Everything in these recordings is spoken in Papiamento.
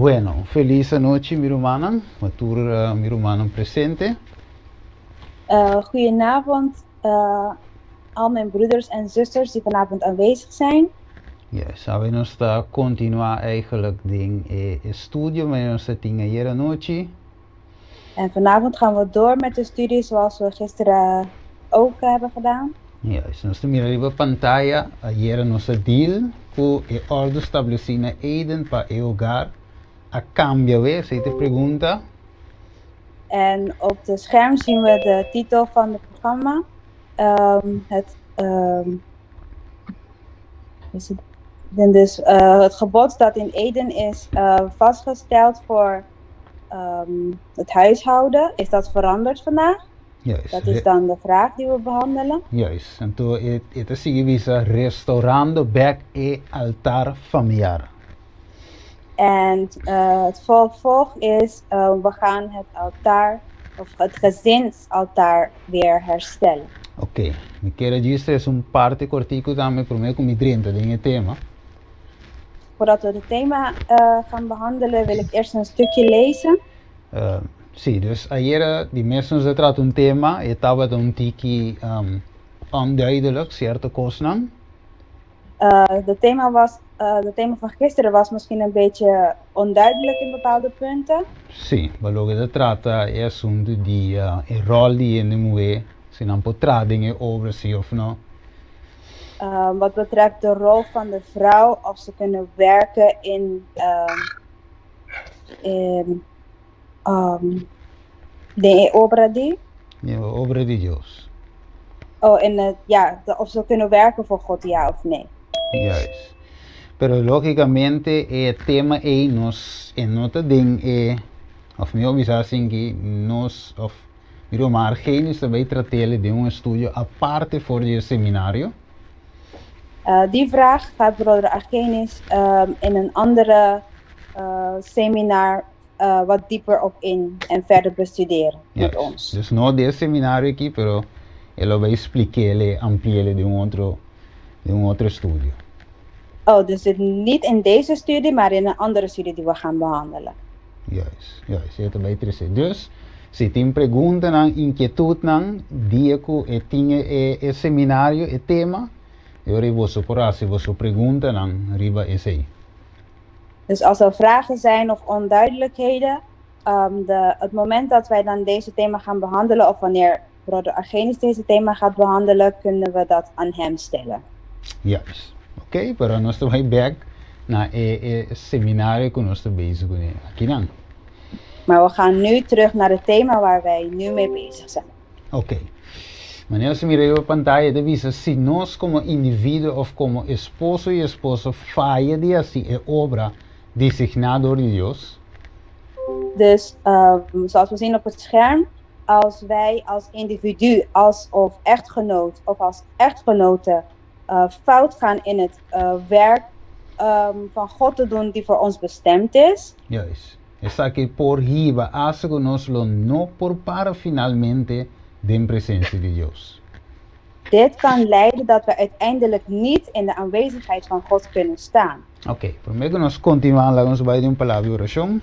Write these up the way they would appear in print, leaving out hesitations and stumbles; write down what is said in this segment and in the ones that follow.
Bueno, felis anochi, mi rumannan, pa tur mi rumannan presente. Goedenavond, al mijn broeders en zusters die vanavond aanwezig zijn. Yes, awe nos ta kontinuá eigenlijk den e estudio manera nos ta tin ayer anochi. En vanavond gaan we door met de studie zoals we gisteren ook hebben gedaan. Yes, nos ta mira riba pantaya, ayera nos a deal ku e òrdu stablesí na Eden pa e hogar a kambia we, esei ta e pregunta. En op de scherm zien we de titel van het programma. Het, is het, en dus, het gebod dat in Eden is vastgesteld voor het huishouden, is dat veranderd vandaag? Juist. Dat is dan de vraag die we behandelen. Juist. Anto e ta sigui bisa restaurando bek e altar familiar. En het vervolg is, we gaan het altaar, of het gezinsaltaar weer herstellen. Oké, mi kier a djis trese un parti kortiku tambe promé ku mi drenta den e tema. Voordat we het thema gaan behandelen, wil ik eerst een stukje lezen. Sí, dus ayera di mes nos a trata un tema, e tabata un tiki onduidelijk, sierto kosnan. De thema van gisteren was misschien een beetje onduidelijk in bepaalde punten. Sí, pa loke ta trata e asuntu di e ròl di hende muhé, si nan por traha den e obra sí òf no. Wat betreft de rol van de vrouw, of ze kunnen werken in de obra di. E obra di Dios. Oh, in het, ja, of ze kunnen werken voor God, ja of nee. Juist. Pero lógicamente e tema ei nos e no ta den e of mihó bisa asin ki nos of mi ruman Argenis ta bay trat'el den un estudio aparte for di e seminario. Die vraag gaat broeder Argenis in een andere seminar wat dieper op in en verder bestuderen met ons. Dus no den e seminario aki, pero e lo bay splik'el, ampli'el den un otro estudio. Oh, dus het niet in deze studie, maar in een andere studie die we gaan behandelen. Juist, e ta bay trese. Dus, si tin preguntanan, inkietutnan, dia ku e tin e seminario, e tema, e ora boso por hasi boso preguntanan riba esei. Dus als er vragen zijn of onduidelijkheden, het moment dat wij dan deze thema gaan behandelen, of wanneer broeder Argenis deze thema gaat behandelen, kunnen we dat aan hem stellen. Juist. Oké, pero nos ta bai bèk na e seminario ku nos ta bezig kuné akinan. Maar we gaan nu terug naar het thema waar wij nu mee bezig zijn. Oké. Manera nos mira riba pantaya ta bisa si nos komo individuo òf komo esposo i esposa faya di hasi e obra designá dor di Dios. Dus zoals we zien op het scherm, als wij als individu, als of echtgenoot of als echtgenote fout gaan in het werk van God te doen die voor ons bestemd is. Juist. Esaki por hiba asta ku nos lo no por para finalmente den presensia di Dios. Dit kan leiden dat we uiteindelijk niet in de aanwezigheid van God kunnen staan. Oké, promé ku nos kontinuá, laga nos bai den un palabra di orashon.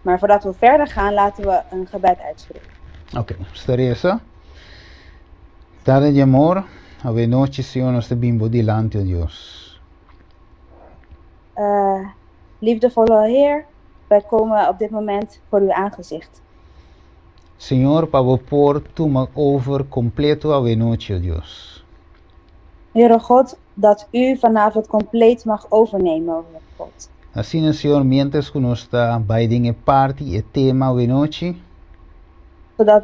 Maar voordat we verder gaan, laten we een gebed uitspreken. Oké, resa. Tata di amor, awe nochi, Señor, nos ta bin bo dilanti, o Dios. Liefdevolle Heer, wij komen op dit moment voor uw aangezicht. Señor, pa bo por tuma over kompleto awe nochi, o Dios. Heere God, dat u vanavond compleet mag overnemen, o Heer God. Asina, Señor, mientras ku nos ta bai den e parti e tema awe nochi, Zodat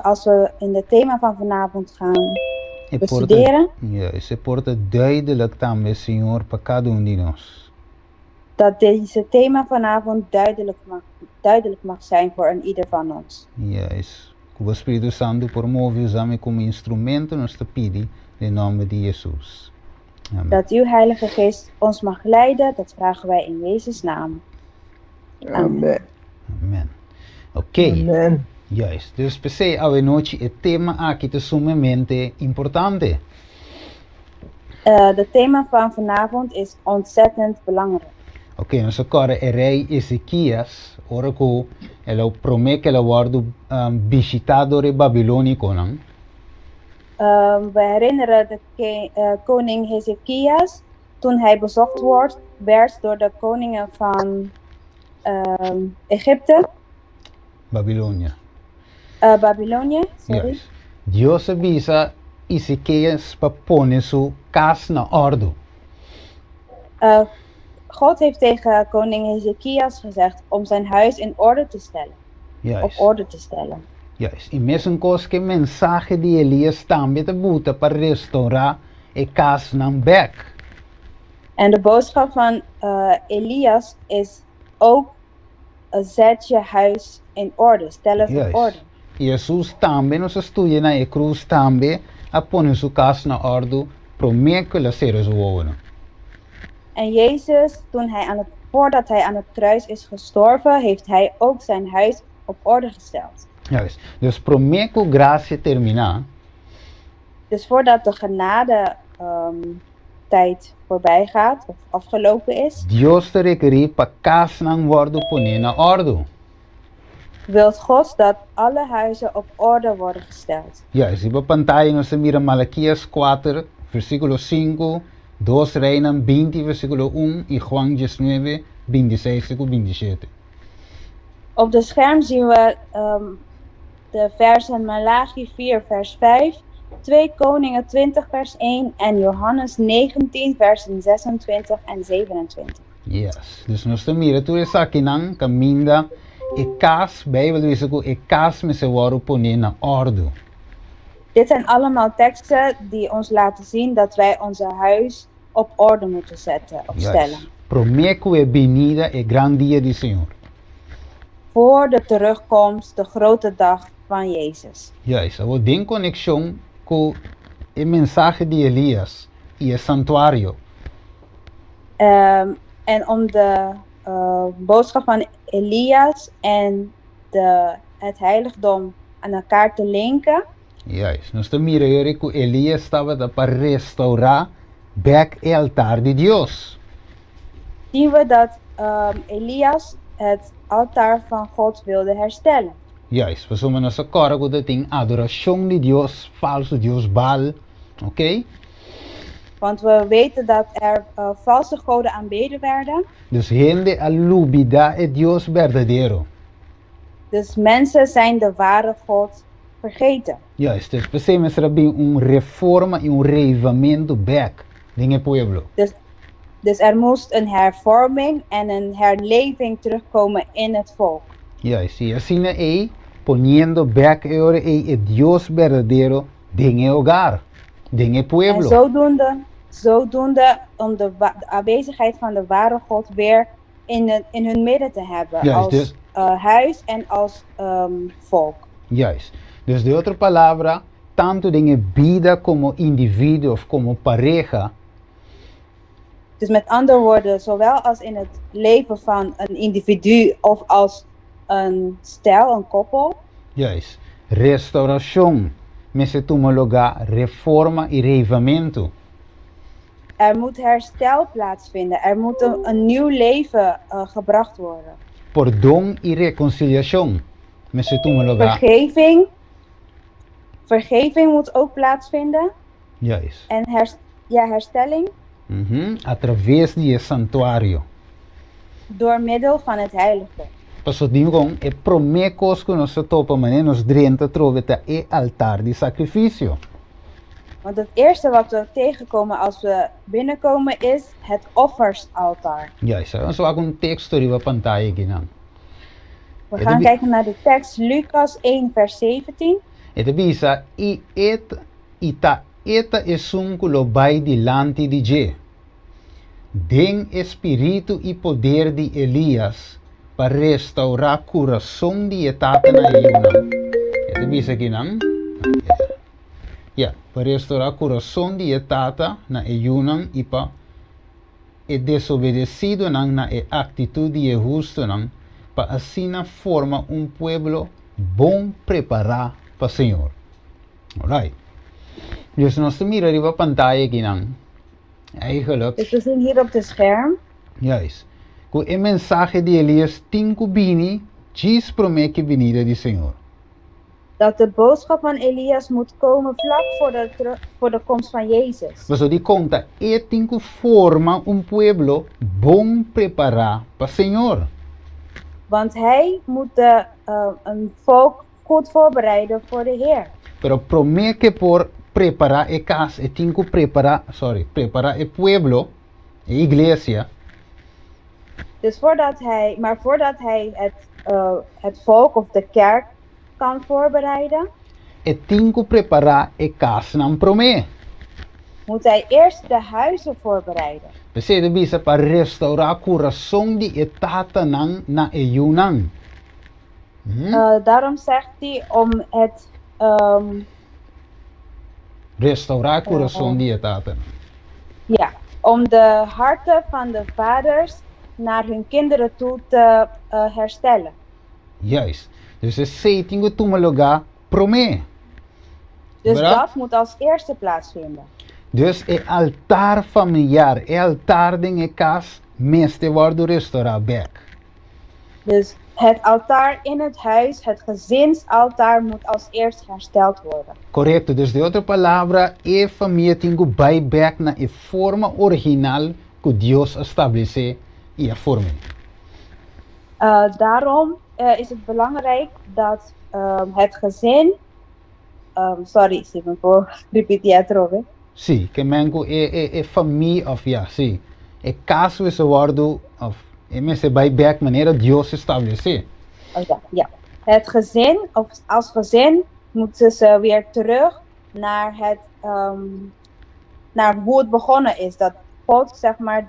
als we in het thema van vanavond gaan e por ta, bestuderen, ja, e por ta duidelijk tambe, Señor, pa kada un di nos. Dat deze thema vanavond duidelijk mag zijn voor een ieder van ons. Juist. Ku Spiritu Santu por move, usa mi komo instrumento, nos ta pidi, den nòmber di Hesus. Amèn. Dat uw Heilige Geest ons mag leiden, dat vragen wij in Jezus' naam. Amen. Amèn. Oké. Amen. Juist. Dus p'esei awe nochi e tema aki ta sumamente importante. De thema van vanavond is ontzettend belangrijk. Ok, nos kòrda e rei Ezekias, ora ku el a promé ku el a wòrdu um, bishitá dor e babilónikonan. We herinneren de koning Hezekias toen hij bezocht werd door de koningen van Egypte. Babilonia. Babilonia, sorry. Juist. Dios a bisa Ezekias pa pone su kas na òrdu. God heeft tegen koning Hezekias gezegd om zijn huis in orde te stellen. Op orde te stellen. Juist. I mesun kos ku e mensahe di Elias tambe ta buta pa restourá e kasnan bèk. En de boodschap van Elias is ook: zet je huis in orde, stel het op orde. I Hesus tambe, nos a studia na e krus tambe, a pone su kas na òrdu promé ku el a sera su wowonan. En Jezus, toen hij aan het, voordat hij aan het kruis is gestorven, heeft hij ook zijn huis op orde gesteld. Juist. Dus promé ku grasia terminá. Dus voordat de genade tijd voorbij gaat of afgelopen is. Dios ta rekerí pa kasnan wòrdu poné na òrdu. Wilt God dat alle huizen op orde worden gesteld. Juist. Riba pantaya nos ta mira Malakias 4, versíkulo 5, Dos Reinan 20, versíkulo 1 i Juan 19, 26 te ku 27. Op de scherm zien we de versen Malachi 4, vers 5, 2 Koningen 20, vers 1 en Johannes 19, versen 26 en 27. Yes. Dus nos ta mira tur esakinan kaminda e kas, Bijbel ta bisa ku e kas mester wòrdu poné na òrdu. Dit zijn allemaal teksten die ons laten zien dat wij onze huis op orde moeten zetten of stellen. Promé ku e binida e gran dia di Señor. Voor de terugkomst, de grote dag van Jezus. Juist. Awor den konekshon ku e mensahe di Elias i e santuario. En om de boodschap van Elias en de, het heiligdom aan elkaar te linken. Juist. Nos ta mira yori ku Elias tabata pa restourá bèk e altar di Dios. Zien we dat Elias het altaar van God wilde herstellen. Juist. Pasobra nos a kòrda ku ta tin adorashon di dios falsu, dios Baal, oké? Want we weten dat er valse goden aanbeden werden. Dus hende a lubidá e Dios berdadero. Dus mensen zijn de ware God vergeten. Juist, dus p'esei mester a bin un reforma i un reivamentu bèk den e pueblo. Dus er moest een hervorming en een herleving terugkomen in het volk. Juist, i asina ei poniendo bèk e ora ei e Dios berdadero den e hogar, den e pueblo. En zodoende, zodoende om de, de aanwezigheid van de ware God weer in hun midden te hebben. Als dus, huis en als volk. Juist. Dus den otro palabra, tantu den e bida komo individuo òf komo pareha. Dus met andere woorden, zowel als in het leven van een individu of als een stel, een koppel. Juist. Restaurashon mester tuma lugá, reforma i reivamentu. Er moet herstel plaatsvinden, er moet een nieuw leven gebracht worden. Pordon i rekonsiliashon mester tuma lugá. Vergeving. Vergeving moet ook plaatsvinden. Juist. En ja, herstelling. A traves di e santuario. Door middel van het heiligdom. Paso dikon e promé kos ku nos ta topa manera nos drenta trobe ta e altar di sakrifisio. Want het eerste wat we tegenkomen als we binnenkomen is het offersaltaar. Juist, nos wak un teksto riba pantaya akinan. We gaan kijken naar de tekst Lucas 1 vers 17. E ta bisa, I e i ta e ta esun ku lo bai dilanti di dje, den e spiritu i poder di Elias, pa restaurá kurason di e tata na e yunan. E ta bisa akinan, ya, pa restaurá kurason di e tata na e yunan i pa e desobedesidonan na e aktitut di e hustonan, pa asina forma un pueblo bon prepará pa Señor. Alright. Dus nos ta mira riba pantaya akinan. Eigenlijk. Dus we zien hier op de scherm. Juist. Ku e mensahe di Elias tin ku bini djis promé ku e binida di Señor. Dat de boodschap van Elias moet komen vlak voor de komst van Jezus. Pasobra dikon ta e tin ku forma un pueblo bon prepará pa Señor. Want hij moet een volk goed voorbereiden voor de Heer. Pero promé ku e por prepará e kas, e tin ku prepará, sorry, prepará e pueblo, e iglesia. Dus voordat hij, maar voordat hij het volk of de kerk kan voorbereiden, E tin ku prepará e kasnan promé. Moet hij eerst de huizen voorbereiden. P'esei e ta bisa pa restourá kurason di e tatanan na e yunan. Daarom zegt hij om het Restourá kurason di e tatanan. Ja, om de harten van de vaders naar hun kinderen toe te herstellen. Juist. Dus esei tin ku tuma lugá promé. Dus Bra? Dat moet als eerste plaatsvinden. Dus e altar familiar, e altar den e kas, mester wòrdu restourá bèk. Dus het altaar in het huis, het gezinsaltaar, moet als eerst hersteld worden. Korekto. Dus den otro palabra, e famia tin ku bai bèk na e forma original ku Dios a stablesé i a form'é. Daarom is het belangrijk dat het gezin. Sorry, si mi por ripití atrobe. Sí, ke men ku e famia, òf ya, sí, e kas mester wòrdu, òf e mester bai bèk manera Dios a stablesé. Oh, ja. Het gezin, of als gezin, moeten ze weer terug naar hoe het begonnen is. Dat God, zeg maar,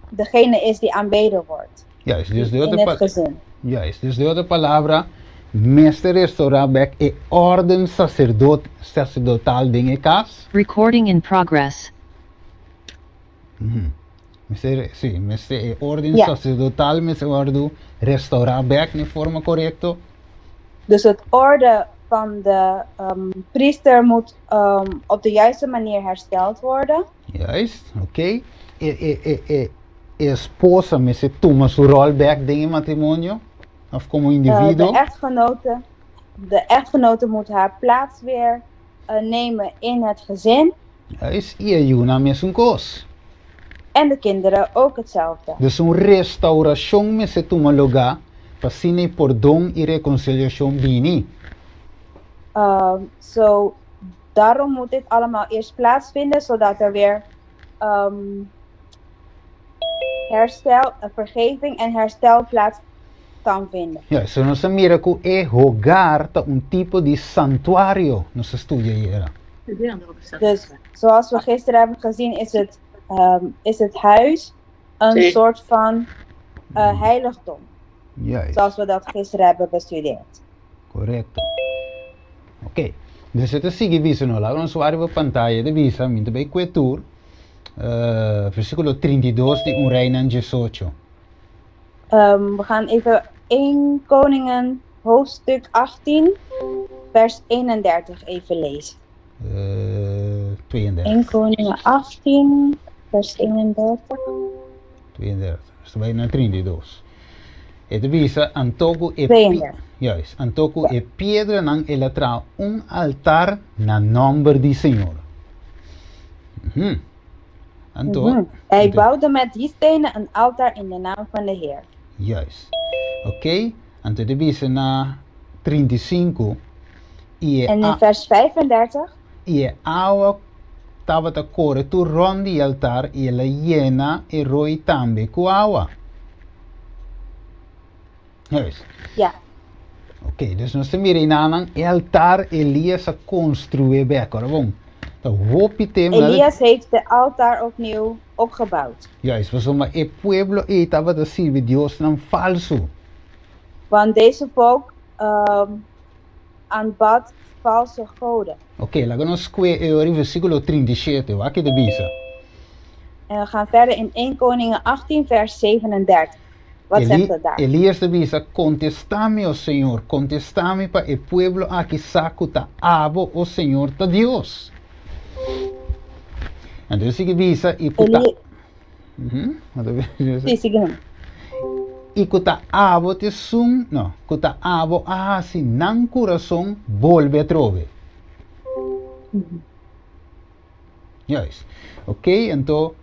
degene is die aanbeden wordt. Juist, dus de In otro het gezin. Juist, dus den otro palabra, mester restourá bèk e órden saserdotal den e kas. Recording in progress. Mester, sí, mester e órden saserdotal mester wòrdu restourá bèk na forma korekto. Dus het orde van de priester moet op de juiste manier hersteld worden. Juist, oké. E esposa mester tuma su ròl bèk den matrimonio, òf komo individuo. De echtgenote moet haar plaats weer nemen in het gezin. Juist, i e yunan mesun kos. En de kinderen ook hetzelfde. Dus un restourashon mester tuma lugá pa asina pordon i rekonsiliashon bini. Zo, daarom moet dit allemaal eerst plaatsvinden, zodat er weer herstel, vergeving en herstel plaats kan vinden. Ja, so nos a mira ku e hogar ta un tipo di santuario, nos a studia ayera. Dus zoals we gisteren hebben gezien, is het huis een soort van heiligdom. Zoals we dat gisteren hebben bestudeerd. Korekto. Oké. Dus e ta sigui bisa no, laga nos wak riba pantaya di bisa, mi ta bai kue tur, versíkulo 32 di 1 Reinan 18. We gaan even 1 Koningen hoofdstuk 18, vers 31 even lezen. 32. 1 Koningen 18, vers 31. 32. Ta bai na 32. E ta bisa anto ku e 32. Juist. Anto ku e piedranan el a traha un altar na nòmber di Señor. Anto, Hij bouwde met die stenen een altaar in de naam van de Heer. Juist. Oké? Anto e ta bisa na 35 i e En in vers 35. I e awa tabata kore tur rònt di altar i el a yena e roi tambe ku awa. Juist. Ja. Oké, dus nos ta mira einan e altar Elias a konstruí bèk. Ora bon. Ta hopi tema. Elias heeft de altaar opnieuw opgebouwd. Juist, pasobra e pueblo ei tabata sirbi diosnan falsu. Want deze volk aanbad valse goden. Oké, laga nos kue e versíkulo 37, wak kiko e ta bisa. En we gaan verder in 1 Koningen 18, vers 37. Wat zegt het daar? Elias ta bisa, kontestá mi, o Señor, kontestá mi pa e pueblo aki sa ku ta abo, o Señor, ta Dios. Anto, sigui bisa i ku ta Eli Sí, sigui no. I ku ta abo t'esun, no, ku ta abo a hasi nan kurason bolbe atrobe. Juist. Ok, anto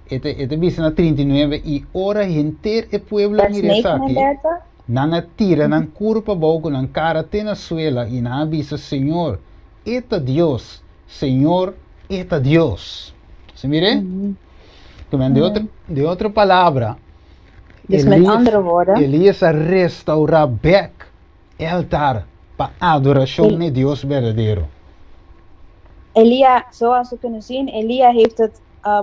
e ta, e ta bisa na 39, i ora henter e pueblo a Vers mira esaki, 39. nan a tira nan kurpa abou ku nan kara te na suela i nan a bisa, Señor, e ta Dios, Señor, e ta Dios. Se mire? De otro, de otro palabra, Dus met andere woorden, Elias a restaurá bèk e altar pa adorashon na Dios berdadero. Elia, zoals we kunnen zien, Elia heeft het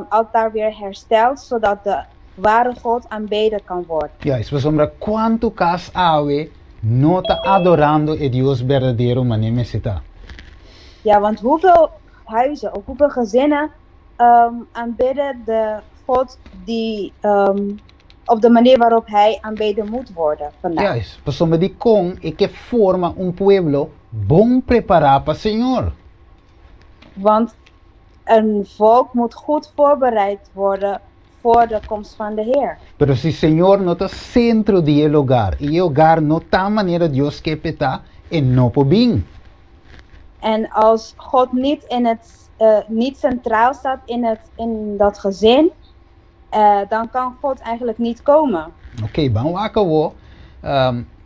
altaar weer hersteld, zodat de ware God aanbeden kan worden. Juist, pasobra kuantu kas awe no ta adorando e Dios berdadero manera mester ta? Ja, want hoeveel huizen of hoeveel gezinnen aanbidden de God die op de manier waarop hij aanbeden moet worden vandaag? Juist, pasobra dikon e ke forma un pueblo bon prepará pa Señor. Want een volk moet goed voorbereid worden voor de komst van de Heer. Pero si Señor no ta sentro di e hogar i e hogar no ta manera Dios ke p'e ta, e no por bin. En als God niet, niet centraal staat in dat gezin, dan kan God eigenlijk niet komen. Ok, ban wak awo.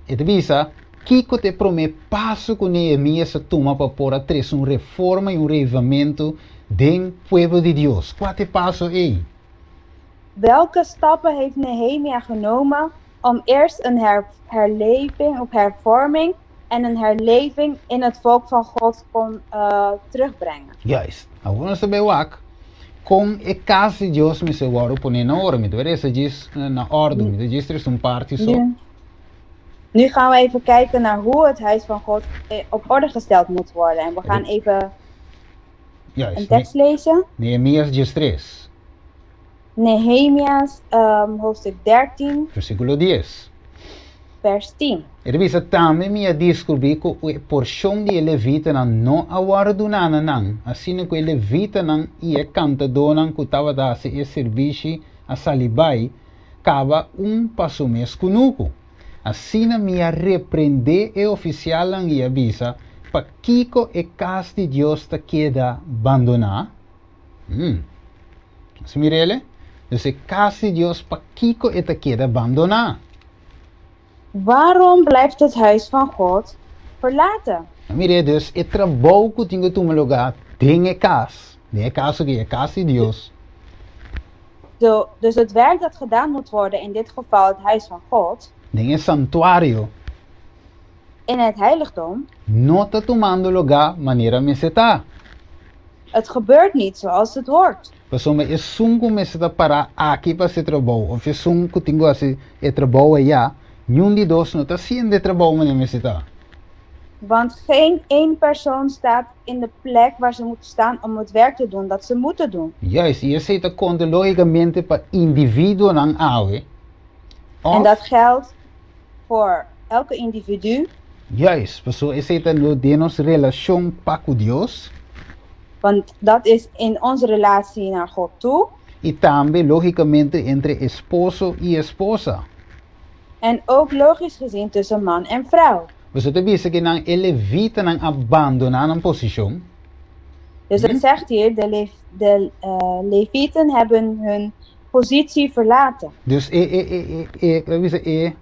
E ta bisa, kiko ta e promé paso ku Nehemias a tuma pa por a trese un reforma i un reavivamentu den pueblo di Dios? Kua ta e paso ei? Welke stappen heeft Nehemia genomen om eerst een herleving of hervorming en een herleving in het volk van God kon terugbrengen? Juist. Awor nos ta bai wak kon e kas di Dios mester wòrdu poné na ora. Mi ta bai resa djis na òrdu, mi ta djis trese un parti so. Nu gaan we even kijken naar hoe het huis van God op orde gesteld moet worden. En we gaan even een tekst lezen. Nehemias 13. Nehemias hoofdstuk 13. Versíkulo 10. Vers 10. E ta bisa, Tambe mi a diskubrí ku e porshon di e levitanan no a wòrdu duná na nan, asina ku e levitanan i e kantadónan ku tabata hasi e sirbishi a sali bai, kaba un pa su mes kunuku. Asina mi a reprendé e ofisialnan i a bisa, Pakiko e kas di Dios ta keda bandoná? Nos mir'el? Dus e kas di Dios pakiko e ta keda bandoná? Waarom blijft het huis van God verlaten? Mir'é, dus e trabou ku tin ku tuma lugá den e kas, den e kaso aki e kas di Dios. Dus het werk dat gedaan moet worden, in dit geval het huis van God. Den e santuario. In het heiligdom. No ta tumando lugá manera mester ta. Het gebeurt niet zoals het hoort. Pasobra esun ku mester ta pará aki pa hasi e trabou òf esun ku tin ku hasi e trabou ayá, niun di dos no ta hasiendo e trabou manera mester ta. Want geen één persoon staat in de plek waar ze moeten staan om het werk te doen dat ze moeten doen. Juist, i esei ta konta lógikamente pa individuonan awe, En òf. dat geldt voor elke individu. Juist, pasobra esei ta lo den nos relashon pa ku Dios. Want dat is in onze relatie naar God toe. I tambe, lógikamente, entre esposo i esposa. En ook logisch gezien tussen man en vrouw. Boso ta bisa ku nan e levitanan a bandoná nan posishon. Dus het zegt hier, de levieten hebben hun positie verlaten. Dus e e e e e bisa e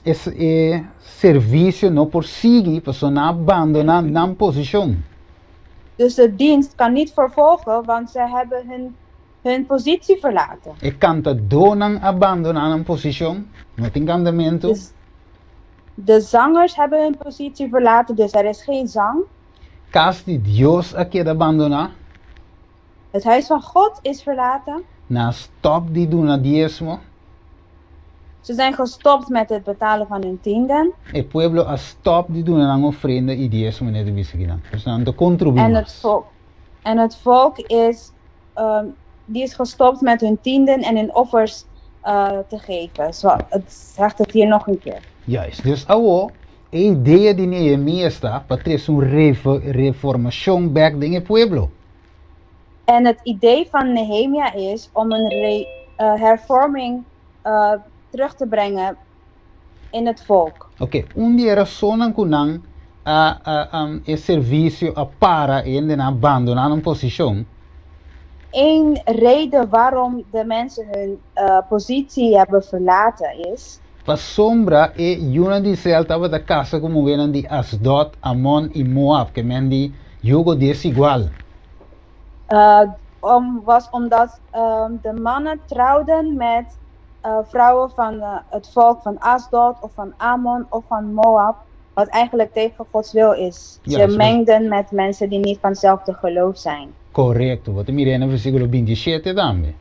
e e servisio no por sigui pasobra nan a bandoná nan posishon. Dus de dienst kan niet vervolgen, want ze hebben hun positie verlaten. E kantadónan a bandoná nan posishon, no tin kantamentu. Dus de zangers hebben hun positie verlaten, dus er is geen zang. Kas di Dios a keda bandoná. Het huis van God is verlaten. Nan a stòp di duna diesmo. Ze zijn gestopt met het betalen van hun tienden. E pueblo a stòp di duna nan ofrenda i diesmo net a bisa kinan. Dus nan ta kontribuí En het mas. volk, en het volk is, die is gestopt met hun tienden en hun offers te geven. Zo, het zegt het hier nog een keer. Juist. Dus awo, e idea di Nehemias ta pa trese un reformashon bèk den e pueblo. En het idee van Nehemia is om een Hervorming terug te brengen in het volk. Oké, un di e rasonnan ku nan a a e servisio a para i hendenan a bandoná nan posishon. Een reden waarom de mensen hun positie hebben verlaten is. Pasobra e yunan di Israel tabata kasa ku muhénan di Asdod, Amon i Moab, ke men di yugo desigual. Om was omdat de mannen trouwden met vrouwen van het volk van Asdod of van Amon of van Moab, wat eigenlijk tegen Gods wil is. Ze mengden met mensen die niet van hetzelfde geloof zijn. Korekto, bo ta mira na versíkulo 27 tambe.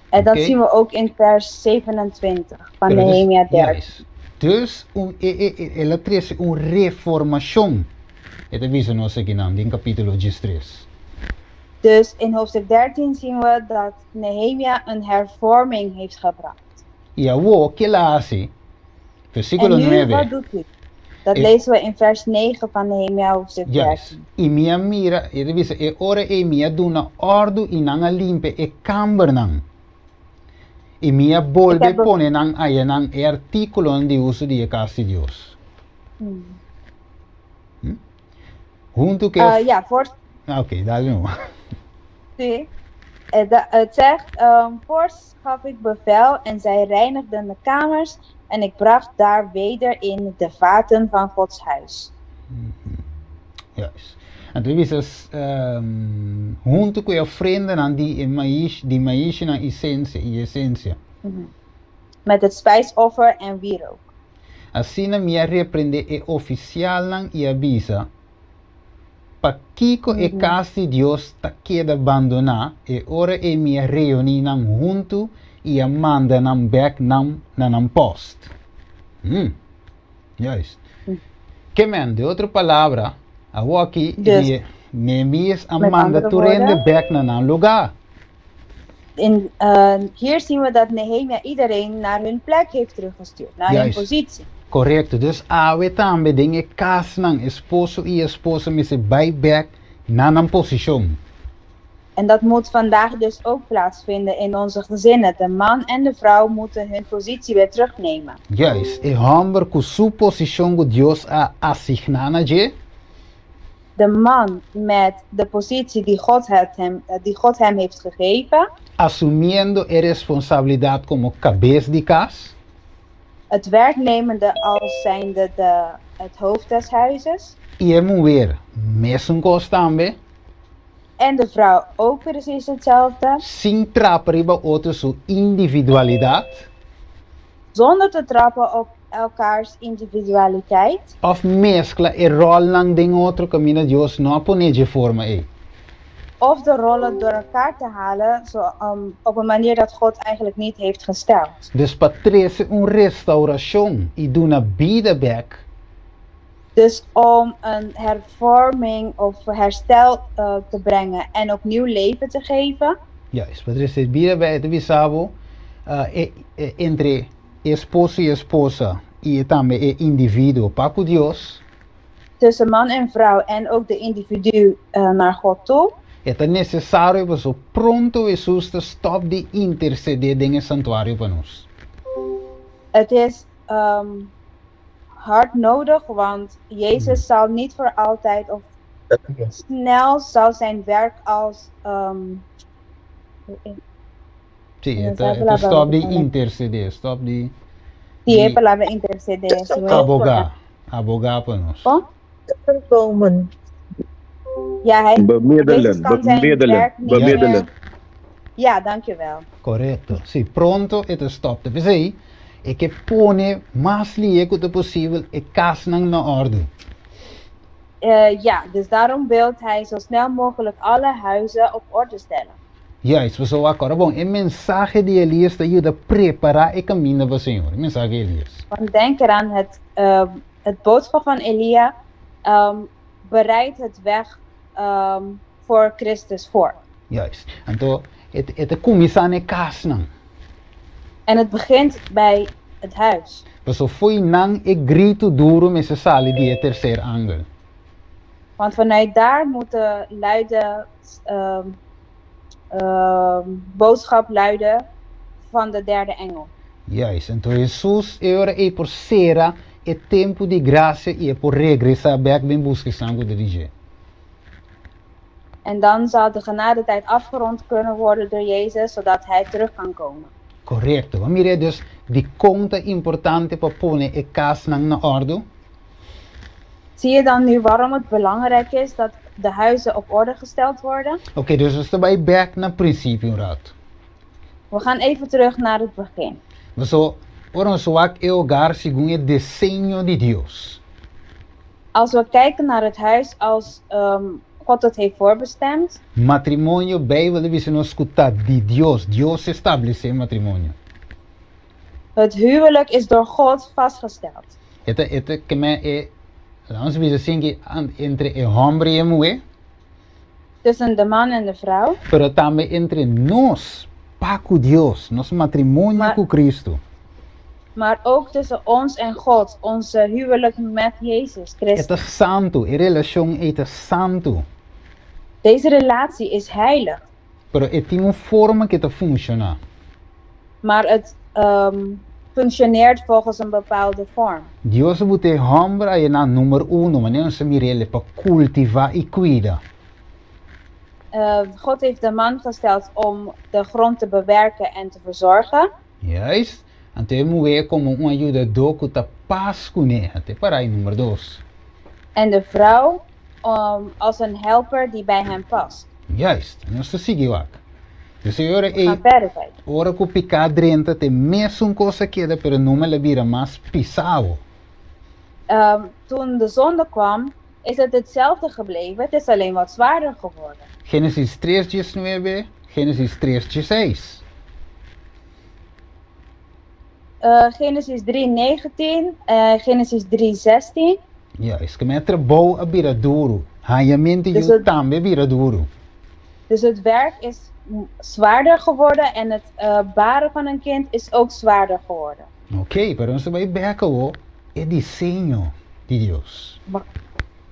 En dat zien we ook in vers 27 van Nehemia 13. Juist. Dus un, e, e, e, el a trese un reformashon. E ta bisa nos akinan den kapítulo 13. Dus in hoofdstuk 13 zien we dat Nehemia een hervorming heeft gebracht. I awor, ke el a hasi? Versíkulo En nu, 9. wat doet hij? Dat E- lezen we in vers 9 van Nehemia hoofdstuk Juist. 13. I mi a mira, e ta bisa, e ora ei mi a duna òrdu i nan a limpia e kambernan. I mi a Ik bolbe heb be- pone nan ayanan e artíkulonan di uso di e kas di Dios. Huntu ku e of. Ja, voor, Ah, oké, dale no. Sí. Het zegt, voorts gaf ik bevel en zij reinigden de kamers en ik bracht daar weder in de vaten van Gods huis. Juist. Anto e bisa, huntu ku e ofrendanan di e maishi, di maishinan isensia i esensia. Met het spijsoffer en wierook. Asina mi a reprendé e ofisialnan i a bisa, Pakiko e kas di Dios ta keda bandoná? E ora ei mi a reuní nan huntu i a manda nan bèk nan na nan pòst. Hm. Juist. Ke men, den otro palabra, awoki Dus, Nehemías a met manda andere tur hende woorden, bèk na nan lugá. In, hier zien we dat Nehemia iedereen naar hun plek heeft teruggestuurd, naar hun Juist. positie. Korekto. Dus awe tambe den e kasnan, esposo i esposa mester bai bèk na nan posishon. En dat moet vandaag dus ook plaatsvinden in onze gezinnen. De man en de vrouw moeten hun positie weer terugnemen. Juist, e hòmber ku su posishon ku Dios a asigná na dje. De man met de positie die God, het hem, die God hem heeft gegeven. Asumiendo e responsabilidat komo kabes di kas. Het werk nemende als zijnde de, het hoofd des huizes. I e muher, mesun kos tambe. En de vrouw ook precies hetzelfde. Sin trapa riba otro su individualidat. Zonder te trappen op elkaars individualiteit. Òf meskla e ròlnan den otro kaminda Dios no a pone dje forma ei. Of de rollen door elkaar te halen zo, op een manier dat God eigenlijk niet heeft gesteld. Dus pa trese un restaurashon i duna bida bèk. Dus om een hervorming of herstel te brengen en opnieuw leven te geven. Juist, pa trese bida bèk e ta bisa bo e entre e esposo i esposa i e tambe e individuo pa ku Dios. Tussen man en vrouw en ook de individu naar God toe. E ta nesesario pasobra pronto Hesus ta stòp di intersedé den e santuario pa nos. Het is hard nodig, want Jezus zal niet voor altijd of snel zal zijn werk als Sí, e ta e ta stòp di intersedé, stòp di Sí, e palabra intersedé. Abogá, abogá pa nos. Kon? Tussenkomen. Ja, hij, Bemiddelen, Jezus kan zijn bemiddelen, werk niet bemiddelen. meer. Ja, dankjewel. Korekto. Sí, pronto e ta stòp. Ta p'esei e ke pone mas lié ku ta posibel e kasnan na òrdu. Ja, dus daarom wilt hij zo snel mogelijk alle huizen op orde stellen. Juist, pasobra wak ora bon, e mensahe di Elias ta yuda prepará e kaminda pa Señor. E mensahe di Elias. Want denk eraan, het, het boodschap van Elia bereidt het weg voor Christus voor. Juist. Anto, e e ta kuminsá na e kasnan. En het begint bij het huis. Pasobra fo'i nan e gritu duru mester sali di e terser angel. Want vanuit daar moet de luide boodschap luiden van de derde engel. Juist. Anto Hesus e ora ei por sera e tempu di grasia i e por regresá bèk bin buska esnan ku ta di dje. En dan zal de genadetijd afgerond kunnen worden door Jezus, zodat Hij terug kan komen. Korekto. Bo a mira dus dikon ta importante pa pone e kasnan na òrdu? Zie je dan nu waarom het belangrijk is dat de huizen op orde gesteld worden? Oké, dus nos ta bai bèk na prinsipio un ratu. We gaan even terug naar het begin. Paso, ora nos wak e hogar segun e deseño di Dios. Als we kijken naar het huis als God het heeft voorbestemd. Matrimonio, Bijbel ta bisa nos ku ta di Dios. Dios establesé matrimonio. Het huwelijk is door God vastgesteld. E ta e ta keme e, laat nos bisa asin ki entre e hòmber i e muhé. Tussen de man en de vrouw. Pero tambe entre nos pa ku Dios, nos matrimonio ku Cristo. Maar ook tussen ons en God, onze huwelijk met Jezus Christus. E ta santu, e relashon ei ta santu. Deze relatie is heilig. Pero e tin un forma ku e ta funshoná. Maar het functioneert volgens een bepaalde vorm. Dios a buta e hòmber a yená number uno, manera nos ta mira el, pa kultivá i kuida. God heeft de man gesteld om de grond te bewerken en te verzorgen. Juist. Anto e muhé komo un ayudadó ku ta pas kuné. Anto e para ei number dos. En de vrouw als een helper die bij hem past. Juist. Nos ta sigui wak. Dus e ora We ei, gaan verder kijken. ora ku piká drenta ta e mesun kos a keda pero numa el a bira mas pisao. Toen de zonde kwam, is het hetzelfde gebleven, het is alleen wat zwaarder geworden. Génesis tres diesnuebe, Génesis tres diesseis. Génesis 3, 19, Génesis 3, 16. Juist, ke men e trabou a bira duru, hañamento Dus yu het, tambe a bira duru. dus het werk is zwaarder geworden en het baren van een kind is ook zwaarder geworden. Oké, pero nos ta bai bek awo e diseño di Dios.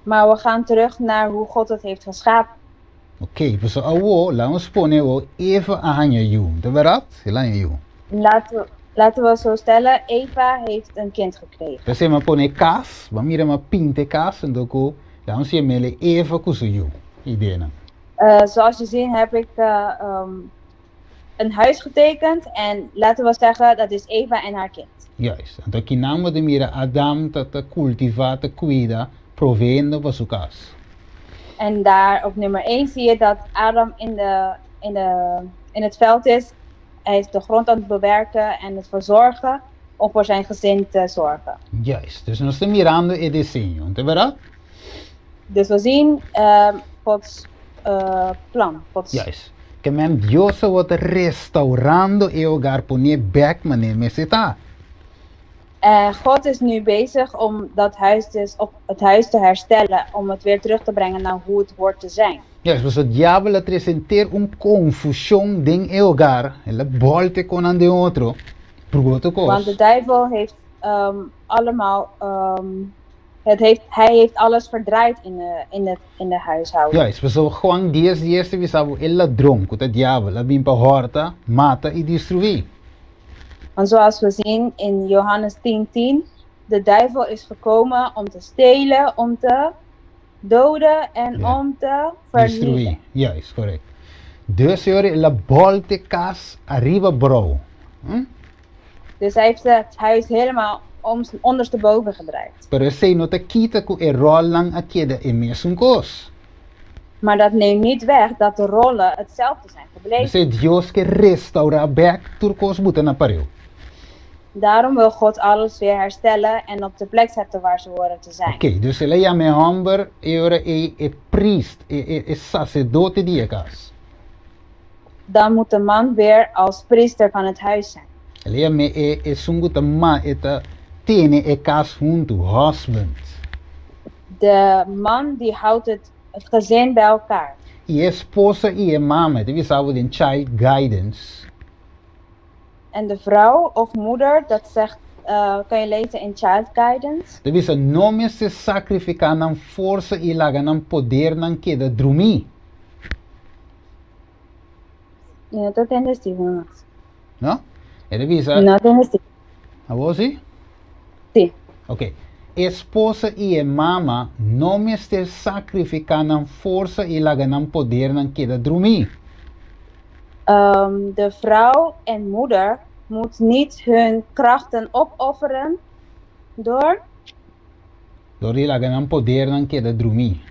Maar we gaan terug naar hoe God het heeft geschapen. Oké, pasobra awo, laat nos pone awo, Eva a haña yu. Ta bèrdat? El a haña yu. Laten we, laten we zo stellen, Eva heeft een kind gekregen. P'esei mi a pone e kas, bo a mira mi a pinta e kas, anto ku laat nos yam'el Eva ku su yu, ideanan. Zoals je ziet heb ik een huis getekend en laten we zeggen dat is Eva en haar kind. Juist. Anto akinan bo ta mira Adam ta ta kultivá, ta kuida, proveendo pa su kas. En daar op nummer 1 zie je dat Adam in, de, in, de, in het veld is. Hij is de grond aan het bewerken en het verzorgen om voor zijn gezin te zorgen. Juist. Dus nos ta mirando e diseño, no ta bèrdat? Dus we zien Gods plan. Gods Juist. Ke men Dios awor ta restaurando e hogar pon'é bèk manera mester ta. En God is nu bezig om dat huis dus, op het huis te herstellen, om het weer terug te brengen naar hoe het hoort te zijn. Juist, pasobra diabel a trese henter un konfushon den e hogar, el a bòlta e konan den otro, purba otro kos. Want de duivel heeft allemaal, het heeft, hij heeft alles verdraaid in de, in de, in de huishouding. Juist, pasobra Juan dies dies ta bisa bo e ladron, ku ta diabel, a bin pa hòrta, mata i destruí. Want zoals we zien in Johannes 10:10, de duivel is gekomen om te stelen, om te doden en om te vernielen. Destruí, juist, correct. Dus e ora el a bòlta e kas ariba brou. Hm? Dus hij heeft het huis helemaal om, ondersteboven gedraaid. Pero esei no ta kita ku e ròlnan a keda e mesun kos. Maar dat neemt niet weg dat de rollen hetzelfde zijn gebleven. P'esei Dios ke restaurá bèk tur kos buta na pareu. Daarom wil God alles weer herstellen en op de plek zetten waar ze horen te zijn. Oké, dus el a yama e hòmber e ora ei e priest, e e e saserdote di e kas. Dan moet de man weer als priester van het huis zijn. El a yam'é e esun ku ta ma e ta tene e kas huntu, husband. De man die houdt het, het gezin bij elkaar. I e esposa i e mama, e ta bisa bo den Child Guidance. En de vrouw of moeder, dat zegt, kan je lezen in Child Guidance. Ta bisa no mester sakrifiká nan forsa i laga nan podernan keda drumí. Ja, dat tende Steven. No? E ta bisa. No ta hesti. Awor si? Si. Ok. Esposa i e mama no mester sakrifiká nan forsa i laga nan podernan keda drumí. De vrouw en moeder moet niet hun krachten opofferen door. Door di laga nan podernan keda drumí.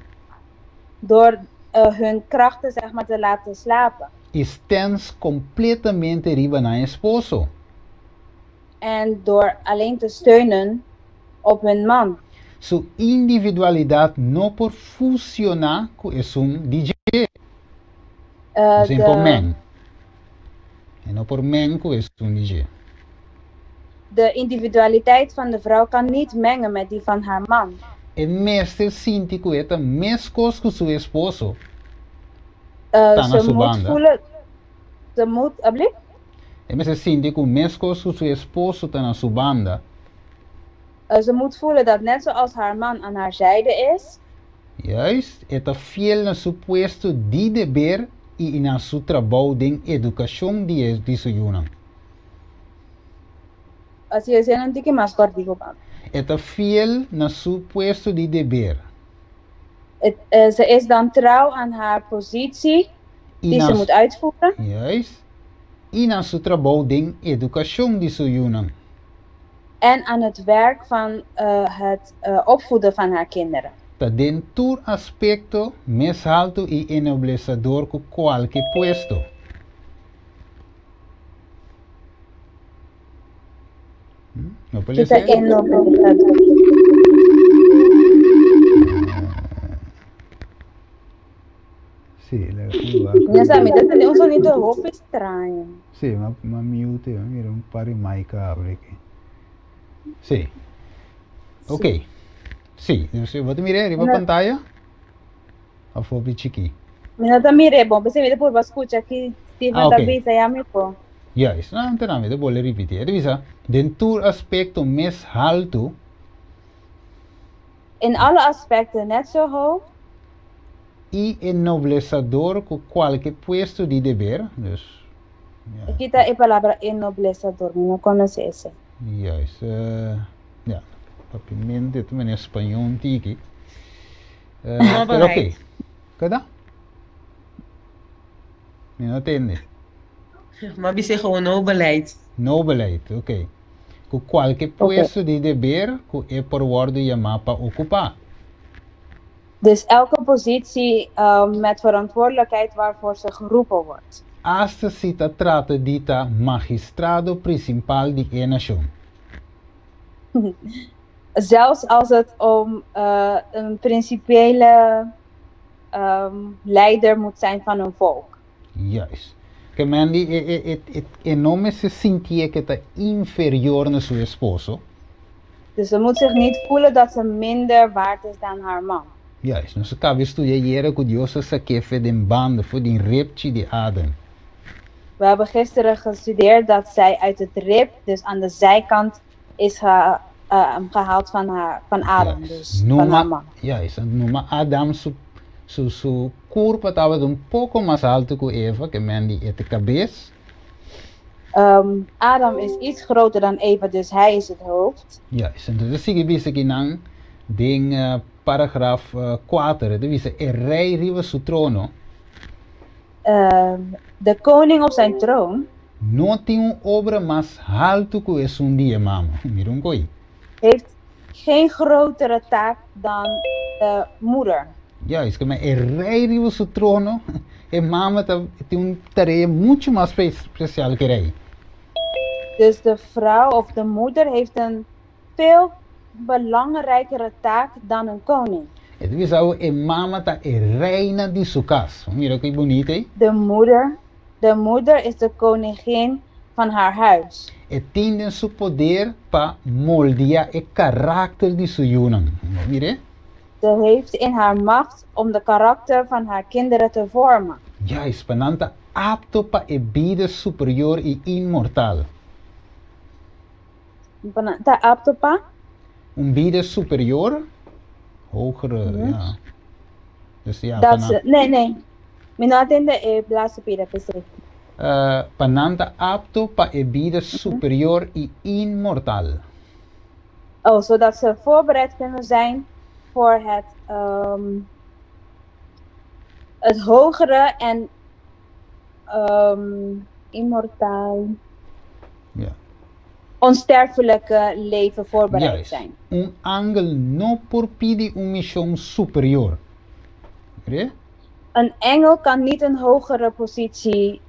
Door hun krachten zeg maar te laten slapen. I stens kompletamente riba nan esposo. En door alleen te steunen op hun man. Su individualidat no por fusioná ku esun di dje. Nos e por meng. E no por meng ku esun di dje. De individualiteit van de vrouw kan niet mengen met die van haar man. E mester sinti ku e ta meskos ku su esposo ta na su banda. Ze moet, alsjeblieft? E mester sinti ku meskos ku su esposo ta na su banda. Ze moet voelen dat net zoals haar man aan haar zijde is. Juist, e ta fiel na su puesto di deber i na su trabou den edukashon di e di su yunan. Asi e sena un tiki mas kòrtiku pa mi. E ta fiel na su puesto di deber. Ze is dan trouw aan haar positie die ze moet uitvoeren. Juist, i na su trabou den edukashon di su yunan. En aan het werk van het opvoeden van haar kinderen. Ta den tur aspekto mes haltu i enoblesador ku kualke puesto. No por Ki ta lesa? enoblesador? Sí, laga un wak. Mi no sa, mi ta tende un sonido hopi straño. Sí, m'a m'a mute, m'a mira un par di mic a habri aki. Sí. Ok. Sí, dus bo ta mira riba No. pantaya? Of hopi chikí? Mi no ta mir'é bon, p'esei mi ta purba skucha ki Steven Ah, ta ok. bisa ya mi por. Juist, no, no, mi ta bolbe ripití. E ta bisa, den tur aspekto mes haltu. In alle aspecten net zo hoog. I ennoblesador ku kualke puesto di deber, dus, ja. Aki ta e palabra ennoblesador, mi no konosé esei. Juist, ja, papiamento ta manera spañó un tiki. Pero ok. Keda? Mi no tende. M'a bis'é gewoon nobelheid. Nobelheid, ok. Ku kualke puesto di deber ku e por wòrdu yamá pa okupá. Dus elke positie met verantwoordelijkheid waarvoor ze geroepen wordt. Asta si ta trata di ta magistrado prinsipal di e nashon. Zelfs als het om een principiële leider moet zijn van een volk. Juist. Ke men di e e e e no mester sintié ke ta inferior na su esposo. Dus ze moet zich niet voelen dat ze minder waard is dan haar man. Juist. Nos a kaba studia ayera ku Dios a sak'é fe den banda for di repchi di Adam. We hebben gisteren gestudeerd dat zij uit het rib, dus aan de zijkant, is gehaald van haar, van Adam, dus van haar man. Juist, numa Adam su su su kurpa tabata un poko mas altu ku Eva, ke men di e ta kabes. Adam is iets groter dan Eva, dus hij is het hoofd. Juist, enton ta sigui bisa kinan den paragraf kuater, e ta bisa e rei riba su trono. De koning op zijn troon. No tin un obra mas haltu ku esun di e mama. Mira un koi. Heeft geen grotere taak dan de moeder. Juist, ke men e rei riba su trono, e mama ta tin un tarea muchu mas spesial ku e rei. Dus de vrouw of de moeder heeft een veel belangrijkere taak dan een koning. E ta bisa awo e mama ta e reina di su kas. Mira ki bunita ei. De moeder, de moeder is de koningin van haar huis. E tin den su poder pa moldia e karakter di su yunan. Mira. Ze heeft in haar macht om de karakter van haar kinderen te vormen. Juist, pa nan ta apto pa e bida superior i inmortal. Pa nan ta apto pa? Un bida superior, hogere, ja. Dus ja, Dat pa nan. ze, nee, nee. Mi no a tende e laatste pida, p'esei. Pa nan ta apto pa e bida superior i inmortal. Oh, zodat ze voorbereid kunnen zijn voor het, het hogere en immortaal, onsterfelijke leven voorbereid zijn. Un angel no por pidi un mishon superior. Kre? Een engel kan niet een hogere positie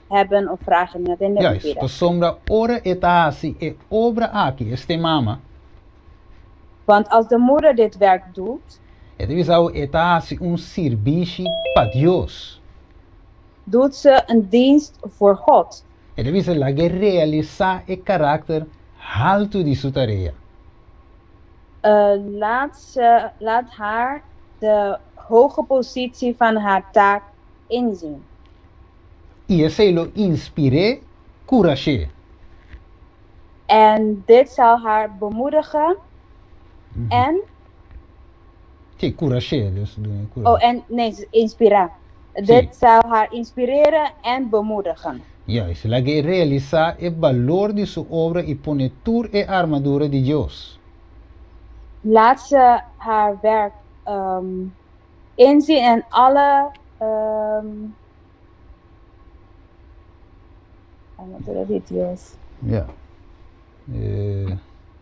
hebben of vragen. Dat in de Juist, pasobra ora e ta hasi e obra aki, esta e mama. Want als de moeder dit werk doet, E ta bisa bo e ta hasi un sirbishi pa Dios. Doet ze een dienst voor God. E ta bisa lag'é realisá e karakter haltu di su tarea. Laat ze, laat haar de hoge positie van haar taak inzien. I esei lo inspir'é kurash'é. En dit zal haar bemoedigen en. Sí, kurash'é, dus dun'é kurashi. Oh, en, nee, inspirá. Dit zal haar inspireren en bemoedigen. Juist, lag'é realisá e balor di su obra i pone tur e armadura di Dios. Laat ze haar werk inzien en alle armadura di Dios. Ja.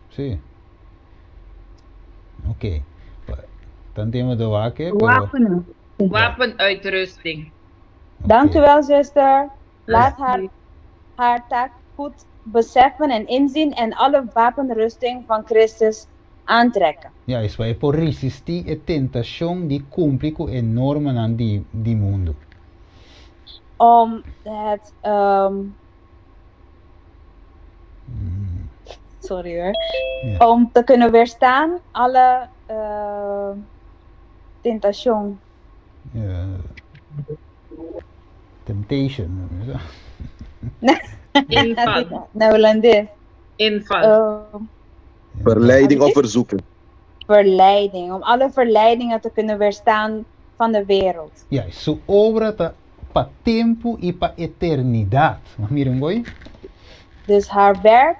Sí. Ok. Tan tema do wak, pero Wapenen. Wapenuitrusting. Dank u wel, zuster. Laat haar haar taak goed beseffen en inzien en alle wapenrusting van Christus aantrekken. Juist, pa e por resistí e tentashon di kumpli ku e normanan di di mundu. Om het, sorry hoor, om te kunnen weerstaan alle tentashon. Ja. Temptation. Inval. Na holandes. Inval. Verleiding of verzoeking. Verleiding. Om alle verleidingen te kunnen weerstaan van de wereld. Ja, su obra ta pa tempu i pa eternidat. Mas mira un goi. Dus haar werk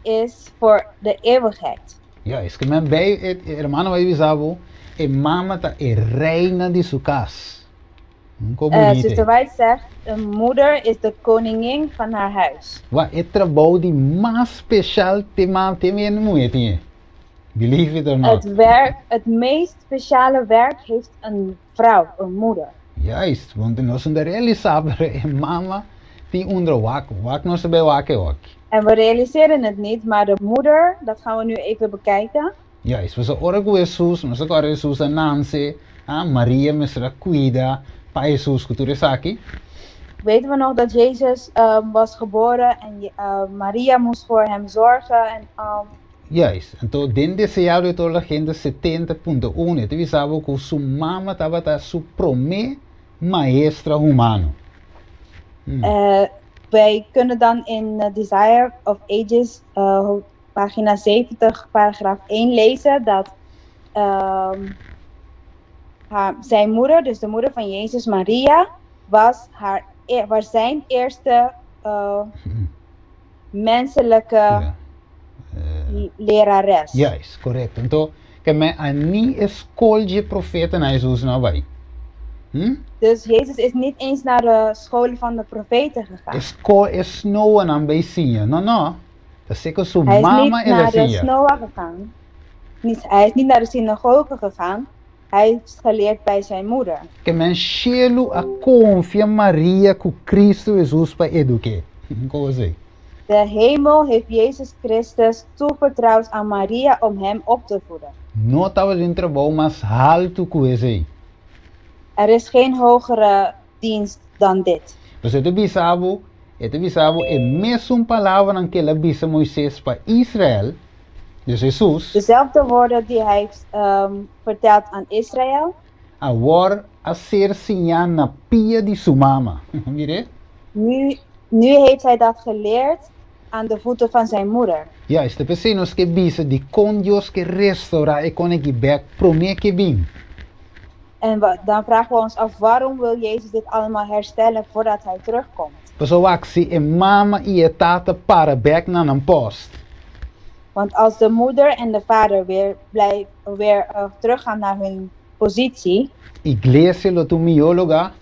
is voor de eeuwigheid. Ja, es ke men bay e hermano bay bisa bo, e mama ta e reina di su kas. Un ko bunita. Zuster White zegt, een moeder is de koningin van haar huis. Wa e trabou di mas special te ma te mi muhe tin e. Believe it or not. Het werk, het meest speciale werk heeft een vrouw, een moeder. Juist, want nos no ta realisa pero e mama tin undra wak, wak nos ta bay wak e oki. En we realiseren het niet, maar de moeder, dat gaan we nu even bekijken. Juist, pasobra ora ku Hesus, nos ta kòrda Hesus a nanse, ah, Maria mester a kuida pa Hesus ku tur esaki. Weten we nog dat Jezus was geboren en Maria moest voor hem zorgen en Juist, anto den Deseado de toda la gente 70.1 e ta bisa bo ku su mama tabata su promé maestra humano. Wij kunnen dan in Desire of Ages, pagina 70, paragraaf 1 lezen dat haar, zijn moeder, dus de moeder van Jezus, Maria, was, haar, e-, was zijn eerste menselijke lerares. Juist, korekto. Anto, ke men a ni e skol dje profetanan Hesus no a bai. Dus Jezus is niet eens naar de scholen van de profeten gegaan. E skol e snoanan bai siña. No, no. Ta seko su Hij is mama niet el a naar de siña. snoa gegaan. Niet, hij is niet naar de synagoge gegaan. Hij heeft geleerd bij zijn moeder. Ke men shelu a konfia Maria ku Kristu Hesus pa eduk'é. Kon esei? De hemel heeft Jezus Christus toevertrouwd aan Maria om hem op te voeden. No tabatin trabou mas haltu ku esei. Er is geen hogere dienst dan dit. Pasobra e ta bisa bo, e ta bisa bo e mesun palabranan ku el a bisa Moises pa Israel, dus Hesus. Dezelfde woorden die hij heeft verteld aan Israël. Awor a ser siñá na pia di su mama. Mir'é. Nu, nu heeft hij dat geleerd aan de voeten van zijn moeder. Juist, ta p'esei nos ke bisa dikon Dios ke restourá e koneki bèk promé ke bin. En dan vragen we ons af: waarom wil Jezus dit allemaal herstellen voordat hij terugkomt? Pasobra wak, si e mama i e tata para bèk na nan post. Want als de moeder en de vader weer teruggaan naar hun positie, Iglesia lo ta un mihó lugá.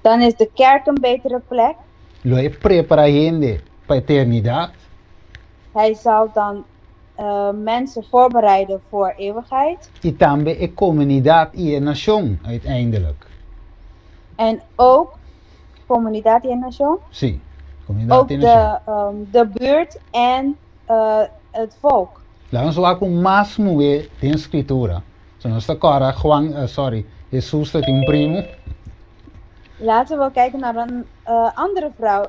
Dan is de kerk een betere plek. Lo e prepará hende pa eternidat. Hij zal dan mensen voorbereiden voor eeuwigheid. I tambe e komunidat i e nashon uiteindelijk. En ook comunidad y nación. Sí, komunidat Ook i nashon. de buurt en het volk. Laga nos wak un mas muhé den Skritura. So nos ta kòrda Juan, sorry, Hesus ta tin un primu. Laten we kijken naar een andere vrouw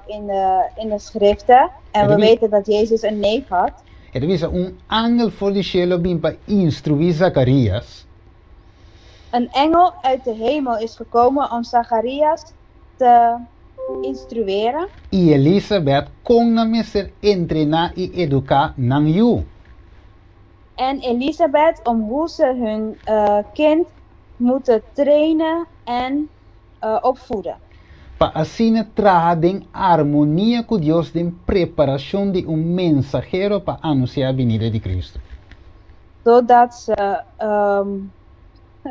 in de schriften. En we weten dat Jezus een neef had. E ta bisa un angel for di shelu a bin pa instruí Zakarias. Een engel uit de hemel is gekomen om Zacharias te instrueren. I Elisabet kon nan mester entrená i eduká nan yu. En Elisabeth om hoe ze hun kind moeten trainen en opvoeden. Pa asina traha den armonia ku Dios den preparashon di un mensahero pa anunsiá e binida di Kristu. Zodat ze.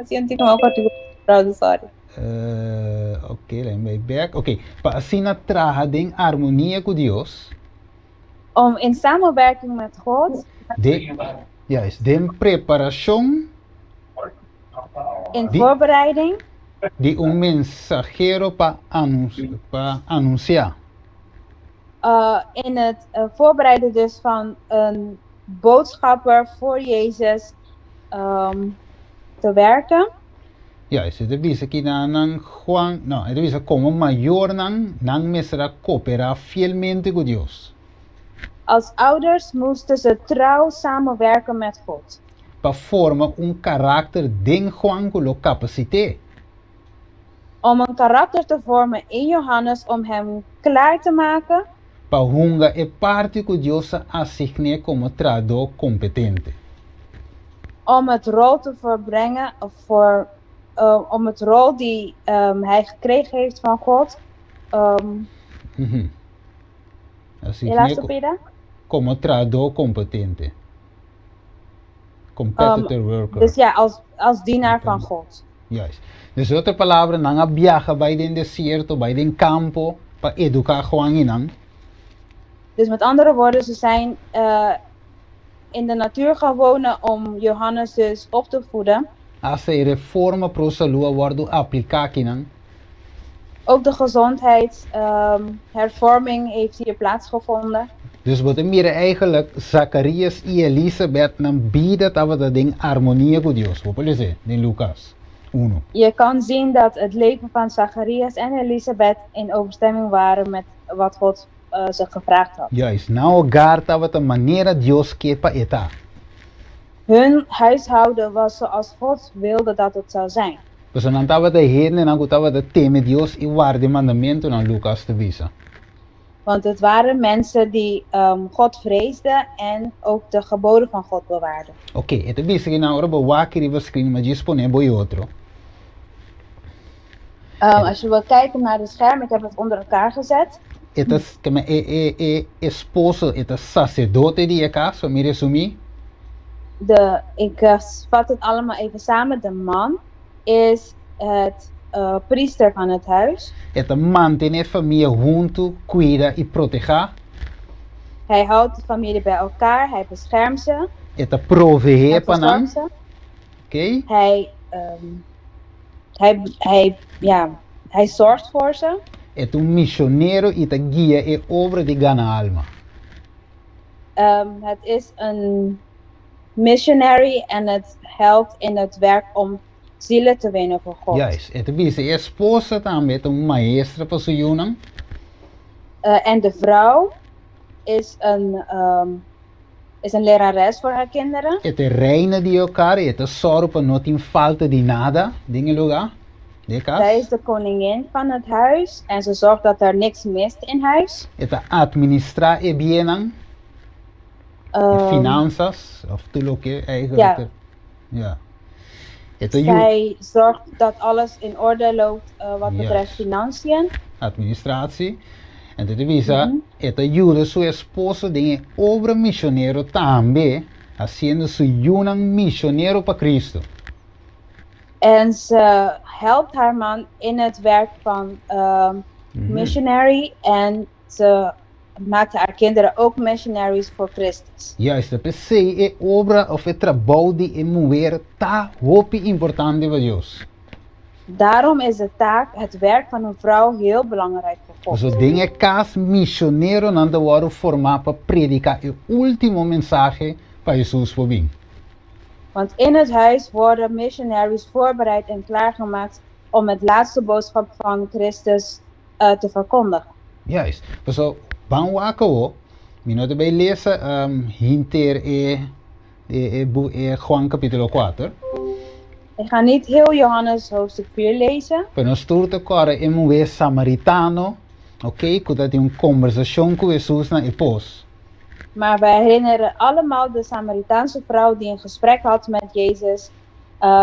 Siento como sorry. Ok, let me back. Ok, pa asina traha den armonia ku Dios. Om in samenwerking met God. Juist, den preparashon. In voorbereiding. Di un mensahero pa anunsiá. In het voorbereiden dus van een boodschapper voor Jezus te werken. Juist, e ta bisa ku nan Juan, no, e ta bisa komo mayornan, nan mester a koperá fielmente ku Dios. Als ouders moesten ze trouw samenwerken met God. Pa forma un karakter den Juan ku lo kapasit'é. Om een karakter te vormen in Johannes, om hem klaar te maken. Pa hunga e parti ku Dios a asign'é komo trahadó kompetente. Om het rol te voorbrengen, of om het rol die hij gekregen heeft van God. Asign'é Pida? Komo trahadó kompetente. Competitor worker. Dus ja, als dienaar van God. Juist. Dus otro palabra, nan a biaha bai den desierto, bai den kampo, pa eduká Juan einan. Dus met andere woorden, ze zijn in de natuur gaan wonen om Johannes dus op te voeden. Asta e reforma pro salú a wòrdu apliká akinan. Ook de gezondheidshervorming heeft hier plaatsgevonden. Dus bo ta mira eigenlijk Zacarias i Elisabeth nan bida tabata den armonia ku Dios. Bo por lesa den Lucas 1. Je kan zien dat het leven van Zacharias en Elisabeth in overstemming waren met wat God ze gevraagd had. Juist, nan hogar tabata manera Dios ke pa e ta. Hun huishouden was zoals God wilde dat het zou zijn. Pues nan tabata hendenan ku tabata teme Dios i warda e mandamentunan, Lucas ta bisa. Want het waren mensen die God vreesden en ook de geboden van God bewaarden. Ok, e ta bisa ku nan ora bo wak riba screen, m'a djis pone bo otro. Als je wil kijken naar het scherm, ik heb het onder elkaar gezet. E ta e e e esposo e ta saserdote di e kas, pa mi resumí. Ik vat het allemaal even samen. De man is het priester van het huis. E ta mantené famia huntu, kuida i protehá. Hij houdt de familie bij elkaar, hij beschermt ze. E ta proveé Hij pa nan. verzorgt ze. Ok? Hij, ja, hij zorgt voor ze. E ta un misionero i ta guia e obra di gana alma. Het is een missionary en het helpt in het werk om zielen te winnen voor God. Juist. E ta bisa e esposa tambe ta un maestra pa su yunan. En de vrouw is een lerares voor haar kinderen. E ta reina di hogar, e ta sòru pa no tin falta di nada den e lugá. Di kas. Zij is de koningin van het huis en ze zorgt dat er niks mist in huis. E ta atministrá e biennan. Finansas, òf tur loke eigenlijk. Ja. Ja. E ta yu. Zij zorgt dat alles in orde loopt wat betreft financiën. Administratie. Anto ta bisa, e ta yuda su esposo den e obra misionero tambe, hasiendo su yunan misionero pa Cristo. En ze helpt haar man in het werk van missionary en ze maakt haar kinderen ook missionaries voor Christus. Juist, p'esei e obra of e trabou di e muher ta hopi importante pa Dios. Daarom is de taak, het werk van een vrouw heel belangrijk voor God. Pasobra den e kas misioneronan ta wòrdu formá pa prediká e último mensahe pa Hesus por bin. Want in het huis worden missionaries voorbereid en klaargemaakt om het laatste boodschap van Christus te verkondigen. Juist. Pasobra ban wak awo, mi no ta bay lesa hinter e e e Juan capítulo kuater. Ik ga niet heel Johannes hoofdstuk 4 lezen. Pero nos tur ta kòrda e muhé samaritano, oké, ku ta tin un kombersashon ku Hesus na e pos. Maar wij herinneren allemaal de Samaritaanse vrouw die een gesprek had met Jezus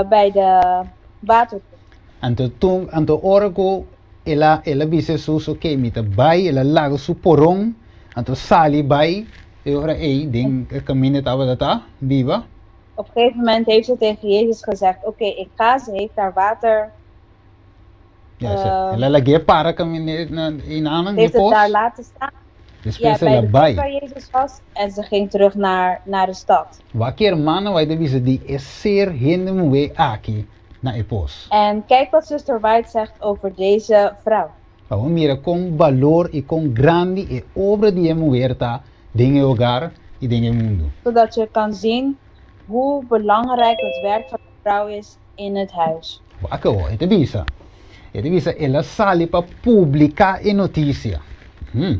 bij de waterput. Anto tun, anto ora ku el a, el a bisa Hesus, oké, mi ta bai, el a laga su poron, anto sali bai, e ora ei den e kaminda tabata ta biba. Op gegeven moment heeft ze tegen Jezus gezegd, oké, ik ga, ze heeft haar water. Ja, ze, el a lag'é para kaminda na einanan, Ze heeft e het pos. daar laten staan. Despues Ja, el bij a de put bai. waar Jezus was en ze ging terug naar, naar de stad. Wak hermano bai ta bisa di e ser hende muhé aki na e pos. En kijk wat zuster White zegt over deze vrouw. Pa bo mira kon balor i kon grandi e obra di e muher ta den e hogar i den e mundu. Zodat je kan zien hoe belangrijk het werk van de vrouw is in het huis. Wak awor, e ta bisa. E ta bisa el a sali pa publiká e notisia. Hm.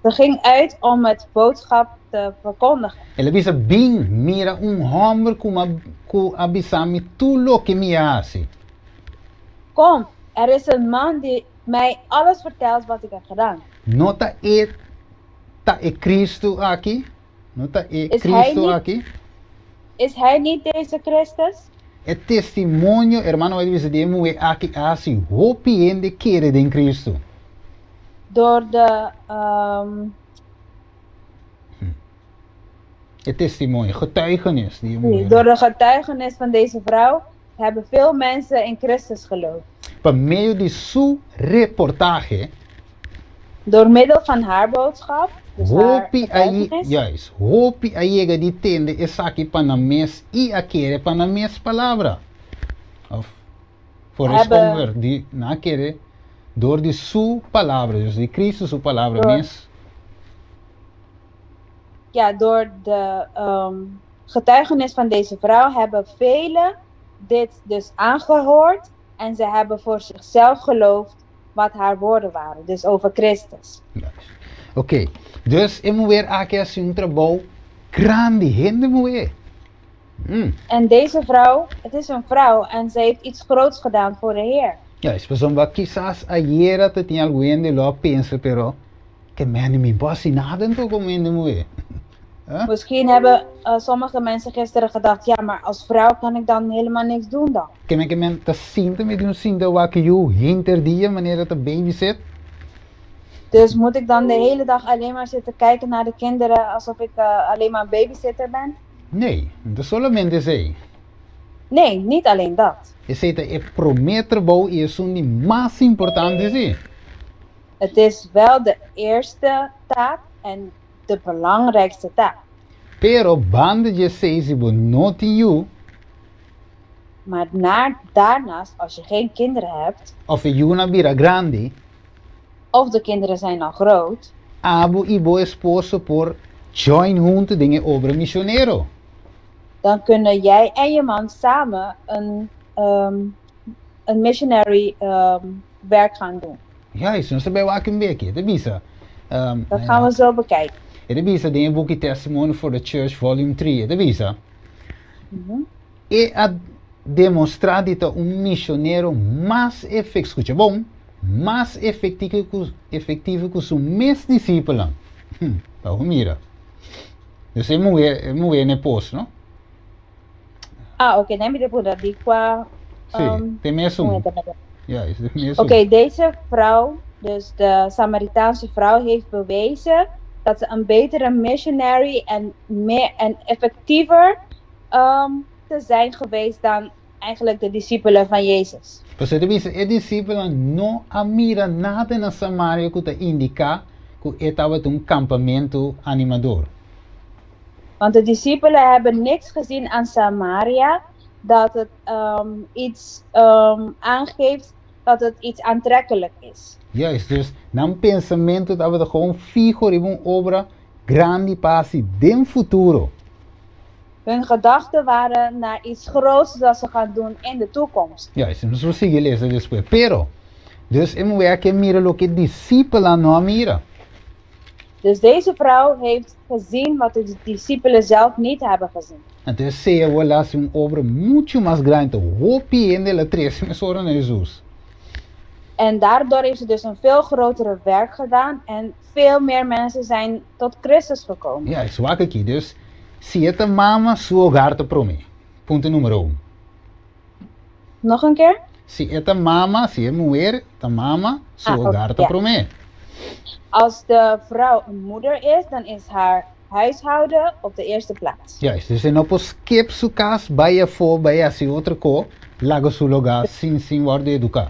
Ze ging uit om het boodschap te verkondigen. El a bisa, Bin, mira un hòmber ku a ku a bisa mi tur loke mi a hasi. Kom, er is een man die mij alles vertelt wat ik heb gedaan. No ta e ta e Cristo aki? No ta e Is hij Cristo niet- aki? Is hij niet deze Christus? E testimonio, hermano, bai bisa di e muhé aki a hasi hopi hende kere den Cristo. Door de um, E testimonio, getuigenis di e muhé. Door de getuigenis van deze vrouw hebben veel mensen in Christus geloofd. Pa medio di su reportahe. Door middel van haar boodschap, dus haar Hopi a getuigenis. Juist, hopi a yega di tende esaki pa nan mes i a kere pa nan mes palabra. Of for Hebben responder di nan a kere door di su palabra, dus di Cristo su palabra Door mes. Ja, door de getuigenis van deze vrouw hebben velen dit dus aangehoord en ze hebben voor zichzelf geloofd wat haar woorden waren, dus over Christus. Juist. Oké, dus e muher aki a hasi un trabou grandi, hende muher. En deze vrouw, het is een vrouw en ze heeft iets groots gedaan voor de Heer. Juist, pasobra kisas ayera ta tin algun hende lo a pensa pero ke mende mi bo hasi nada anto como hende muher. Huh? Misschien hebben sommige mensen gisteren gedacht, ja, maar als vrouw kan ik dan helemaal niks doen dan. Ke men ke men ta sinta mi di un sinta wak yu hinter dia manera ta babysit. Dus moet ik dan de hele dag alleen maar zitten kijken naar de kinderen alsof ik alleen maar een babysitter ben? Nee, no ta solamente esei. Nee, niet alleen dat. Esei ta e promé trabou i esun di mas importante si. Het is wel de eerste taak en de belangrijkste taak. Pero banda di esei si bo no tin yu. Maar naar, daarnaast, als je geen kinderen hebt. Of e yunan a bira grandi. Of de kinderen zijn al groot. Abo i bo esposo por join hunto den e obra misionero. Dan kunnen jij en je man samen een, een missionary werk gaan doen. Juist, nos ta bai wak un beki. E ta bisa. Dat gaan we zo bekijken. E ta bisa den e buki Testimony for the Church Volume 3. E ta bisa. E a demostrá di ta un misionero mas efek, skucha bon, mas efektivo ku efektivo ku su mes disipelnan. Hm, pa bo mira. Dus e muhé, e muhé na e pos, no? Ah, oké, nee, mi puntra di qua. Si, te mesun. Ja, is de mesun. Oké, deze vrouw, dus de Samaritaanse vrouw, heeft bewezen dat ze een betere missionary en, meer, en effectiever te zijn geweest dan eigenlijk de discipelen van Jezus. Pasobra e ta bisa, e disipelnan no a mira nada na Samaria ku ta indiká ku e tabata un kampamentu animador. Want de discipelen hebben niks gezien aan Samaria dat het iets aangeeft dat het iets aantrekkelijk is. Juist, dus nan pensamentu tabata gewoon fiho riba un obra grandi pa hasi den futuro. Hun gedachten waren naar iets groots dat ze gaan doen in de toekomst. Juist, nos lo sigui lesa despues. Pero, dus e muhé aki a mira loke e disipelnan no a mira. Dus deze vrouw heeft gezien wat de discipelen zelf niet hebben gezien. Anto esei awor el a hasi un obra muchu mas grandi. Hopi hende el a trese mesora na Hesus. En daardoor heeft ze dus een veel grotere werk gedaan en veel meer mensen zijn tot Christus gekomen. Juist, wak aki. Dus, si e ta mama, su hogar ta promé. Punto numero un. Nog een keer? Si e ta mama, si e muher ta mama, su hogar ta promé. Als de vrouw een moeder is, dan is haar huishouden op de eerste plaats. Juist, dus e no por skip su kas, bai afó, bai hasi otro ko, laga su lugá sin sin wòrdu eduká.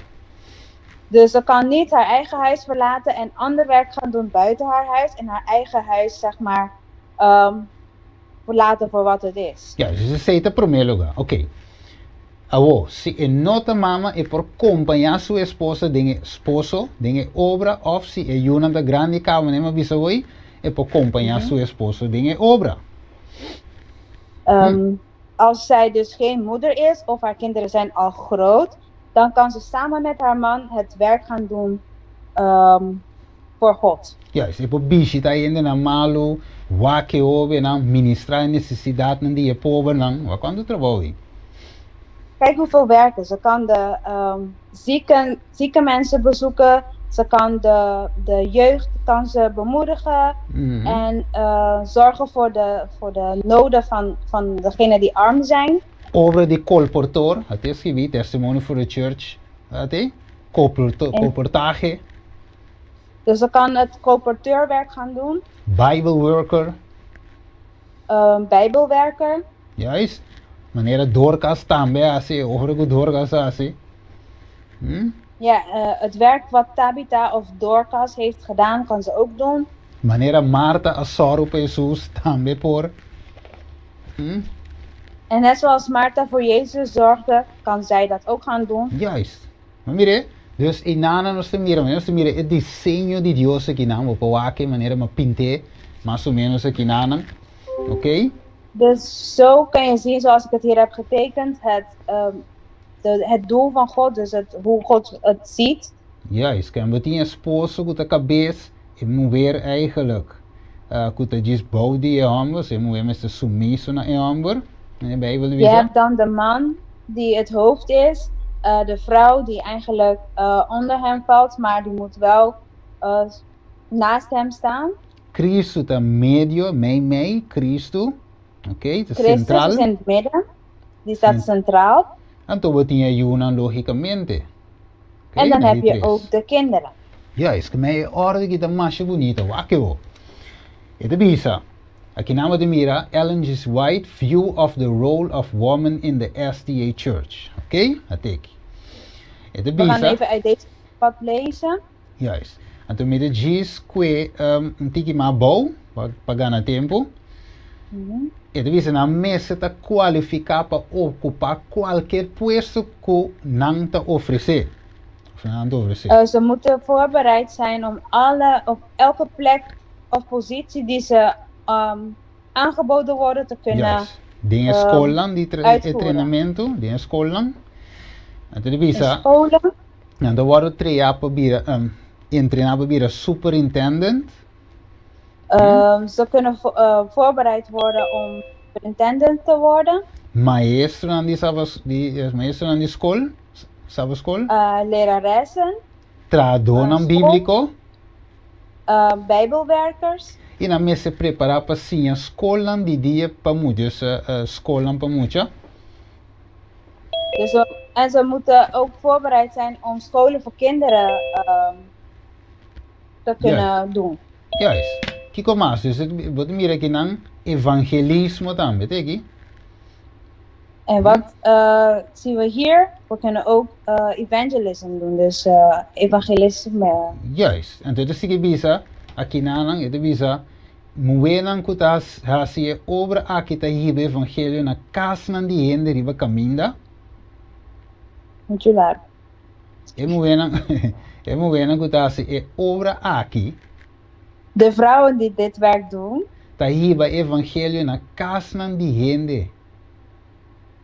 Dus ze kan niet haar eigen huis verlaten en ander werk gaan doen buiten haar huis en haar eigen huis, zeg maar, verlaten voor wat het is. Juist, dus esei ta promé lugá. Oké. Awor, si e no ta mama, e por kompañá su esposa den e esposo den e obra òf si e yunan ta grandi kaba manera mi a bisa hoy, e por kompañá su esposo den e obra. Als zij dus geen moeder is of haar kinderen zijn al groot, dan kan ze samen met haar man het werk gaan doen voor God. Juist, e por bishita hendenan malu, wak e hobennan, ministrá e nesesidatnan di e pobernan. Wak kuantu trabou ei. Kijk hoeveel werken. Ze kan de zieke mensen bezoeken. Ze kan de jeugd kan ze bemoedigen. En zorgen voor de noden van degenen die arm zijn. Obra di kolportor, a ta skibí Testimony for the Church, a e? Kolportahe. Dus ze kan het colporteurwerk gaan doen. Bible worker. Bijbelwerker. Juist. Manera Dorcas tambe a hasi, obra ku Dorcas a hasi. Ja, het werk wat Tabitha of Dorcas heeft gedaan, kan ze ook doen. Manera Marta a sòru pa Hesus tambe por. En net zoals Martha voor Jezus zorgde, kan zij dat ook gaan doen. Juist. Maar mire, dus einan nos ta mira, nos ta mira e diseño di Dios akinan, bo por wak e manera m'a pint'é, mas o menos akinanan. Oké? Dus zo kan je zien, zoals ik het hier heb getekend, het doel van God, dus hoe God het ziet. Juist, ken bo tin esposo ku ta kabes, e muher eigenlijk ku ta djis bou di e hòmber, so e muher mester sumiso na e hòmber, e Bijbel ta Je bisa. Hebt dan de man die het hoofd is, de vrouw die eigenlijk onder hem valt, maar die moet wel naast hem staan. Cristo ta medio, mei mei, Cristo, ok, ta Christus is sentral. In het midden, die staat centraal. Anto bo tin e yunan lógicamente. Ok, En dan na heb di je tres. Ook de kinderen. Juist, ku mei e orde ki ta masha bunita, wak e bo. E ta bisa, aki nan bo ta mira Ellen G. White View of the Role of Woman in the SDA Church. Ok, ateki. E ta We gaan bisa. Even uit deze wat lezen. Juist. Anto mi ta djis kue un tiki mas abou pa pa gana tempu. E ta bisa nan mester ta kualifiká pa okupá kualker puesto ku nan ta ofresé. Of nan ta ofresé. Ze moeten voorbereid zijn om alle, op elke plek of positie die ze aangeboden worden te kunnen Juist. Den e skolnan di tra e uitvoeren. trenamentu, den e skolnan. Anto ta In bisa scholen. Nan ta wòrdu treá pa bira, entrená pa bira superintendent. Ze kunnen voorbereid worden om superintendent te worden. Maestronan di sabas, di, maestronan di skol, sabaskol. Leraressen. Trahadónan School. bíbliko. Bijbelwerkers. I nan mester prepará pa siña skolnan di dia pa mucha, dus skolnan pa mucha. Dus en ze moeten ook voorbereid zijn om scholen voor kinderen te kunnen doen. Juist. Kiko mas, dus bo ta mira akinan evangelismo tambe, te aki? En wat zien we hier? We kunnen ook evangelism doen, dus evangelisme. Juist. Anto e ta sigui bisa, akinanan, e ta bisa, muhénan ku ta hasi e obra aki ta hiba e evangelio na kasnan di hende riba kaminda. Muchu largu. E muhénan, e muhénan ku ta hasi e obra aki. De vrouwen die dit werk doen. Ta hiba e evangelio na kasnan di hende.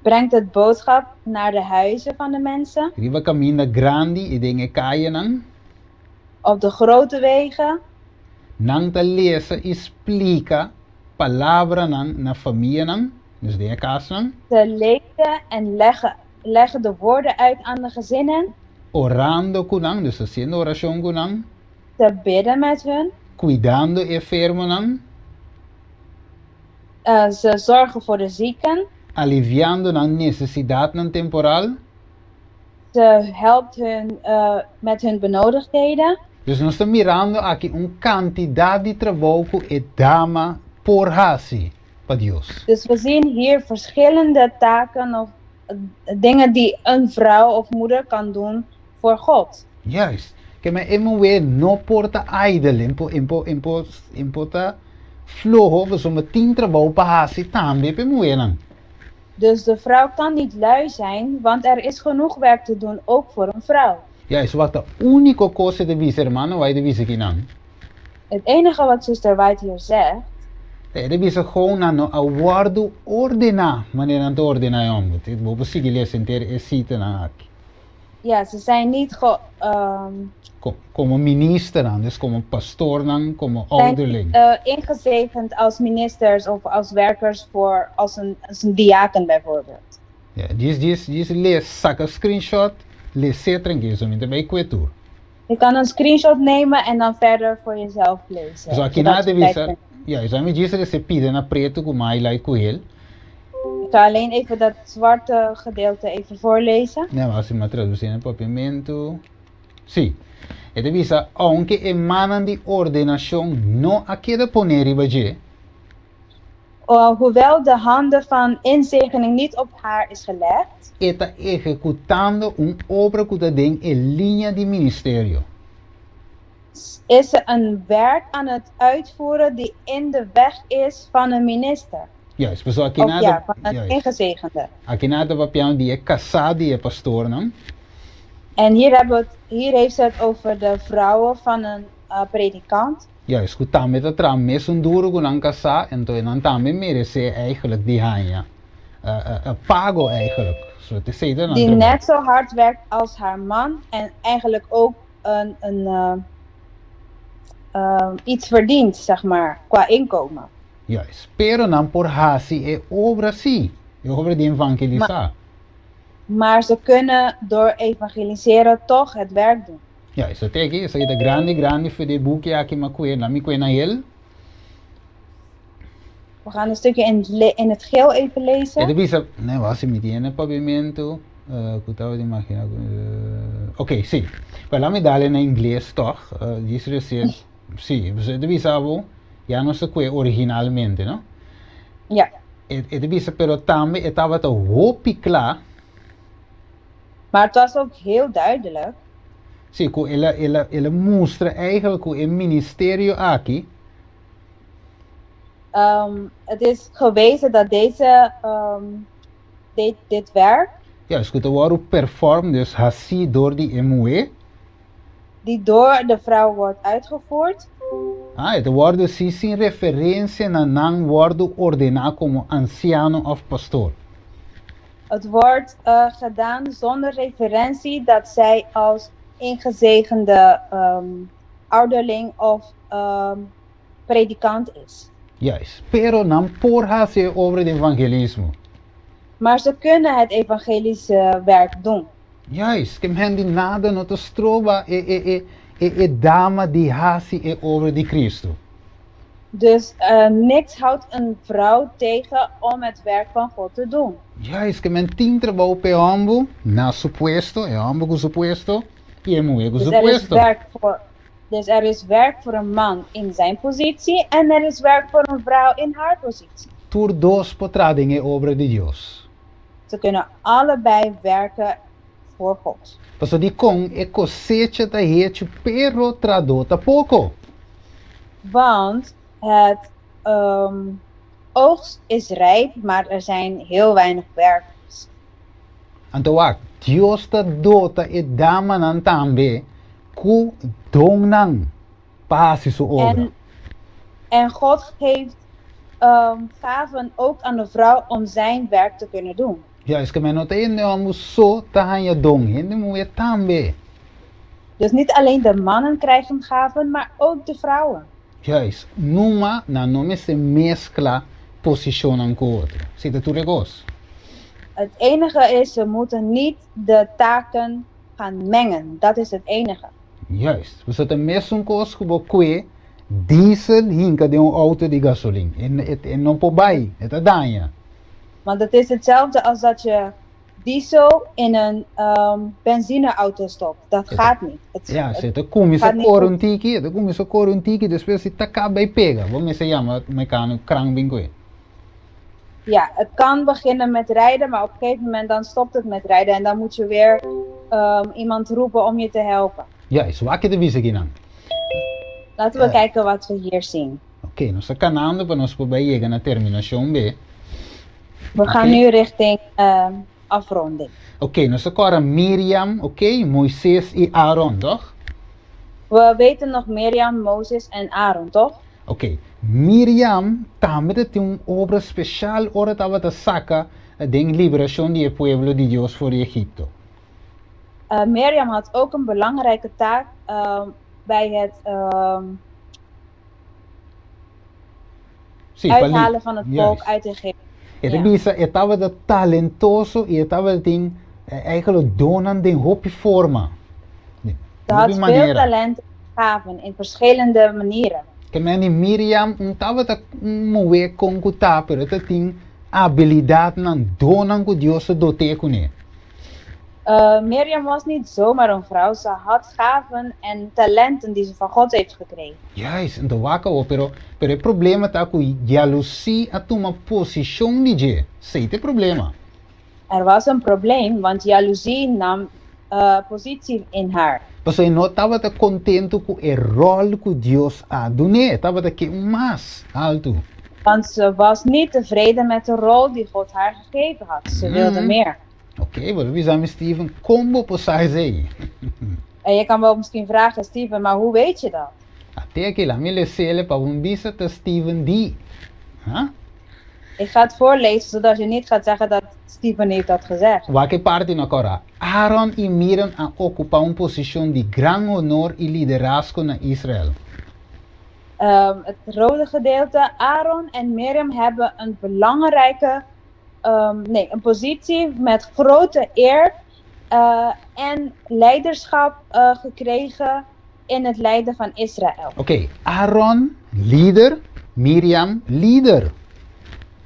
Brengt het boodschap naar de huizen van de mensen. Riba kaminda grandi i den e kayenan. Op de grote wegen. Nan ta lesa i splika palabranan na famianan, dus den e kasnan. Ze lezen en leggen, leggen de woorden uit aan de gezinnen. Orando ku nan, dus hasiendo orashon ku nan. Ze bidden met hun. Kuidando e enfermonan. Ze zorgen voor de zieken. Aliviando nan nesesidatnan temporal. Ze helpt hun met hun benodigdheden. Dus nos ta mirando aki un kantidat di trabou ku e dama por hasi pa Dios. Dus we zien hier verschillende taken of dingen die een vrouw of moeder kan doen voor God. Juist. Ke men e muhé no por ta idle, e por, e por, e por, e por ta floho pasobra tin trabou pa hasi tambe pa e muhénan. Dus de vrouw kan niet lui zijn, want er is genoeg werk te doen ook voor een vrouw. Juist, wak ta úniko kos e ta bisa hermano White ta bisa kinan. Het enige wat zuster White hier zegt. Ta e ta bisa gou nan no a wòrdu ordená manera nan ta ordená e hòmber. Bo por sigui lesa henter e sitanan aki. Ja, ze zijn niet ge, Komo ministernan, dus komo pastornan, komo zijn ouderling. Ingezegend als ministers of als werkers voor, als een diaken bijvoorbeeld. Ja, djis djis djis les saka screenshot, les'é trankil, so mi ta bai kue tur. Je kan een screenshot nemen en dan verder voor jezelf lezen. So aki zodat na je ta tijd bisa, vindt. Ja, so mi djis rese pida na pretu ku mi highlight ku hel. Ik ga alleen even dat zwarte gedeelte even voorlezen. Ne, ma si mi a traduci na papiamentu. Sí. E ta bisa, Ounke e mannan di ordenashon no a keda poné riba dje. Hoewel de handen van inzegening niet op haar is gelegd. E ta ehekutando un obra ku ta den e liña di ministerio. Is ze een werk aan het uitvoeren die in de weg is van een minister. Juist, pasobra aki Of na ja, ta, van een juist. ingezegende. Aki na ta papiando di e kasá di e pastornan. En hier, hebben we het, hier heeft ze het over de vrouwen van een predikant. Juist, ku tambe ta traha mesun duru ku nan kasá, enton e nan tambe meresé eigenlijk di haña pago eigenlijk. So t'esei ta nan Die trabou. net zo hard werkt als haar man en eigenlijk ook een iets verdient, zeg maar, qua inkomen. Juist. Pero nan por hasi e obra sí, e obra di evangelisá. Maar ze kunnen door evangeliseren toch het werk doen. Juist, so te aki, esaki ta grandi grandi for di e buki aki m'a kue, na mi kue na hel. We gaan een stukje in het geel even E lezen. ta bisa, nee, wak si mi tin e papiamentu, ku tabata imagina ku, ok, sí. Pero laat mi dal na ingles toch, djis recién, sí, e ta bisa bo, ya nos ta kue originalmente, no? Ja. E ta bisa, pero tambe e tabata hopi kla. Maar het was ook heel duidelijk. Sí, ku el a, el a, el a mustra eigenlijk ku e ministerio aki. Het is gewezen dat dit werk. Juist, ku ta wòrdu perform, dus hasí dor di e muhé. Die door de vrouw wordt uitgevoerd. Ah, e ta wòrdu hasí sin referensia na nan wòrdu ordená komo ansiano òf pastor. Het wordt gedaan zonder referentie dat zij als ingezegende ouderling of predikant is. Juist. Pero nan por hasi e obra di evangelismo. Maar ze kunnen het evangelische werk doen. Juist. Ke men di nada no ta stroba e e e e e dama di hasi e obra di Cristo. Dus niks houdt een vrouw tegen om het werk van God te doen. Juist, ke men tin trabou pa e hòmber na su puesto, e hòmber ku su puesto i e muhé ku Dus su er is puesto. werk voor, dus er is werk voor een man in zijn positie en er is werk voor een vrouw in haar positie. Tur dos por traha den e obra di Dios. Ze kunnen allebei werken voor God. Pasobra dikon e kosecha ta hechu pero trahadó ta poko? Want het oogst is rijp, maar er zijn heel weinig werkers. Anto wak, Dios ta dota e damanan tambe ku donnan pa hasi su obra. En God geeft gaven ook aan de vrouw om zijn werk te kunnen doen. Juist, ke men no ta hende hòmber so ta haña don, hende muhé tambe. Dus niet alleen de mannen krijgen gaven, maar ook de vrouwen. Juist, numa nan no mester meskla posishonnan ku otro. Si ta tur e kos. Het enige is, ze moeten niet de taken gaan mengen. Dat is het enige. Juist, pasobra ta mesun kos ku bo kue diesel hinka den un outo di gasolin. E no por bai, e ta daña. Want het is hetzelfde als dat je diesel in een benzineauto stopt. Dat gaat niet. Het, Ja, het si ta kuminsá gaat niet kore goed. un tiki, e ta kuminsá kore un tiki, despues si ta kaba e pega. Bo mester yama mekano kran bin ku e. Ja, het kan beginnen met rijden, maar op een gegeven moment dan stopt het met rijden en dan moet je weer iemand roepen om je te helpen. Juist, wak ke ta bisa kinan. Laten we kijken wat we hier zien. Oké, nos ta kanando pa nos por bai yega na terminashon be. We gaan Oké. nu richting afronding. Oké, nos ta kòrda Miriam, oké, Moises i Aaron, toch? We weten nog Mirjam, Mozes en Aaron, toch? Oké, Miriam tambe ta tin un obra speshal ora tabata saka den liberashon di e pueblo di Dios for di Egipto. Mirjam had ook een belangrijke taak bij het Sí, pa li uithalen van het volk juist. uit Egypte. E ta Ja. bisa e tabata talentoso i e tabatin eigenlijk donnan den hopi forma, den Ze hopi had veel manera. talenten en gaven in verschillende manieren. Ke men di Miriam un tabata un muhé kon ku ta, pero e ta tin abilidatnan, donnan ku Dios a dot'é kuné. Mirjam was niet zomaar een vrouw, ze had gaven en talenten die ze van God heeft gekregen. Juist, anto wak awor, pero pero e problema ta ku jalusí a tuma posishon di dje. Esei ta e problema. Er was een probleem, want jaloezie nam positie in haar. Pasobra e no tabata kontentu ku e ròl ku Dios a dun'é, e tabata ke un mas haltu. Want ze was niet tevreden met de rol die God haar gegeven had. Ze wilde meer. Oké, bo ta bisa mi Steven, kon bo por sa esei? En je kan wel misschien vragen, Steven, maar hoe weet je dat? Ate aki la mi lesele pa bo bisa ta Steven di. Ha? Ik ga het voorlezen, zodat je niet gaat zeggen dat Steven heeft dat gezegd. Wak e parti no kora. Aaron i Miriam a okupá un posishon di gran honor i liderazgo na Israel. Het rode gedeelte, Aaron en Miriam hebben een belangrijke, nee, een positie met grote eer en leiderschap gekregen in het leiden van Israël. Oké, Aaron, lider, Miriam, lider.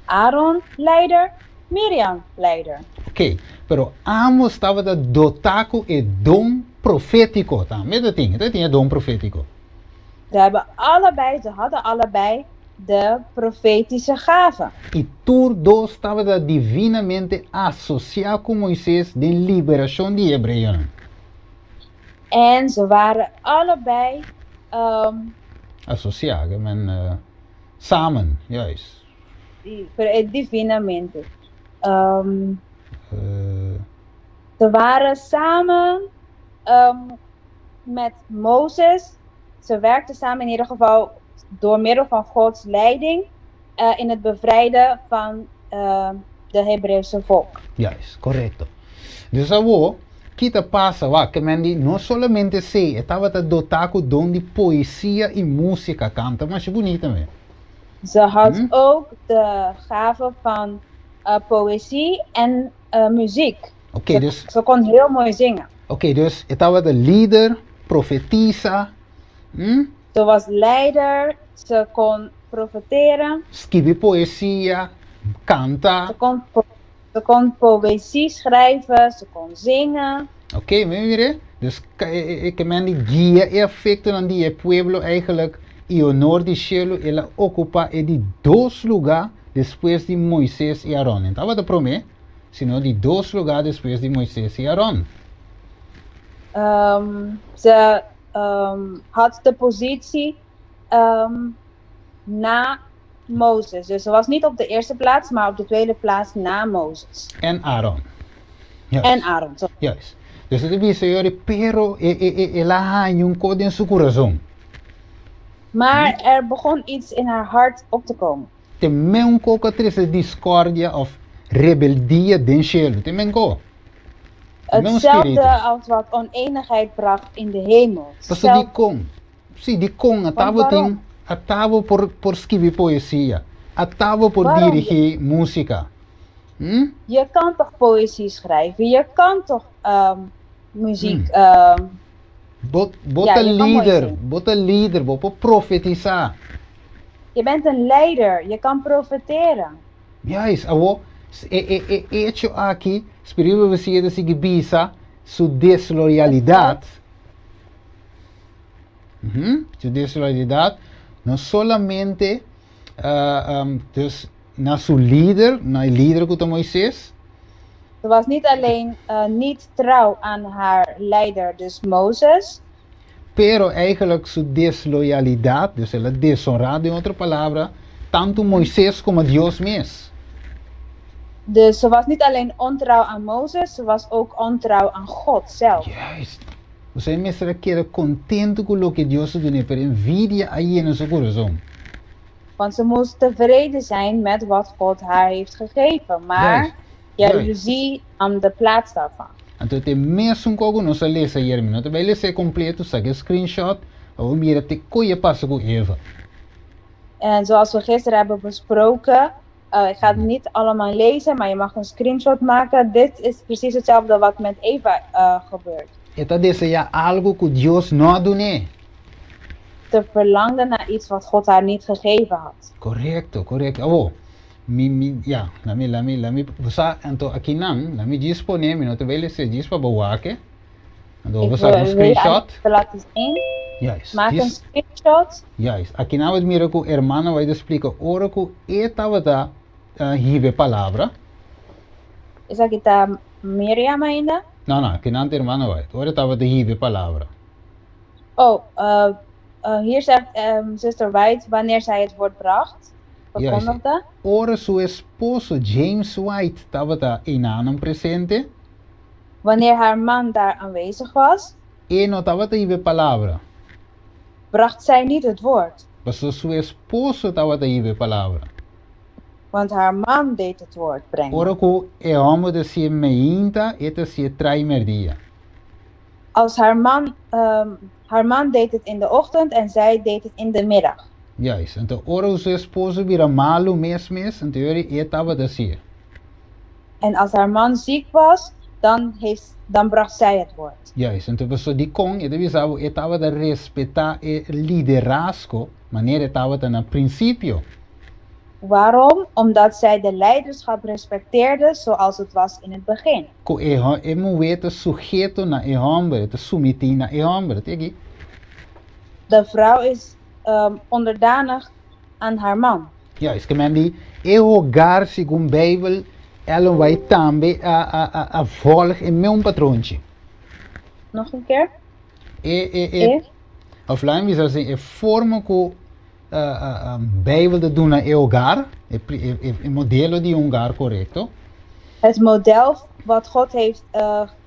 Aaron, leider, Miriam, leider. Oké, pero ambos tabata dotá ku e don profétiko tambe ta tin, ta tin e don profétiko. Ze hebben allebei, ze hadden allebei de profetische gave. I tur dos tabata divinamente asosiá ku Moises den liberashon di e hebreonan. En ze waren allebei Asosiá, ke men samen, juist. Pero e divinamente. Ze waren samen met Mozes. Ze werkten samen in ieder geval door middel van Gods leiding in het bevrijden van de Hebreeuwse volk. Juist, korekto. Dus awor, ki ta pasa wak? Ke men di no solamente esei, e tabata dotá ku don di poesia i músika, kanta masha bunita me. Ze had ook de gave van poëzie en muziek. Oké, dus Ze kon heel mooi zingen. Oké, dus e tabata lider, profetisa. Ze was leider, ze kon profeteren. Skirbi poesia, kanta. Ze kon poëzie schrijven, ze kon zingen. Ok, mi mira. Dus ke men di guia e afektonan di e pueblo eigenlijk i honor di shelu el a okupá e di dos lugá despues di Moises i Aron. E tabata promé, sino di dos lugá despues di Moises i Aron. Ze had de positie na Mozes. Dus ze was niet op de eerste plaats, maar op de tweede plaats na Mozes. En Aaron. Juist. En Aaron, sorry. Juist. Dus e ta bisa yori, pero e, e, e, el a haña un kos den su kurason. Maar er begon iets in haar hart op te komen. Te men un kos ku a trese diskordia òf rebeldia den shelu. Te men ko. Te men un Hetzelfde spiritu. als wat onenigheid bracht in de hemel. Pasobra dikon? Sí, dikon Want ata bo tin, waarom? ata bo por por skibi poesia, ata bo por Waarom? dirigí músika. Hm? Je kan toch poëzie schrijven? Je kan toch muziek. Bo bo Ja, ta je kan mooi lider, zingen. bo ta lider, bo por profetisá. Je bent een leider, je kan profeteren. Juist, awo e e e echo aki, Spiritu Profesia ta sigui bisa su desloyalidat. Su desloyalidat no solamente dus na su lider, na e lider ku ta Moises. Ze was niet alleen niet trouw aan haar leider, dus Mozes. Pero eigenlijk su desloyalidat, dus el a deshonrá, den otro palabra, tantu Moises komo Dios mes. Dus ze was niet alleen ontrouw aan Mozes, ze was ook ontrouw aan God zelf. Juist. Osea e mester a keda kontentu ku loke Dios a dun'é, pero envidia a yena su kurason. Want ze moest tevreden zijn met wat God haar heeft gegeven, maar jaloezie nam de plaats daarvan. Anto ta e mesun kos ku nos a lesa ayer. Mi no ta bai lesa e kompleto, saka e screenshot, pa bo mira te koe a pasa ku Eva. En zoals we gisteren hebben besproken, ik ga het niet allemaal lezen, maar je mag een screenshot maken. Dit is precies hetzelfde wat met Eva gebeurt. E ta deseá algu ku Dios no a dun'é. Ze verlangde naar iets wat God haar niet gegeven had. Korekto, korekto. Awor, mi, mi, ya, lami, lami, lami, bo sa, anto akinan, lami djis pone, mi no ta bai lesa djis pa bo wak e. Anto Ik bo saka un wil, wil je screenshot. even laten zien? Juist, Maak een djis, screenshot. juist. Akinan bo ta mira ku hermana bai ta splika ora ku e tabata hiba e palabra. Esaki ta Miriam ainda? No, no, akinan ta hermana White. Ora e tabata hiba e palabra. Oh, hier zegt zuster White wanneer zij het woord bracht, Juist. verkondigde. Ora su esposo James White tabata einanan presente. Wanneer haar man daar aanwezig was. E no tabata hiba e palabra. Bracht zij niet het woord. Pasobra su esposo tabata hiba e palabra. Want haar man deed het woord brengen. Ora ku e hòmber ta si'e meinta, e ta si'e trai merdia. Als haar man, haar man deed het in de ochtend en zij deed het in de middag. Juist. Anto ora ku su esposo bira malu mes mes, anto yori e tabata si'e. En als haar man ziek was, dan, heeft, dan bracht zij het woord. Juist. Anto pasobra dikon e ta bisa bo e tabata respetá e liderazgo manera e tabata na prinsipio. Waarom? Omdat zij de leiderschap respecteerde zoals het was in het begin. Ku e e muhé ta suheto na e hòmber, e ta sumití na e hòmber. Te aki. De vrouw is onderdanig aan haar man. Juist, ke men di e hogar segun Bijbel, Ellen White tambe a a a a volg e meun patronchi. Nog een keer? E e e E? Of laat mi bisa asin, e forma ku Bijbel ta duna e hogar, e e e modelo di un hogar korekto. Het model wat God heeft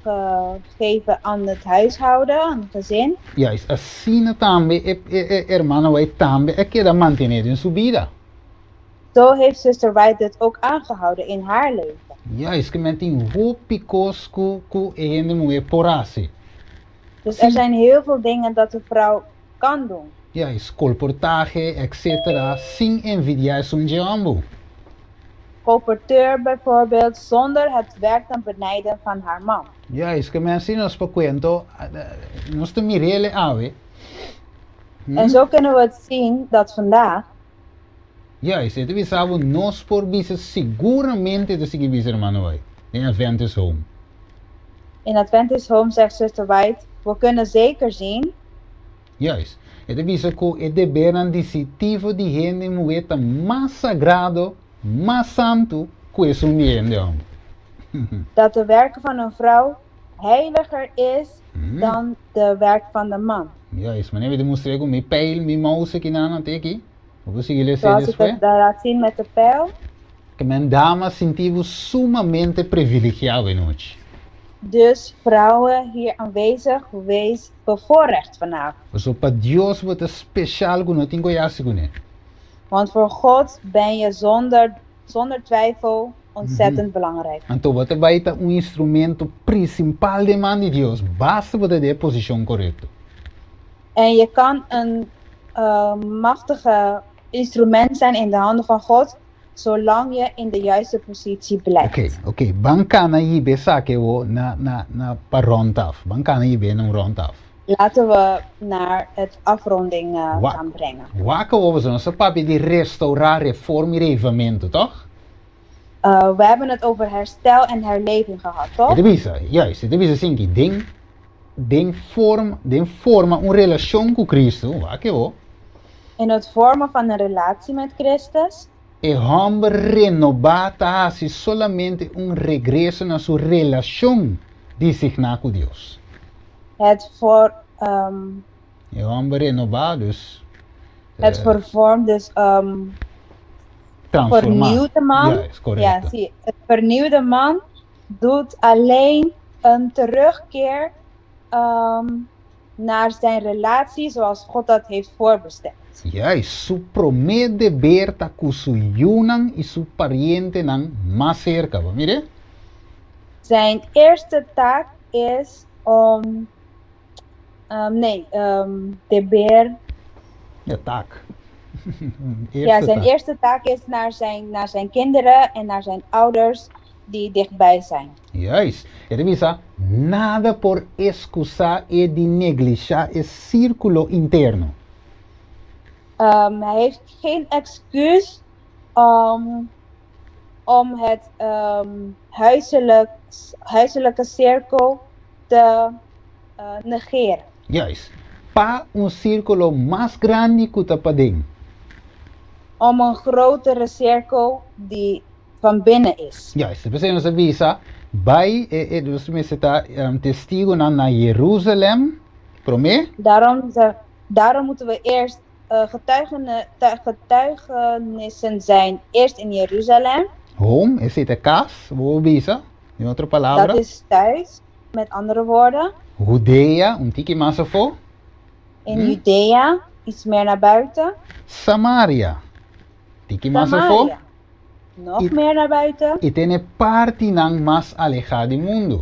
gegeven aan het huishouden, aan het gezin. Juist, asina tambe e e e hermana White tambe a keda mantené den su bida. Zo heeft zuster White dit ook aangehouden in haar leven. Juist, ke men tin hopi kos ku ku e hende muhé por hasi. Dus er zijn heel veel dingen dat de vrouw kan doen. Juist, kolportahe, etcetera, sin envidiá esun dje hòmber. Colporteur bijvoorbeeld, zonder het werk te benijden van haar man. Juist, ke men si nos por kuento, nos ta mir'é awe. En zo kunnen we het zien dat vandaag. Juist, e ta bisa bo nos por bisa siguramente ta sigui bisa hermano White den Adventist Home. In Adventist Home zegt zuster White, we kunnen zeker zien. Juist, e ta bisa ku e debernan disitivo di hende muhé ta mas sagrado, mas santu ku esun di hende hòmber. Dat de werken van een vrouw heiliger is dan de werk van de man. Juist, manera mi ta mustr'é ku mi pijl, mi mouse kinan te aki. Bo por sigui lesa Zoals ik despues? het daar laat zien met de pijl. Ke men dama sinti bo sumamente privilegiá e nochi. Dus vrouwen hier aanwezig, wees bevoorrecht vanavond. Pasobra pa Dios bo ta speshal ku no tin ku yasi kuné. Want voor God ben je zonder, zonder twijfel ontzettend belangrijk. Anto bo ta bai ta un instrumento prinsipal den man di Dios, basta bo ta den e posishon korekto. En je kan een machtige instrument zijn in de handen van God, zolang je in de juiste positie blijft. Oké, oké, ban kana yiba esaki awo na, na, na pa rond af. Ban kana yib'é na un rond af. Laten we naar het afronding Wak, gaan brengen. wak awo pasobra nos a papia di restaurá, reforma i reivamentu, tòg? We hebben het over herstel en herleving gehad, E toch? ta bisa, juist, e ta bisa asinki, den Den forma, den forma un relashon ku Kristu, wak e bo. In het vormen van een relatie met Christus. E hòmber renobá ta hasi solamente un regreso na su relashon disigná ku Dios. Het voor, E hòmber renobá, dus. Het vervormd, dus Transformá. vernieuwde man. Juist, korekto. Ja, zie, het vernieuwde man doet alleen een terugkeer naar zijn relatie zoals God dat heeft voorbestemd. Juist, su promé deber ta ku su yunan i su parientenan mas serka. Bo mira? Zijn eerste taak is om, nee, deber. Ja, taak. Ja, zijn eerste taak is naar zijn kinderen en naar zijn ouders die dichtbij zijn. Juist. E ta bisa, nada por eskusá e di neglishá e sírkulo interno. Hij heeft geen excuus om het huiselijk, huiselijke cirkel te negeren. Juist. Pa un sírkulo mas grandi ku ta paden. Om een grotere cirkel die van binnen is. Juist. P'esei nos a bisa, bai e e nos mester ta testigunan na Jerusalem promé. Daarom, daarom moeten we eerst getuigene, getuigenissen zijn, eerst in Jeruzalem. Home, esei ta kas, bo por bisa, den otro palabra. Dat is thuis, met andere woorden. Judea, un tiki mas afó. In Judea, iets meer naar buiten. Samaria, tiki mas afó. Samaria, nog meer naar buiten. I te n'e partinan mas alehá di mundu.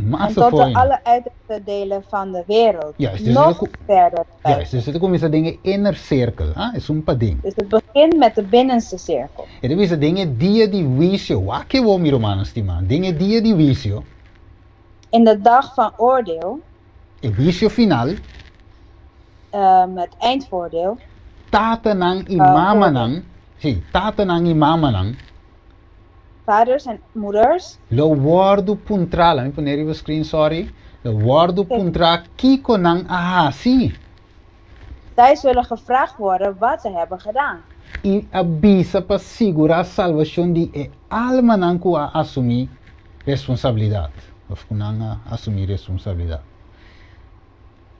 Mas En tot afó de ainda. alle uiterste delen van de wereld, Juist, dus nog het ku- verder Juist, buiten. dus e ta kuminsá den e inner circle, ha, esun paden. Dus het begint met de binnenste cirkel. E ta bisa den e dia di huisio, wak e bo mi rumannan stimá, den e dia di huisio. In de dag van oordeel. E huisio final. Het eindvoordeel. Tatanan i mamanan, sí, tatanan i mamanan. Vaders en moeders. Lo wòrdu puntrá, laat mi pone riba screen, sorry. Lo wòrdu puntrá kiko nan a hasi. Zij zullen gevraagd worden wat ze hebben gedaan. I a bisa pa sigurá salbashon di e almanan ku a asumí responsabilidat, òf ku nan a asumí responsabilidat.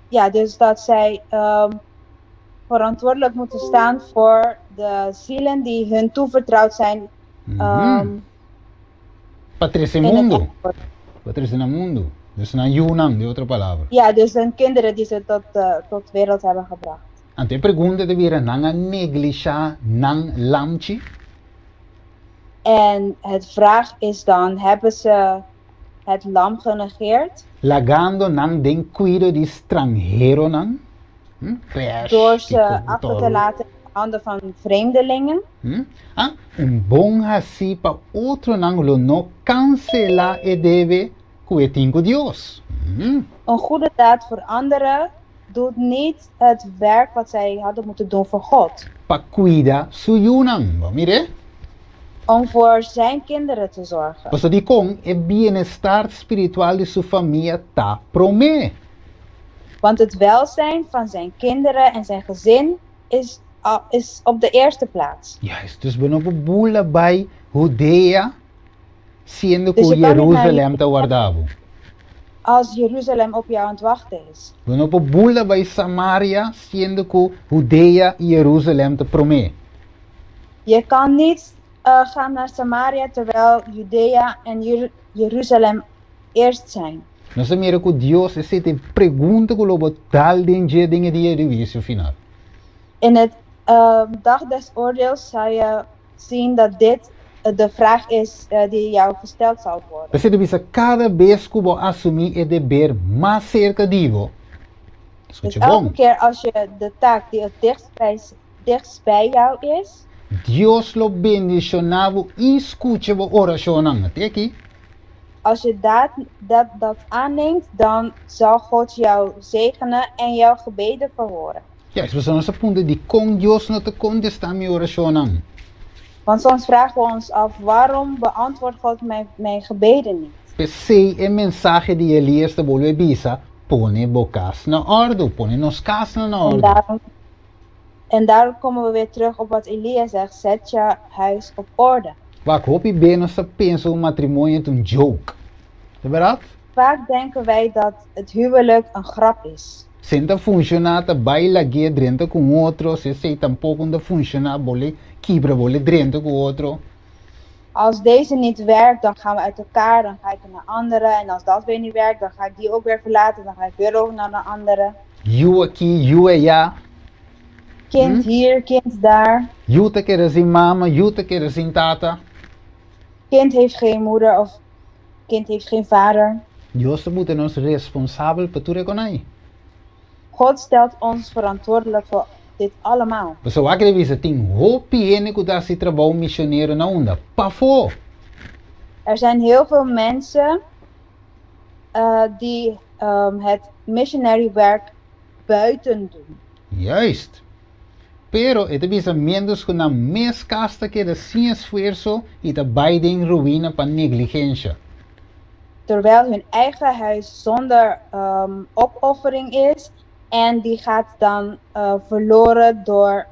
Ja, dus dat zij verantwoordelijk moeten staan voor de zielen die hun toevertrouwd zijn. Pa trese in het mundu. antwoord. Pa trese na mundu. Dus nan yunan, den otro palabra. Ja, dus hun kinderen die ze tot wereld hebben gebracht. Anto e pregunta ta bira, nan a neglishá nan lamchi? En het vraag is dan, hebben ze het lam genegeerd? Lagando nan den kuido di stranheronan? Hm? Crash, Door ze kiko, achter te toro. laten in de handen van vreemdelingen? Hm? Ah, un bon hasí pa otronan lo no kanselá e debe ku e tin ku Dios. Hm? Een goede daad voor anderen doet niet het werk wat zij hadden moeten doen voor God. Pa kuida su yunan. Bo mir'é? Om voor zijn kinderen te zorgen. Pasobra dikon e bienestar spiritual di su famia ta promé. Want het welzijn van zijn kinderen en zijn gezin is, is op de eerste plaats. Juist, dus bo no por bula bai Hudea siendo Dus ku je kan niet naar Jerusalem ta warda bo. Als Jeruzalem op jou aan het wachten is. Bo no por bula bai Samaria siendo ku Hudea i Jerusalem ta promé. Je kan niet gaan naar Samaria terwijl Judea en Jeruzalem eerst zijn. Nos ta mira ku Dios esei ta e pregunta ku lo bo dal den dje den e dia di huisio final. In het dag des oordeels zal je zien dat dit de vraag is die jou gesteld zal worden. P'esei ta bisa kada bes ku bo asumí e deber mas serka di bo, Dus skucha elke bon. keer als je de taak die het dichtst bij jou is. Dios lo bendishoná bo i skucha bo orashonnan. Te aki. Als je dat, dat, dat aanneemt, dan zal God jou zegenen en jouw gebeden verhoren. Juist, pasobra nos ta puntra dikon Dios no ta kontestá mi orashonnan. Want soms vragen we ons af, waarom beantwoordt God mijn, mijn gebeden niet? P'esei e mensahe di Elias ta bolbe bisa, Pone bo kas na òrdu, pone nos kasnan na En òrdu. daarom, en daarom komen we weer terug op wat Elia zegt, zet je huis op orde. Wak, hopi be nos ta pensa un matrimonio ta un joke. Ta bèrdat? Vaak denken wij dat het huwelijk een grap is. Si N ta funshoná ta bai lag'é drenta ku un otro, si esei tampoko N ta funshoná bo le kibra bo le drenta ku otro. Als deze niet werkt, dan gaan we uit elkaar, dan ga ik naar andere en als dat weer niet werkt, dan ga ik die ook weer verlaten, dan ga ik weer over naar een andere. Yu aki, yu eya. Kind hier, kind daar. Yu ta kere sin mama, yu ta kere sin tata. Kind heeft geen moeder of kind heeft geen vader. Dios ta buta nos responsabel pa tur e konai. God stelt ons verantwoordelijk voor dit allemaal. Pasobra wak e bisa tin hopi hende ku ta hasi trabou misionero na unda? Pafó! Er zijn heel veel mensen die het missionary werk buiten doen. Juist. Pero e ta bisa miéntras ku nan mes kas ta keda sin esfuerso i ta bai den ruina pa negligensha. Terwijl hun eigen huis zonder opoffering is en die gaat dan verloren door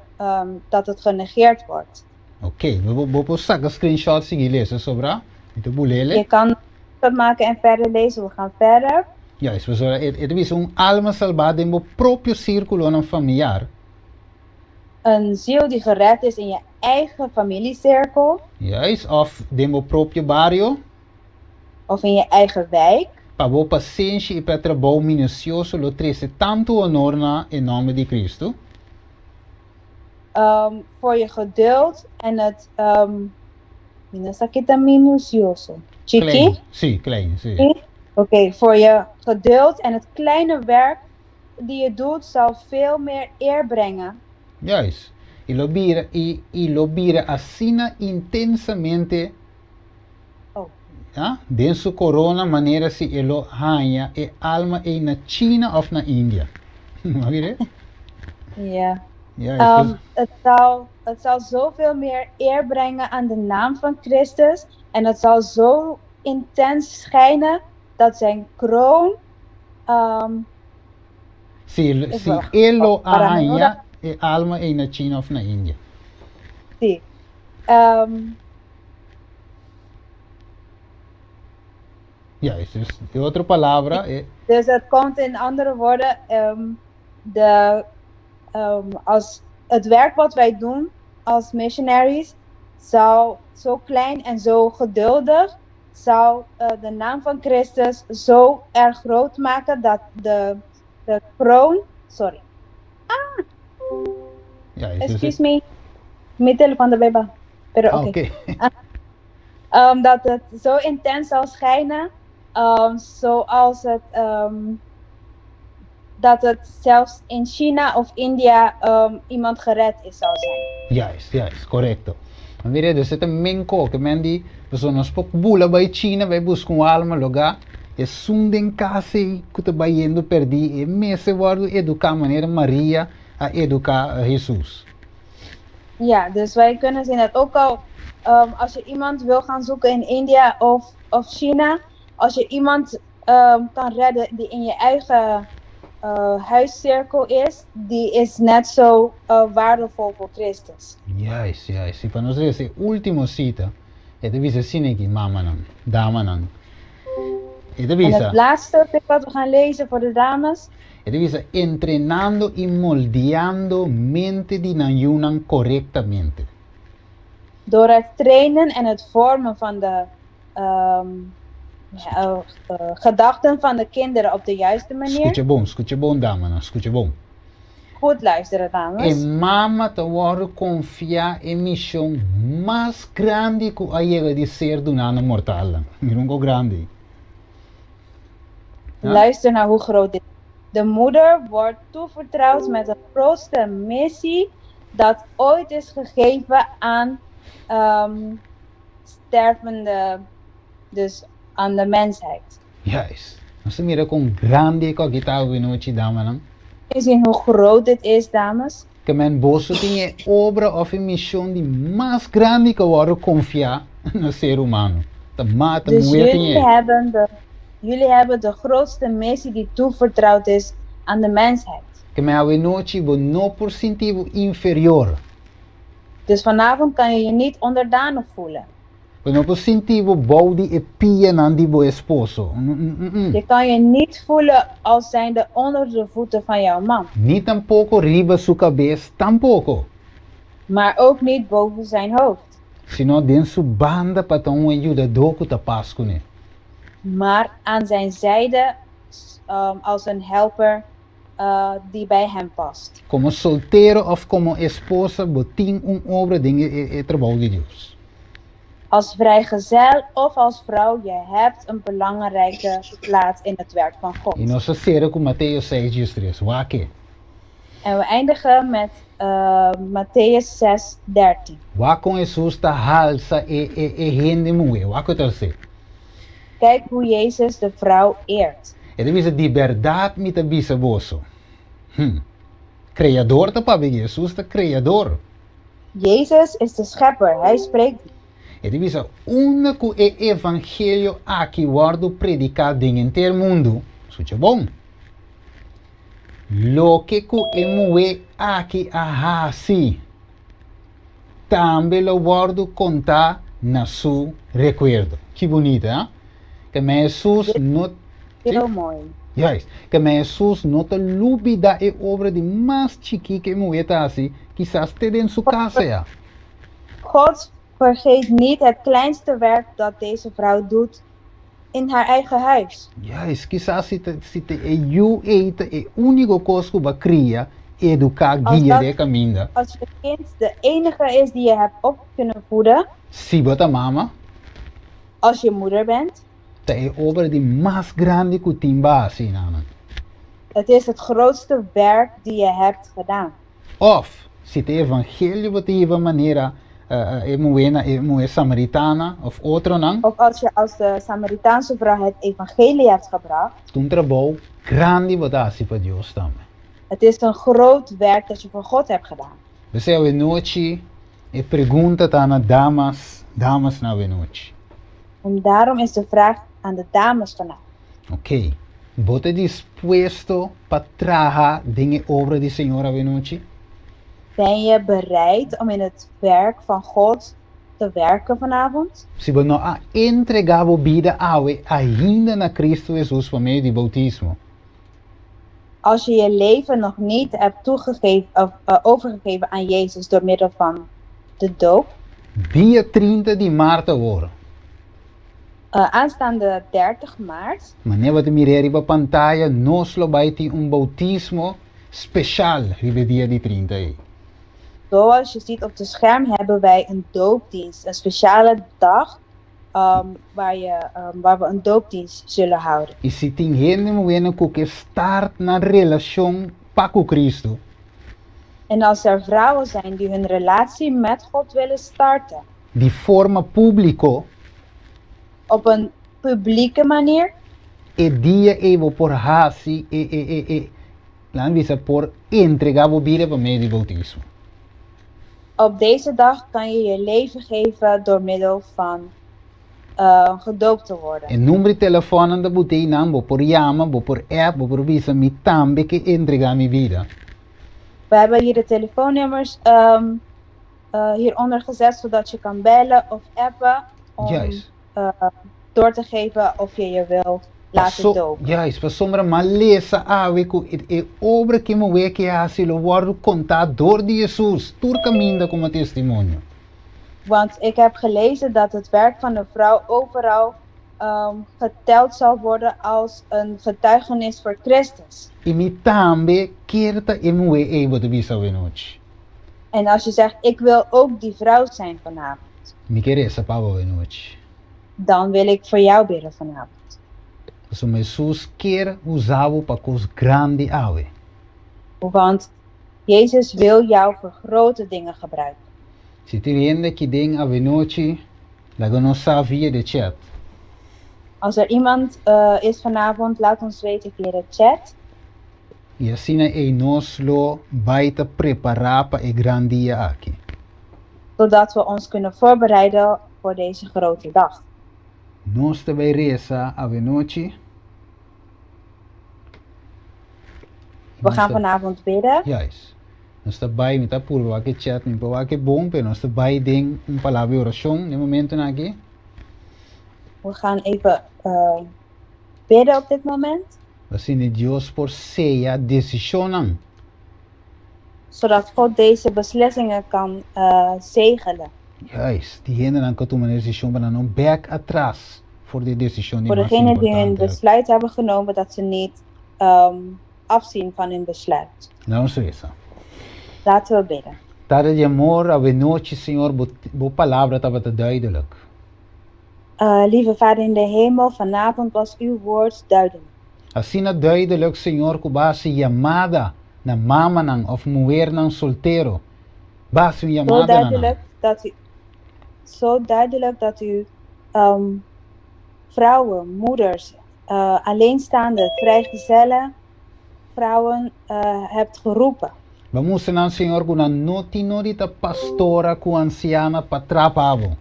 dat het genegeerd wordt. Oké, bo bo por saka screenshot sigui lesa sobra. Mi ta bulele. Je kan dat maken en verder lezen. We gaan verder. Juist, pasobra e e ta bisa un alma salbá den bo propio sírkulonan familiar. Een ziel die gered is in je eigen familiecirkel. Juist, òf den bo propio bario. Of in je eigen wijk. Pa bo pasenshi i pa e trabou minusioso lo trese tantu honor na e nòmber di Kristu. Voor je geduld en het mi no sa ki ta minusioso. Chiki? Klein, sí, klein, sí. Oké, voor je geduld en het kleine werk die je doet zal veel meer eer brengen. Juist. I lo bira, i, i lo bira asina intensamente Oh. ja, den su corona manera si e lo haña e alma ei na China of na India. Bo mira? Ja. Ja, Um, het, zal, het zal zoveel meer eer brengen aan de naam van Christus. En het zal zo intens schijnen dat zijn kroon. Si, is si wel e lo a para mi haña e alma ei na China of na India. Sí. Ja, dus e otro palabra e. Dus het komt in andere woorden, de, als het werk wat wij doen als missionaries zal zo klein en zo geduldig, zal de naam van Christus zo erg groot maken dat de, de kroon, sorry. Ah! Ja, dus Excuse me, mi telefon ta beba. Pero Ah, oké. oké. Dat het zo intens zal schijnen, zoals het, dat het zelfs in China of India iemand gered is zou zijn. Juist, juist, korekto. Mira, dus e ta men koke, men di, pasobra nos por bula bai China, bai buska un alma lugá. Esun den kas ei ku ta bayendo pèrdí, e mester wòrdu eduká manera Maria a eduká Hesus. Ja, dus wij kunnen zien dat ook al als je iemand wil gaan zoeken in India of China, als je iemand kan redden die in je eigen huiscirkel is, die is net zo waardevol voor Christus. Juist, juist. I pa nos lesa e último sita, e ta bisa asina aki, mamanan, damanan. E ta En bisa. het laatste stuk wat we gaan lezen voor de dames. E ta bisa, entrenando i moldeando mente di nan yunan korektamente. Door het trainen en het vormen van de gedachten van de kinderen op de juiste manier. Skucha bon, skucha bon damanan, skucha bon. Goed luisteren, E dames. mama ta wòrdu konfiá e mishon mas grandi ku a yega di ser duná na mortalnan. Mira un ko grandi. Ja? Luister naar hoe groot dit is. De moeder wordt toevertrouwd met de grootste missie dat ooit is gegeven aan stervende, dus aan de mensheid. Juist. Nos ta mira kon grandi e kòki ta awe nochi, damanan. Kun je zien hoe groot dit is, dames? Ke men boso tin e obra òf e mishon di mas grandi ku a wòrdu konfiá na ser humano. Ta mata Dus muher tin jullie e. hebben de, jullie hebben de grootste missie die toevertrouwd is aan de mensheid. Ke men awe nochi bo no por sinti bo inferior. Dus vanavond kan je je niet onderdanig voelen. Bo no por sinti bo bou di e pianan di bo esposo. Mm-mm. Je kan je niet voelen als zijnde onder de voeten van jouw man. Ni tampoko riba su kabes tampoko. Maar ook niet boven zijn hoofd. Sino den su banda pa ta un ayudadó ku ta pas kuné. Maar aan zijn zijde als een helper die bij hem past. Komo soltero òf komo esposa bo tin un obra den e trabou di Dios. Als vrijgezel of als vrouw, je hebt een belangrijke plaats in het werk van God. I nos ta sera ku Mateo seis diestres. Wak e. En we eindigen met Mattheüs 6, 13. Wak kon Hesus ta halsa e e e hende muhé. Wak ku ta hasi. Kijk hoe Jezus de vrouw eert. E ta bisa, Di bèrdat mi ta bisa boso. Hm. Kreador ta papia aki. Hesus ta Kreador. Jezus is de schepper. Hij spreekt. E ta bisa, Unda ku e evangelio aki wòrdu prediká den henter mundu, sucha bon, loke ku e muhé aki a hasi tambe lo wòrdu kontá na su rekuerdo. Ki bunita, ha? Ke men Hesus no. Heel mooi. Juist. Ke men Hesus no ta lubidá e obra di mas chikí ku e muhé ta hasi, kisas te den su kas ya. God vergeet niet het kleinste werk dat deze vrouw doet in haar eigen huis. Juist, kisas si ta si ta e yu ei ta e úniko kos ku bo a kria, eduká, Als guia dat, den e kaminda. als je kind de enige is die je hebt op kunnen voeden. Si bo ta mama. Als je moeder bent. Ta e obra di mas grandi ku tin bo a hasi, nanan. Het is het grootste werk die je hebt gedaan. Òf, si ta e evangelio bo ta hiba manera e muhé na e muhé samaritana òf otronan. Of als je als de Samaritaanse vrouw het evangelie hebt gebracht. Ta un trabou grandi bo ta hasi pa Dios tambe. Het is een groot werk dat je voor God hebt gedaan. P'esei awenochi e pregunta ta na damas, damas na awenochi. En daarom is de vraag aan de dames vanavond. Ok, bo ta dispuesto pa traha den e obra di Señor awenochi? Ben je bereid om in het werk van God te werken vanavond? Si bo no a entregá bo bida awe ainda na Cristo Hesus pa medio di boutismo. Als je je leven nog niet hebt toegegeven of overgegeven aan Jezus door middel van de doop. Dia trinta di mart awor. Aanstaande 30 maart. Manera bo ta mira riba pantaya, nos lo bai tin un boutismo special riba e dia di trinta ei. Zoals je ziet op de scherm hebben wij een doopdienst, een speciale dag waar, je, waar we een doopdienst zullen houden. I si tin hende muhénan ku ke start nan relashon pa ku Cristo. En als er vrouwen zijn die hun relatie met God willen starten. Di forma públiko. Op een publieke manier. E dia ei bo por hasi e e e e laat bisa por entregá bo bida pa medio di boutismo. Op deze dag kan je je leven geven door middel van gedoopt te worden. E number di telefòn ta botá einan, bo por yama, bo por app, bo por bisa mi tambe ke entregá mi bida. We hebben hier de telefoonnummers hieronder gezet, zodat je kan bellen of appen om door te geven of je je wil laten dopen. Juist, pasobra m'a lesa awe ku e obra ku e muhé ke hasi lo wòrdu kontá dor di Hesus tur kaminda komo testimonio. Want ik heb gelezen dat het werk van de vrouw overal geteld zal worden als een getuigenis voor Christus. I mi tambe kier ta e muhé ei, bo ta bisa awe nochi. En als je zegt, ik wil ook die vrouw zijn vanavond. Mi ke resa pa bo awe nochi. Dan wil ik voor jou bidden vanavond. Pasobra Hesus kier usa bo pa kos grandi awe. Want Jezus wil jou voor grote dingen gebruiken. Si tin hende aki den awe nochi, laga nos sa via de chat. Als er iemand is vanavond, laat ons weten via de chat. I asina ei nos lo bai ta prepará pa e gran dia aki. Zodat we ons kunnen voorbereiden voor deze grote dag. Nos ta bai resa awe nochi. We gaan vanavond bidden. Juist. Nos ta bai, mi ta purba wak e chat, mi por wak e bon, pero nos ta bai den un palabra di orashon den momentonan aki. We gaan even bidden op dit moment. Asina Dios por seya desishonnan. Zodat God deze beslissingen kan zegelen. Juist, di hendenan ku a tuma e desishon pa nan no bèk atras for di e desishon di Voor mas degenen die hun importante. besluit hebben genomen dat ze niet afzien van hun besluit. Laat nos resa. Laten we bidden. Tata di amor, awenochi, Señor, bo bo palabra tabata duidelijk. Lieve Vader in de hemel, vanavond was uw woord duidelijk. Asina duidelijk, Señor, ku bo a hasi yamada na mamanan òf muhernan soltero. Bo a hasi un Zo yamada na nan. duidelijk dat u, zo duidelijk dat u vrouwen, moeders, alleenstaande, vrijgezellen, vrouwen hebt geroepen. Bo a mustra nan, Señor, ku nan no tin nodi ta pastora ku ansiana pa trapa bo.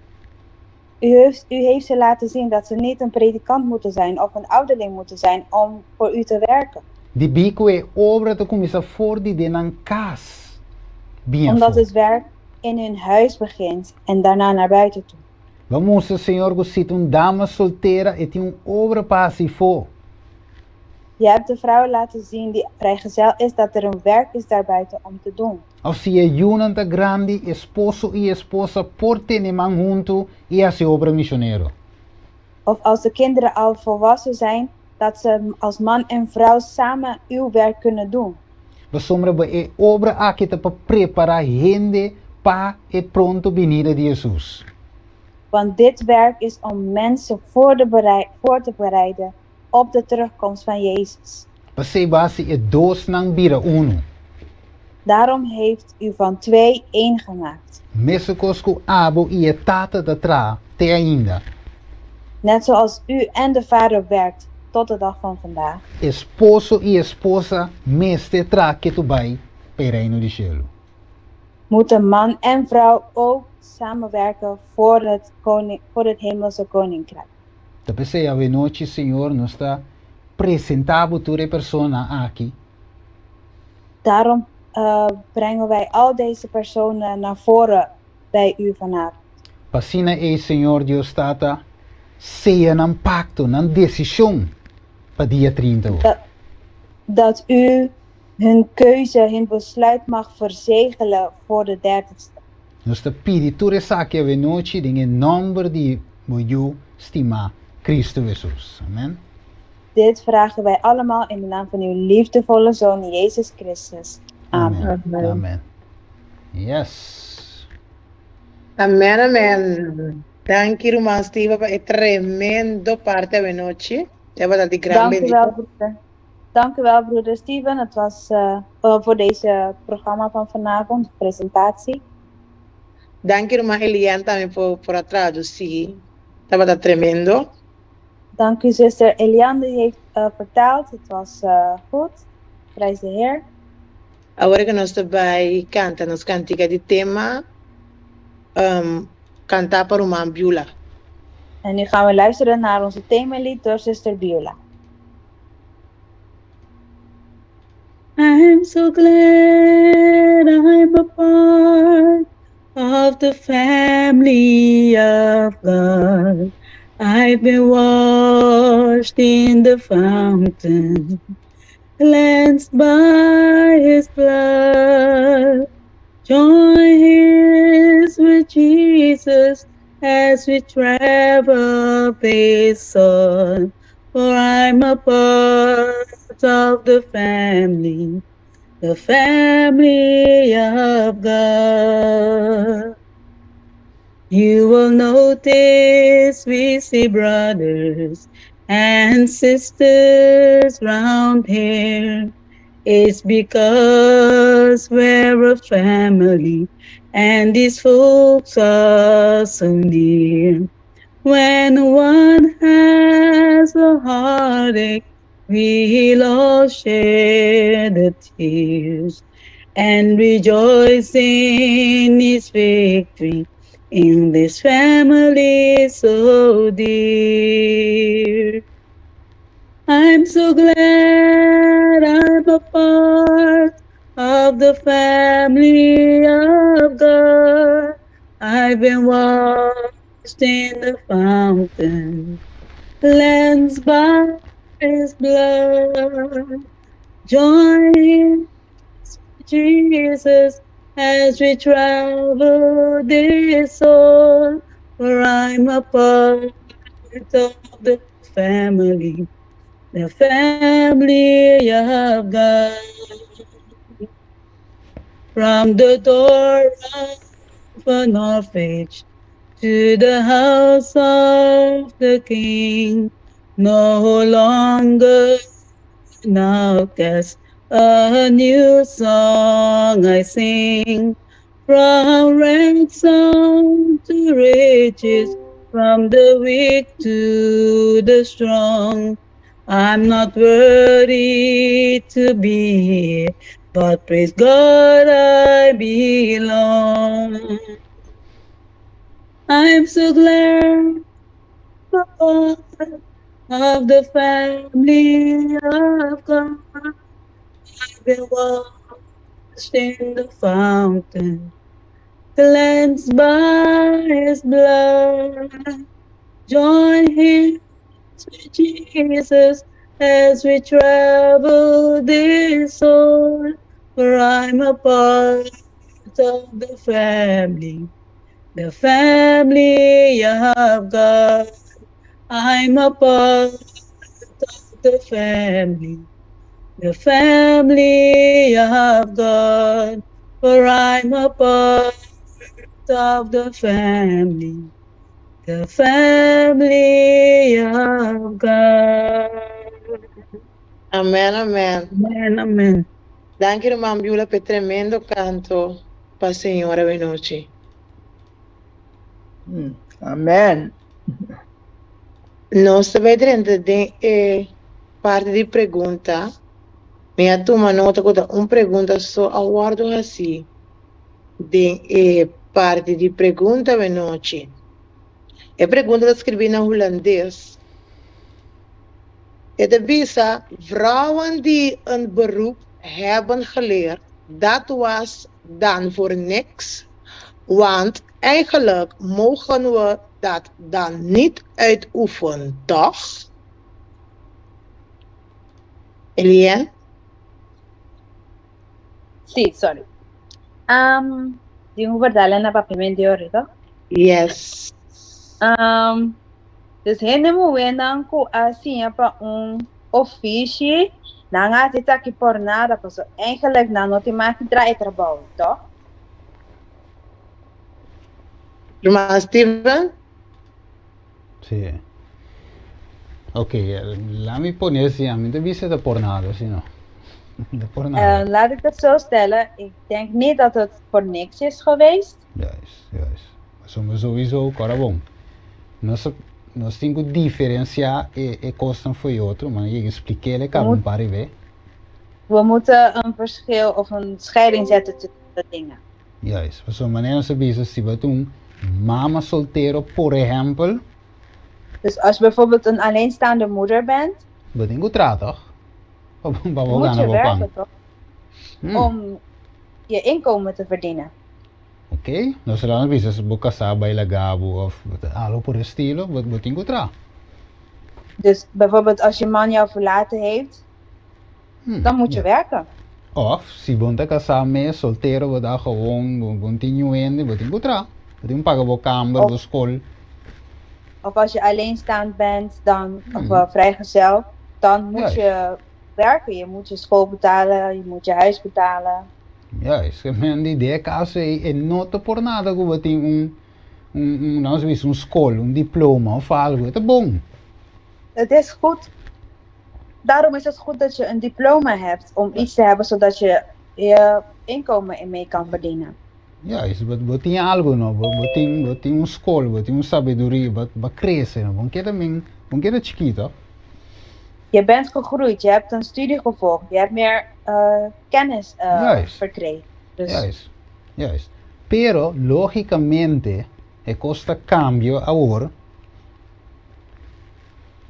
U heeft, u heeft ze laten zien dat ze niet een predikant moeten zijn of een ouderling moeten zijn om voor u te werken. Debí ku e obra ta kuminsá for di den nan kas bin Omdat afó. het werk in hun huis begint en daarna naar buiten toe. Bo a mustra, Señor, ku si ta un dama soltera e tin un obra pa hasi afó. Je hebt de vrouw laten zien die vrijgezel is dat er een werk is daarbuiten om te doen. Òf si e yunan ta grandi, esposo i esposa por tene man huntu i hasi obra misionero. Of als de kinderen al volwassen zijn, dat ze als man en vrouw samen uw werk kunnen doen. Pasobra bo e obra aki ta pa prepará hende pa e pronto binida di Hesus. Want dit werk is om mensen voor, de berei- voor te bereiden op de terugkomst van Jezus. P'esei bo a hasi e dosnan bira unu. Daarom heeft u van twee één gemaakt. Meskos ku abo i e Tata ta traha te ainda. Net zoals u en de Vader werkt tot de dag van vandaag. Esposo i esposa mester traha ketu bai pa e Reino di Shelu. Moeten man en vrouw ook samenwerken voor het, koning, voor het hemelse koninkrijk. Ta p'esei awenochi, Señor, nos ta presentá bo tur e personanan aki. Daarom brengen wij al deze personen naar voren bij u vanavond. Pa asina ei, Señor Dios Tata, seya nan pakto, nan desishon pa dia 30 ora. Dat u hun keuze, hun besluit mag verzegelen voor de 30ste. Nos ta pidi tur esaki awenochi den e nòmber di bo Yu stimá, Cristo Hesus. Amen. Dit vragen wij allemaal in de naam van uw liefdevolle Zoon Jezus Christus. Amen. Amen. Amen. Yes. Amen, amen. Danki, ruman Steven, pa e tremendo parti awenochi. Tabata di gran Dank u wel, bendishon. broeder. Dank u wel, broeder Steven. Het was voor deze programma van vanavond, de presentatie. Danki, ruman Elian, tambe por a tradusí. Tabata tremendo. Dank u, zuster Eliane, die heeft vertaald. Het was goed. Prijs de Heer. Awor ku nos ta bai kanta nos kantika di tema um, Kantá pa Ruman Beulah. En nu gaan we luisteren naar onze themalied door zuster Beulah. I'm so glad I'm a part of the family of God. I've been washed in the fountain, cleansed by his blood. Join hands with Jesus as we travel this earth. For I'm a part of the family of God. You will notice we see brothers and sisters round here. It's because we're a family and these folks are so near. When one has a heartache, we'll all share the tears and rejoice in his victory in this family so dear. I'm so glad I'm a part of the family of God. I've been washed in the fountain, cleansed by his blood. Join Jesus as we travel this earth, for I'm a part of the family of God. From the door of an orphanage to the house of the King, no longer an outcast, a new song I sing. From ransom to riches, from the weak to the strong. I'm not worthy to be here, but praise God I belong. I'm so glad of the family of God. I've been washed in the fountain, cleansed by his blood. Join him with Jesus as we travel this earth, for I'm a part of the family of God. I'm a part of the family of God, for I'm a part of the family of God. Amen, amen. Amen, amen. Danki, ruman Beulah, pa tremendo kanto pa Señor awe nochi. Amen. Nos ta bai drenta den e parti di pregunta. Mi a tuma nota ku un pregunta so a wòrdu hasí den e parti di pregunta awe nochi. E pregunta ta skirbí na hulandes. E ta bisa: vrouwen die een beroep hebben geleerd, dat was dan voor niks. Want eigenlijk mogen we dat dan niet uitoefenen, toch? Eliane? Sí, sorry. Tin ku vertalen na papiamento ahorita? Yes. Dus hende muhénan ku a siña pa un ofishi, nan a hasi esaki por nada, paso eigenlijk nan no tin mag di traha e trabou, toch? Ruman Steven? Sí. Ok, laat me poner asina, ami n' ta bisa ta por nada, si no. De por nada. Laat ik het zo stellen, ik denk niet dat het voor niks is geweest. Juist, juist. Somos sowieso, kòrda bon. Nos nos tin ku diferensiá e e kosnan fo'i otro, ma yega explik'é We kaba un moet- par di be. We moeten een verschil of een scheiding zetten tussen de dingen. Juist, pasobra manera nos a bisa si bo ta un mama soltero por ehèmpel. Dus als je bijvoorbeeld een alleenstaande moeder bent, Bo tin ku traha tòg? Pa pa bo moet gana je bo pan. werken toch? Hmm. Om je inkomen te verdienen. Oké, nos a bisa si bo kasá bai laga bo òf algu por estilo, bo bo tin ku traha. Dus bijvoorbeeld als je man jou verlaten heeft, dan moet je werken. Òf si bo no ta kasá mes, soltero bo ta gewoon, bo bo no tin niun hende, bo tin ku traha. Bo tin ku paga bo kamber, bo Of, skol. of als je alleenstaand bent, dan, of vrijgezel, dan moet je werken. Je moet je school betalen, je moet je huis betalen. Juist. Ke men di den e kaso ei e no ta por nada ku bo tin un un un nos bisa un skol, un diploma òf algu, e ta bon. Het is goed. Daarom is het goed dat je een diploma hebt om iets te hebben zodat je je inkomen in mee kan verdienen. Juist, bo bo tin algu no, bo bo tin bo tin un skol, bo tin un sabiduria, bo bo a krese no, bo no keda men bo no keda chikito. Je bent gegroeid, je hebt een studie gevolgd, je hebt meer kennis verkregen. Dus Juist, juist. Pero lógicamente e kos ta kambio awor,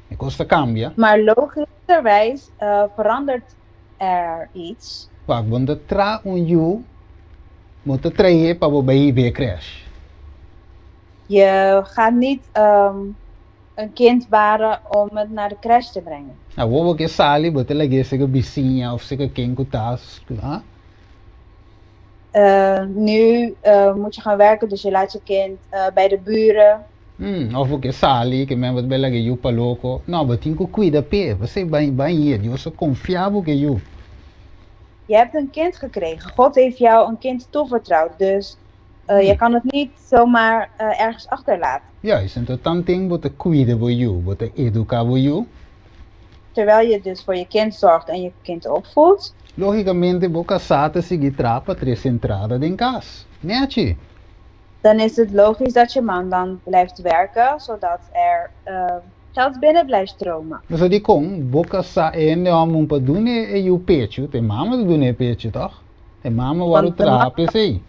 e kos ta kambia. Maar logischerwijs verandert er iets. Wak, bo no ta traha un yu, bo ta trae pa bo bai hiba e crèche. Je gaat niet een kind baren om het naar de crèche te brengen. Awor bo ke sali, bo ta lag'é seka bisiña òf seka ken ku ta, ha? Nu moet je gaan werken, dus je laat je kind bij de buren. Òf bo ke sali, ke men bo ta bai laga e yu pa loko. No, bo tin ku kuida p'e, p'esei bai bai hie, Dios a konfia bo ku e yu. Je hebt een kind gekregen. God heeft jou een kind toevertrouwd, dus je kan het niet zomaar ergens achterlaten. Juist, anto tanten bo ta kuida bo yu, bo ta eduká bo yu. Terwijl je dus voor je kind zorgt en je kind opvoedt. Lógicamente bo kasá ta sigui traha pa trese entrada den kas. Nechi. Dan is het logisch dat je man dan blijft werken, zodat er geld binnen blijft stromen. Pasobra dikon bo kasá e hende hòmber pa duna e yu pechu? Ta e mama ta duna e pechu, tòg? Ta e mama wòrdu Want de traha man, p'esei.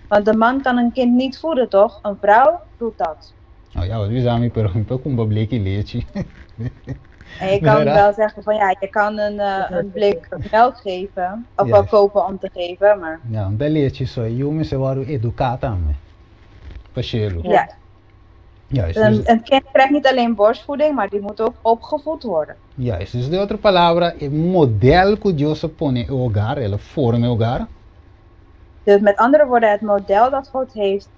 want de man kan een kind niet voeden, toch? Een vrouw doet dat. Oh ya, bo ta bisa mi, pero mi por kumpra bleki lechi. En je kan Verdad? wel zeggen van ja, je kan een blik melk geven, of wel kopen om te geven, maar Ya, un ta lechi so, e yu mester wòrdu eduká tambe. Pa shelu. ja. Juist, dus, Een kind krijgt niet alleen borstvoeding, maar die moet ook opgevoed worden. Juist, dus den otro palabra, e model ku Dios a pone e hogar, el a forma e hogar. Dus met andere woorden, het model dat God heeft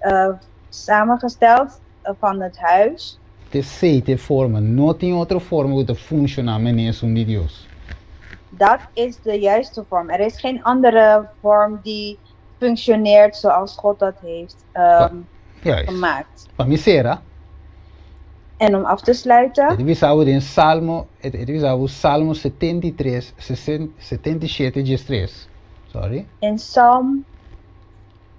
samengesteld van het huis. T'esei ta e forma, no tin otro forma ku ta funshoná manera esun di Dios. Dat is de juiste vorm. Er is geen andere vorm die functioneert zoals God dat heeft gemaakt. Pa mi sera. En om af te sluiten. E ta bisa bo den Salmo, e ta bisa bo Salmo 73, 77 diestres. Sorry. In Psalm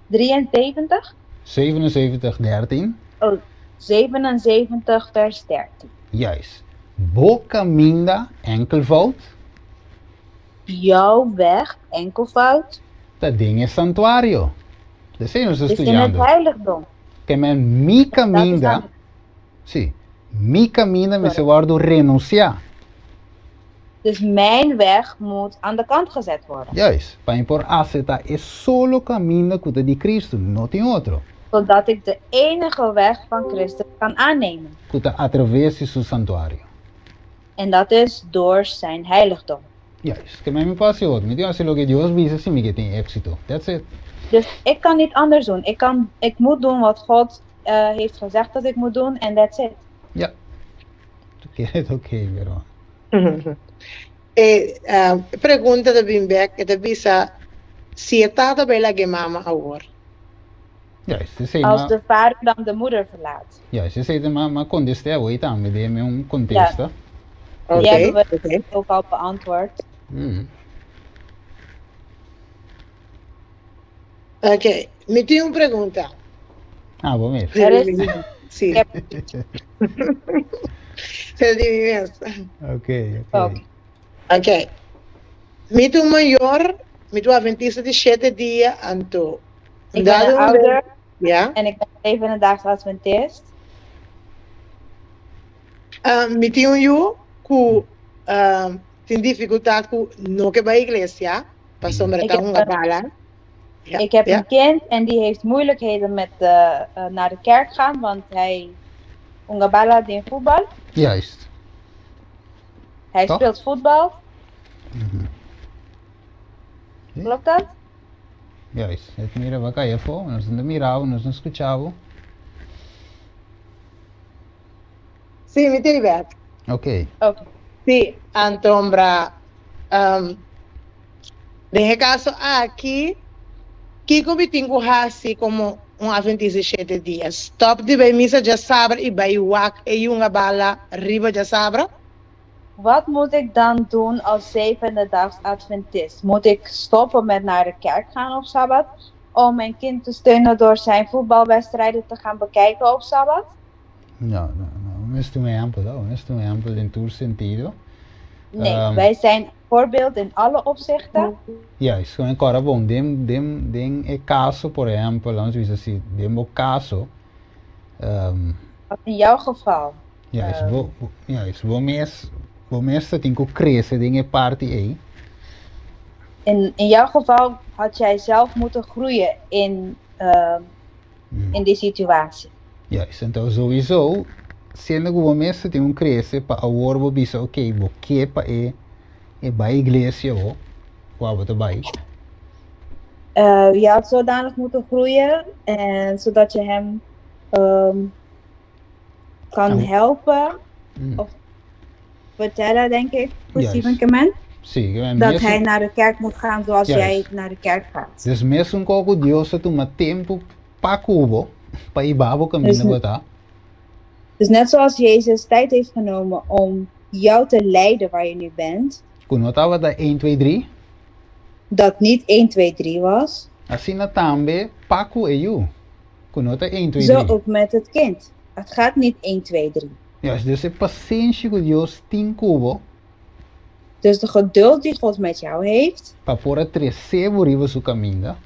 73? 77, 13. Oh, 77 vers 13. Juist. Bo kaminda, enkelvoud. Jouw weg, enkelvoud. Ta den e santuario. Esei nos ta Is in het studiando. heiligdom. Ke men mi Dat is kaminda, aan sí, mi kaminda mester Sorry. wòrdu renunsiá. Dus mijn weg moet aan de kant gezet worden. Juist, pa mi por aseptá e solo kaminda ku ta di Cristo, no tin otro. Zodat ik de enige weg van Christus kan aannemen. Ku ta atraves di su santuario. En dat is door zijn heiligdom. Juist, ke men mi por hasi otro. Mi tin hasi loke Dios bisa si mi ke tin éksito. That's it. Dus ik kan niet anders doen. Ik, kan, ik moet doen wat God heeft gezegd dat ik moet doen en that's it. Ja. Oké, oké, pero. E pregunta ta bin bek, e ta bisa si e tata bai laga e mama awor. Juist, esei Als ma, de vader dan de moeder verlaat. juist, esei ta ma, ma kontest'é awor tambe, den mi un kontesta. Die Oké, hebben we oké. ook al beantwoord. Oké, mi tin un pregunta. Ah, bo mes. Er is, Si. Sel di mi mes. Ok, ok. Ok. Mi ta un mayor, mi ta un adventista di shete dia, anto. Ik ben een ouder Ja. en ik ben zevendedaags adventist. Mi tin un yu ku tin difikultat ku no ke bai iglesia, pasobra Ik ta heb hunga een, bala. Ja, ik heb ja. een kind en die heeft moeilijkheden met naar de kerk gaan, want hij hunga bala den voetbal. Juist. Hij Toch? speelt voetbal. Sí. Klopt dat? Juist. Het mira baka efo, nos no mirava, nos no escuchava. Sí, mi tin bek. Ok. Oké. Sí, antombra den e kaso aki, kiko mi tin ku hasi komo un adventista di shete dia? Stòp di bai misa djasabra i bai wak e yunga bala riba djasabra? Wat moet ik dan doen als zevendedaags adventist? Moet ik stoppen met naar de kerk gaan op Sabbat? Om mijn kind te steunen door zijn voetbalwedstrijden te gaan bekijken op Sabbat? No, no, no. Mester un ehèmpel, no. Mester un ehèmpel den tur sentido. Nee, Um, wij zijn voorbeeld in alle opzichten. Juist, gewoon kòrda bon, den, den, den e kaso, por ehèmpel, laat ons bisa si, den bo kaso, In jouw geval. Juist, bo, bo, juist, bo mes, bo mes ta tin ku krese den e parti ei. In jouw geval had jij zelf moeten groeien in die situatie. Juist, anto sowieso, siendo ku bo mes ta tin un krese pa awor bo bisa, oké, bo ke pa e, e bai iglesia bo, kua bo ta bai. Je had zodanig moeten groeien en zodat je hem kan helpen of vertellen, denk ik, voor Steven Kemen. Sí, ke men Dat mesun hij naar de kerk moet gaan zoals jij naar de kerk gaat. Dus mesun ko ku Dios a tuma tempu pa ku bo, pa hiba bo kaminda Dus bo ta. Dus net zoals Jezus tijd heeft genomen om jou te leiden waar je nu bent. Ku no tabata een, twee, drie. Dat niet 1, 2, 3 was. Asina tambe pa ku e yu. Ku no ta 1, 2, Zo 3. ook met het kind. Het gaat niet 1, 2, 3. Juist, dus e pasenshi ku Dios tin ku bo. Dus de geduld die God met jou heeft. Pa por a trese bo riba su kaminda.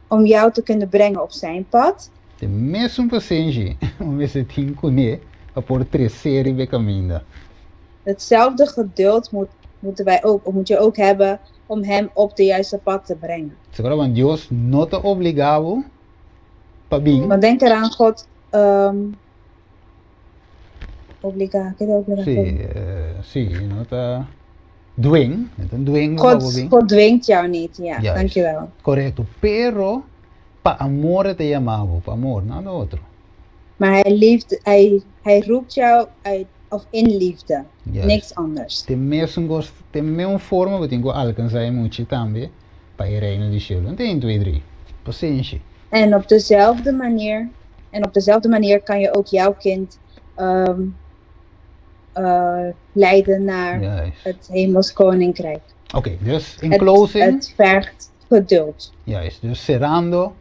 Om jou te kunnen brengen op zijn pad. E mesun pasenshi bo mester tin kuné pa por trese riba e kaminda. Hetzelfde geduld moet, moeten wij ook, of moet je ook hebben om hem op de juiste pad te brengen. Seguro want Dios no ta obligá bo pa bin. Want denk eraan, God obliga, ke ta obliga? Sí, sí, no ta dwing, no ta dwing bo pa bo God, bin. God dwingt jou niet, ja, Juist. dankjewel. Korekto, pero pa amor e ta yama bo, pa amor, nada otro. Maar hij liefde, hij roept jou uit, of in liefde, Juist. niks anders. Te mesun gos, te meun forma bo tin ku alkansá e muchi tambe pa e reino di shelu. No ta un, twee, drie. Pasenshi. En op dezelfde manier, en op dezelfde manier kan je ook jouw kind leiden naar Juist. het hemels koninkrijk. Oké, dus in Het, closing. het vergt geduld. Juist, dus cerrando,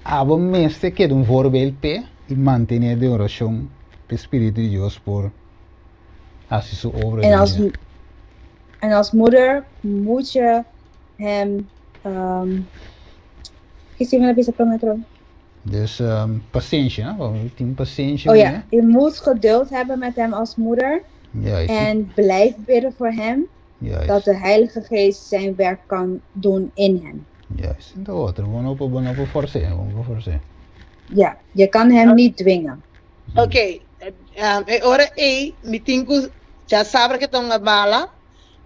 abo mester keda un voorbeeld p'e i mantené den orashon p'e Spiritu di Dios por hasi su obra En den als, dje. en als moeder moet je hem. Ki si mi a bisa prome tro? Dus pasenshi, no? Bo tin pasenshi Oh kuné. ja, je moet geduld hebben met hem als moeder. Juist. En blijf bidden voor hem. Juist. Dat de Heilige Geest zijn werk kan doen in hem. Juist, en ta otro, bo no por, bo no por fors'é, bo no por fors'é. Ja, je kan hem niet dwingen. Ok, e ora ei mi tin ku djasabra ke ta un bala,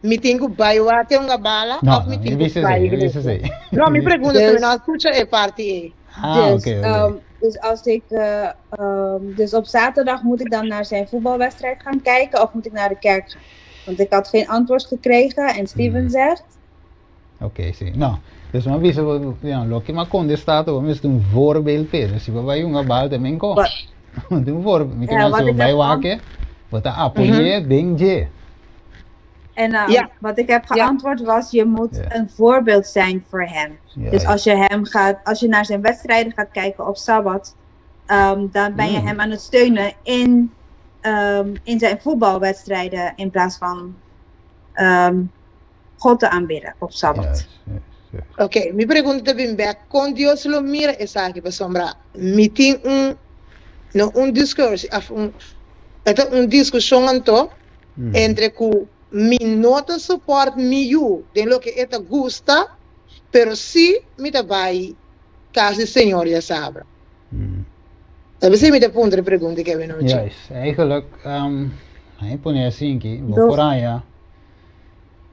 mi tin ku bai wak ke un bala, No, of mi no, tin mi ku bisa bai esei, mi iglesia? bisa esei. No, mi pregunta, Dus mi no a skucha e parti ei. Ah, dus, ok, ok. dus als ik, dus op zaterdag moet ik dan naar zijn voetbalwedstrijd gaan kijken of moet ik naar de kerk gaan? Want ik had geen antwoord gekregen en Steven zegt. Ok, si. No. Dus m'a bisa bo, ya, loke m'a kontestá ta bo mester un voorbeeld p'e. Dus si bo bai hunga bal ta men ko. Wat, Tin un voorbeeld. Mi ke ja, men wat si bo ik bai heb wak-e, bo ta apoy'é den dje. En Ja. wat ik heb Ja. geantwoord was, je moet Ja. een voorbeeld zijn voor hem. Dus Juist. als je hem gaat, als je naar zijn wedstrijden gaat kijken op Sabbat, Dan ben je hem aan het steunen in zijn voetbalwedstrijden in plaats van God te aanbidden op Sabbat. Juist. Ok, mi pregunta ta bin bek, kon Dios lo mira esaki? Pasobra mi tin un, no un discurso, of un, e ta un diskushon anto entre ku mi no ta support mi yu den loke e ta gusta, pero si mi ta bai kas di Señor djasabra. Ta p'esei mi ta puntra e pregunta ki awenochi. Juist, eigenlijk, mi pone asinki, bo por haña.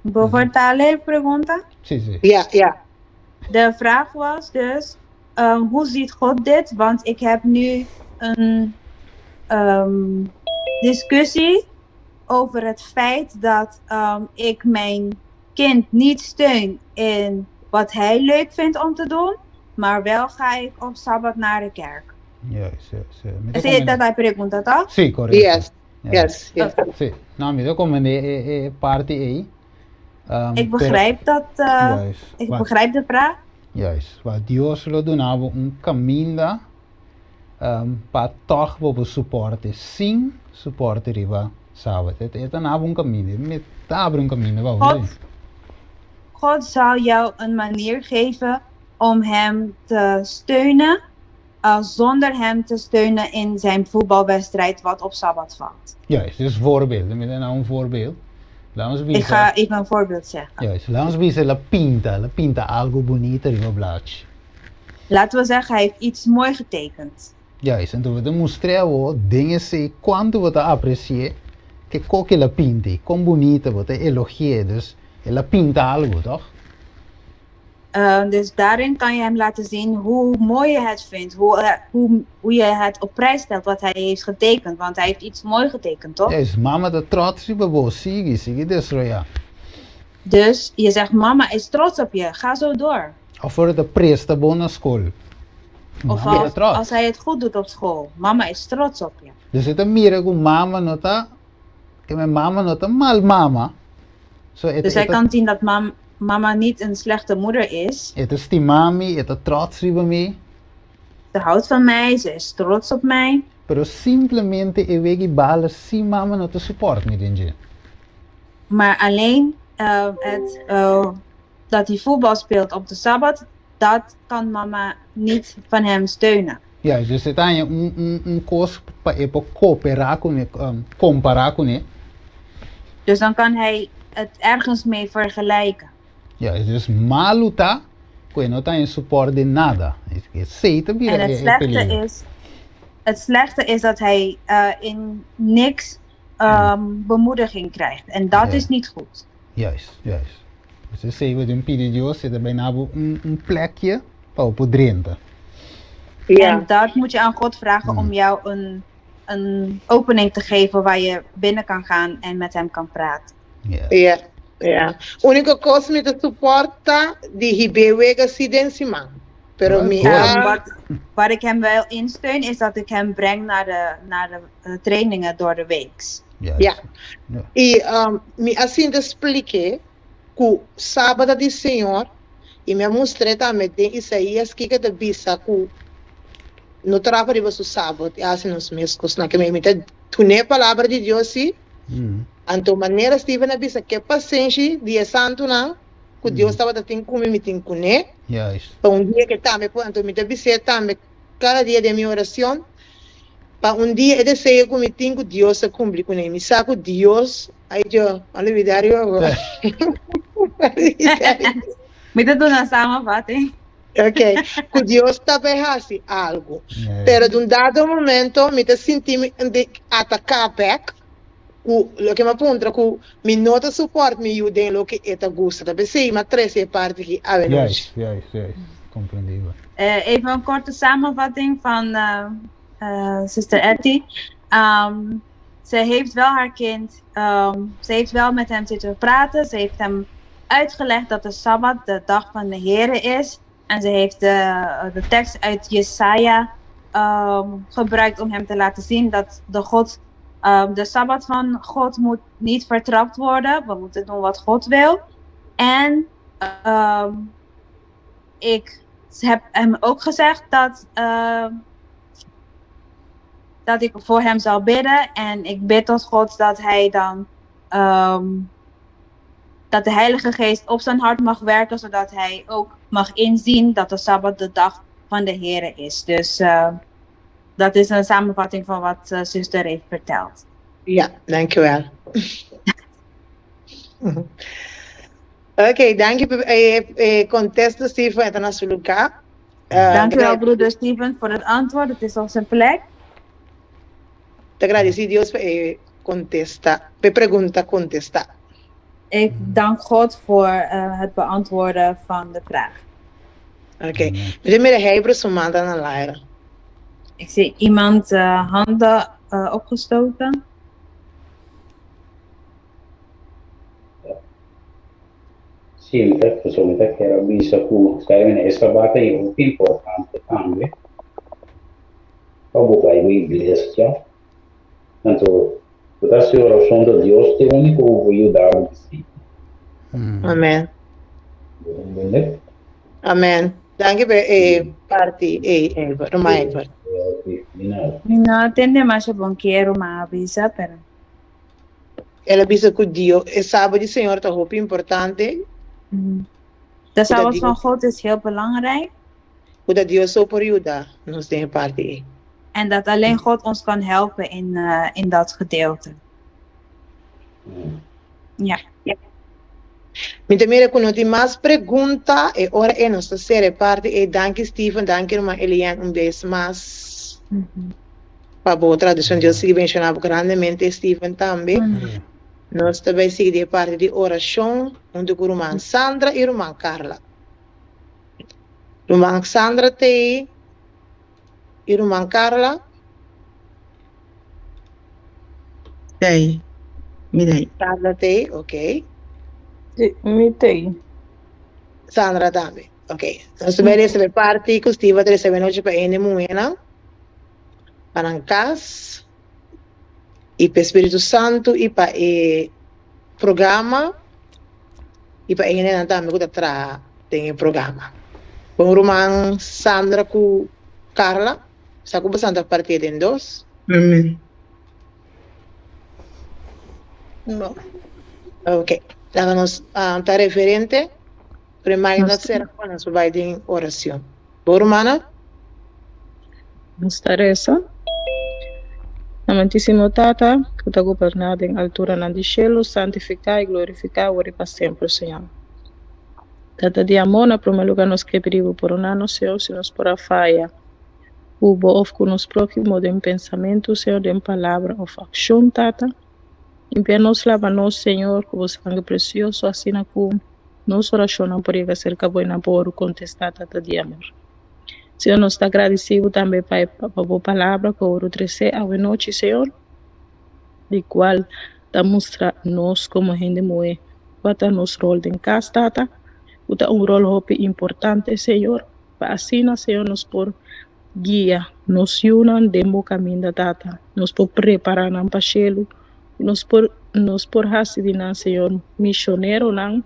Bo vertale e pregunta? Sí, sí. Ja, ja. De vraag was dus, hoe ziet God dit? Want ik heb nu een discussie over het feit dat ik mijn kind niet steun in wat hij leuk vindt om te doen, maar wel ga ik op Sabbat naar de kerk. Juist. Mi ta Esei komende. ta e pregunta, toch? Sí, korekto. Yes, Ja. yes. Sí. No, mi ta komende e parti ei. Ik Pero begrijp dat, ik begrijp de vraag. Juist. Want Dios lo duna bo un kaminda pa tòg bo por suporte sin suporte riba Sabat. E ta na bo un kaminda. Mi ta abri un kaminda pa bo. God zal jou een manier geven om hem te steunen, zonder hem te steunen in zijn voetbalwedstrijd wat op Sabbat valt. Juist, dus voorbeeld. Mi ta duna un voorbeeld. Laat ons Ik bisa. ga even een voorbeeld zeggen. Juist, laat ons bisa el a pinta algu bunita riba blachi. Laten we zeggen, hij heeft iets mooi getekend. Juist, anto bo ta mustra den esei kuantu bo ta apresiá e kos ku el a pinta, kon bunita, bo ta elogiá, dus el a pinta algu, toch? Dus daarin kan je hem laten zien hoe mooi je het vindt, hoe je het op prijs stelt wat hij heeft getekend. Want hij heeft iets mooi getekend, toch? Juist, mama ta trots riba bo, sigui, sigui desaroyá. Dus je zegt, mama is trots op je, ga zo door. Of e ta presta bon na skol. Of Mama ta trots. als hij het goed doet op school, mama is trots op je. Dus e ta mira ku mama no ta, ku mi mama no ta mal mama. So e ta, Dus hij e ta, kan zien dat mama niet een slechte moeder is. E ta stima mi, e ta trots riba mi. Ze houdt van mij, ze is trots op mij. Pero simplemente e wega di bala si mama no ta support mi den dje. Maar alleen dat hij voetbal speelt op de Sabbat, dat kan mama niet van hem steunen. Ja, dus e ta un kos pa e por kooperá kuné, kompará kuné. Dus dan kan hij het ergens mee vergelijken. Ja, dus malu ta, ku no ta support di nada. Esei ta bira En het e slechte peligro. is, het slechte is dat hij in niks bemoediging krijgt. En dat is niet goed. Juist. Dus esei bo tin pidi Dios, e ta bai duna bo un plekje pa bo drenta. En dat moet je aan God vragen om jou een opening te geven waar je binnen kan gaan en met hem kan praten. Ja. Úniko kos mi ta suportá di hib'é wega si den siman. Pero mi a Waar ik hem wel in steun is dat ik hem breng naar de trainingen door de week. Ja. I mi a sinta splik'é ku sabat ta di Señor i mi a mustr'é tambe den Isaías kiko ta bisa ku no traha riba su sabat i hasi nos mes kosnan ke mi ta dun'é palabra di Dios si. Anto manera Steven a bisa ku pasenshi di e santunan ku Dios tabatin ku mi, mi tin kuné. Pa un dia ku tambe anto mi ta bis'é tambe kada dia di mi orashon pa un dia e deseo ku mi tin ku Dios a kumpli kuné. Mi sa ku Dios ai yo a lubidá awor. Mi ta duna samenvatting. Ok, ku Dios ta bai hasi algu. Pero di un dado momento mi ta sinti mi ataká back ku loke mi a puntra ku mi no ta support mi yu den loke e ta gusta. Ta p'esei mi a trese e parti aki awe nochi. Juist. Komprendí. Even een korte samenvatting van Sister Etty. Ze heeft wel haar kind, ze heeft wel met hem zitten praten. Ze heeft hem uitgelegd dat de Sabbat de dag van de Here is. En ze heeft de tekst uit Jesaja gebruikt om hem te laten zien dat de Sabbat van God moet niet vertrapt worden. We moeten doen wat God wil. En ik heb hem ook gezegd dat dat ik voor hem zal bidden. En ik bid tot God dat hij dan dat de Heilige Geest op zijn hart mag werken, zodat hij ook mag inzien dat de Sabbat de dag van de Here is. Dus dat is een samenvatting van wat zuster heeft verteld. Ja, dankjewel. Oké, dank je. Contesta Steven het na su lugar. Dank u wel, broeder Steven, voor het antwoord. Het is op zijn plek. Ta gradisí Dios pa e kontesta, pa e pregunta kontestá. Ik dank God voor het beantwoorden van de vraag. Oké. Mi ta mira Heibro su man ta na laira. Ik zie iemand handen opgestoken. Sí, mi ta, pasobra mi ta kier a bisa ku skyrimene e sabat ei hopi importante tambe pa bo bai bo iglesia. Anto bo ta hasi orashon ta Dios ta e úniko ku por yuda bo disipel. Amen. Bo ta entende? Amen. Danki pa e parti ei, Ever, ruman Ever. Oké, di nada. Mi no a tende masha bon ke ruman a bisa, pero. El a bisa ku Dio, e Sabat di Señor ta hopi importante. De Sabbat van God is heel belangrijk. Ku ta Dios so por yuda nos den e parti ei. En dat alleen God ons kan helpen in dat gedeelte. Ja. Mi ta mira ku no tin mas pregunta e ora ei nos ta sera e parti ei. Danki Steven, danki ruman Elian un bes mas pa bo traduccion. Dios sigui bendiciona bo grandemente Steven tambe. Nos ta bai sigui di e parti di oracion hunto ku ruman Sandra i ruman Carla. Ruman Sandra t'ei i ruman Carla. T'ei, mi t'ei. Sandra t'ei, ok. Si, mi t'ei. Sandra tambe, ok. Nos ta bai resa e parti ku Steve a trese anochi pa hende muhénan, pa nan kas, i pa e Spiritu Santu, i pa e programa, i pa e hendenan tambe ku ta traha den e programa. Bon ruman Sandra ku Carla, sa ku bosan ta partié den dos. Amen. No. Ok. Laga nos ta referente. Prima nos sera pa nos por bai den oracion. Bo rumana? Nos ta resa. Amantísimo Tata, ku ta goberná den alturanan di shelu, santifiká i glorifiká wòrdu pa semper, Señor. Tata di amor, na promé lugá nos ke pidi Bo poroná nos, Señor, si nos por a faya ku Bo òf ku nos próhimo den pensamentu, Señor, den palabra òf akshon, Tata. Limpia nos, laba nos, Señor, ku Bo sangre presioso, asina ku nos orashonnan por yega serka Bo i nan por wòrdu kontestá, Tata di amor. Señor, nos ta agradeci bo tambe pa e pa bo palabra cu a worde trece awe nochi, Señor, di cual ta mustra nos como hende muhe cua ta nos rol den cas, Tata, cu ta un rol hopi importante, Señor, pa asina, Señor, nos por guia nos yunan den bo caminda, Tata, nos por prepara nan pa cielo, nos por nos por haci di nan, Señor, misioneronan.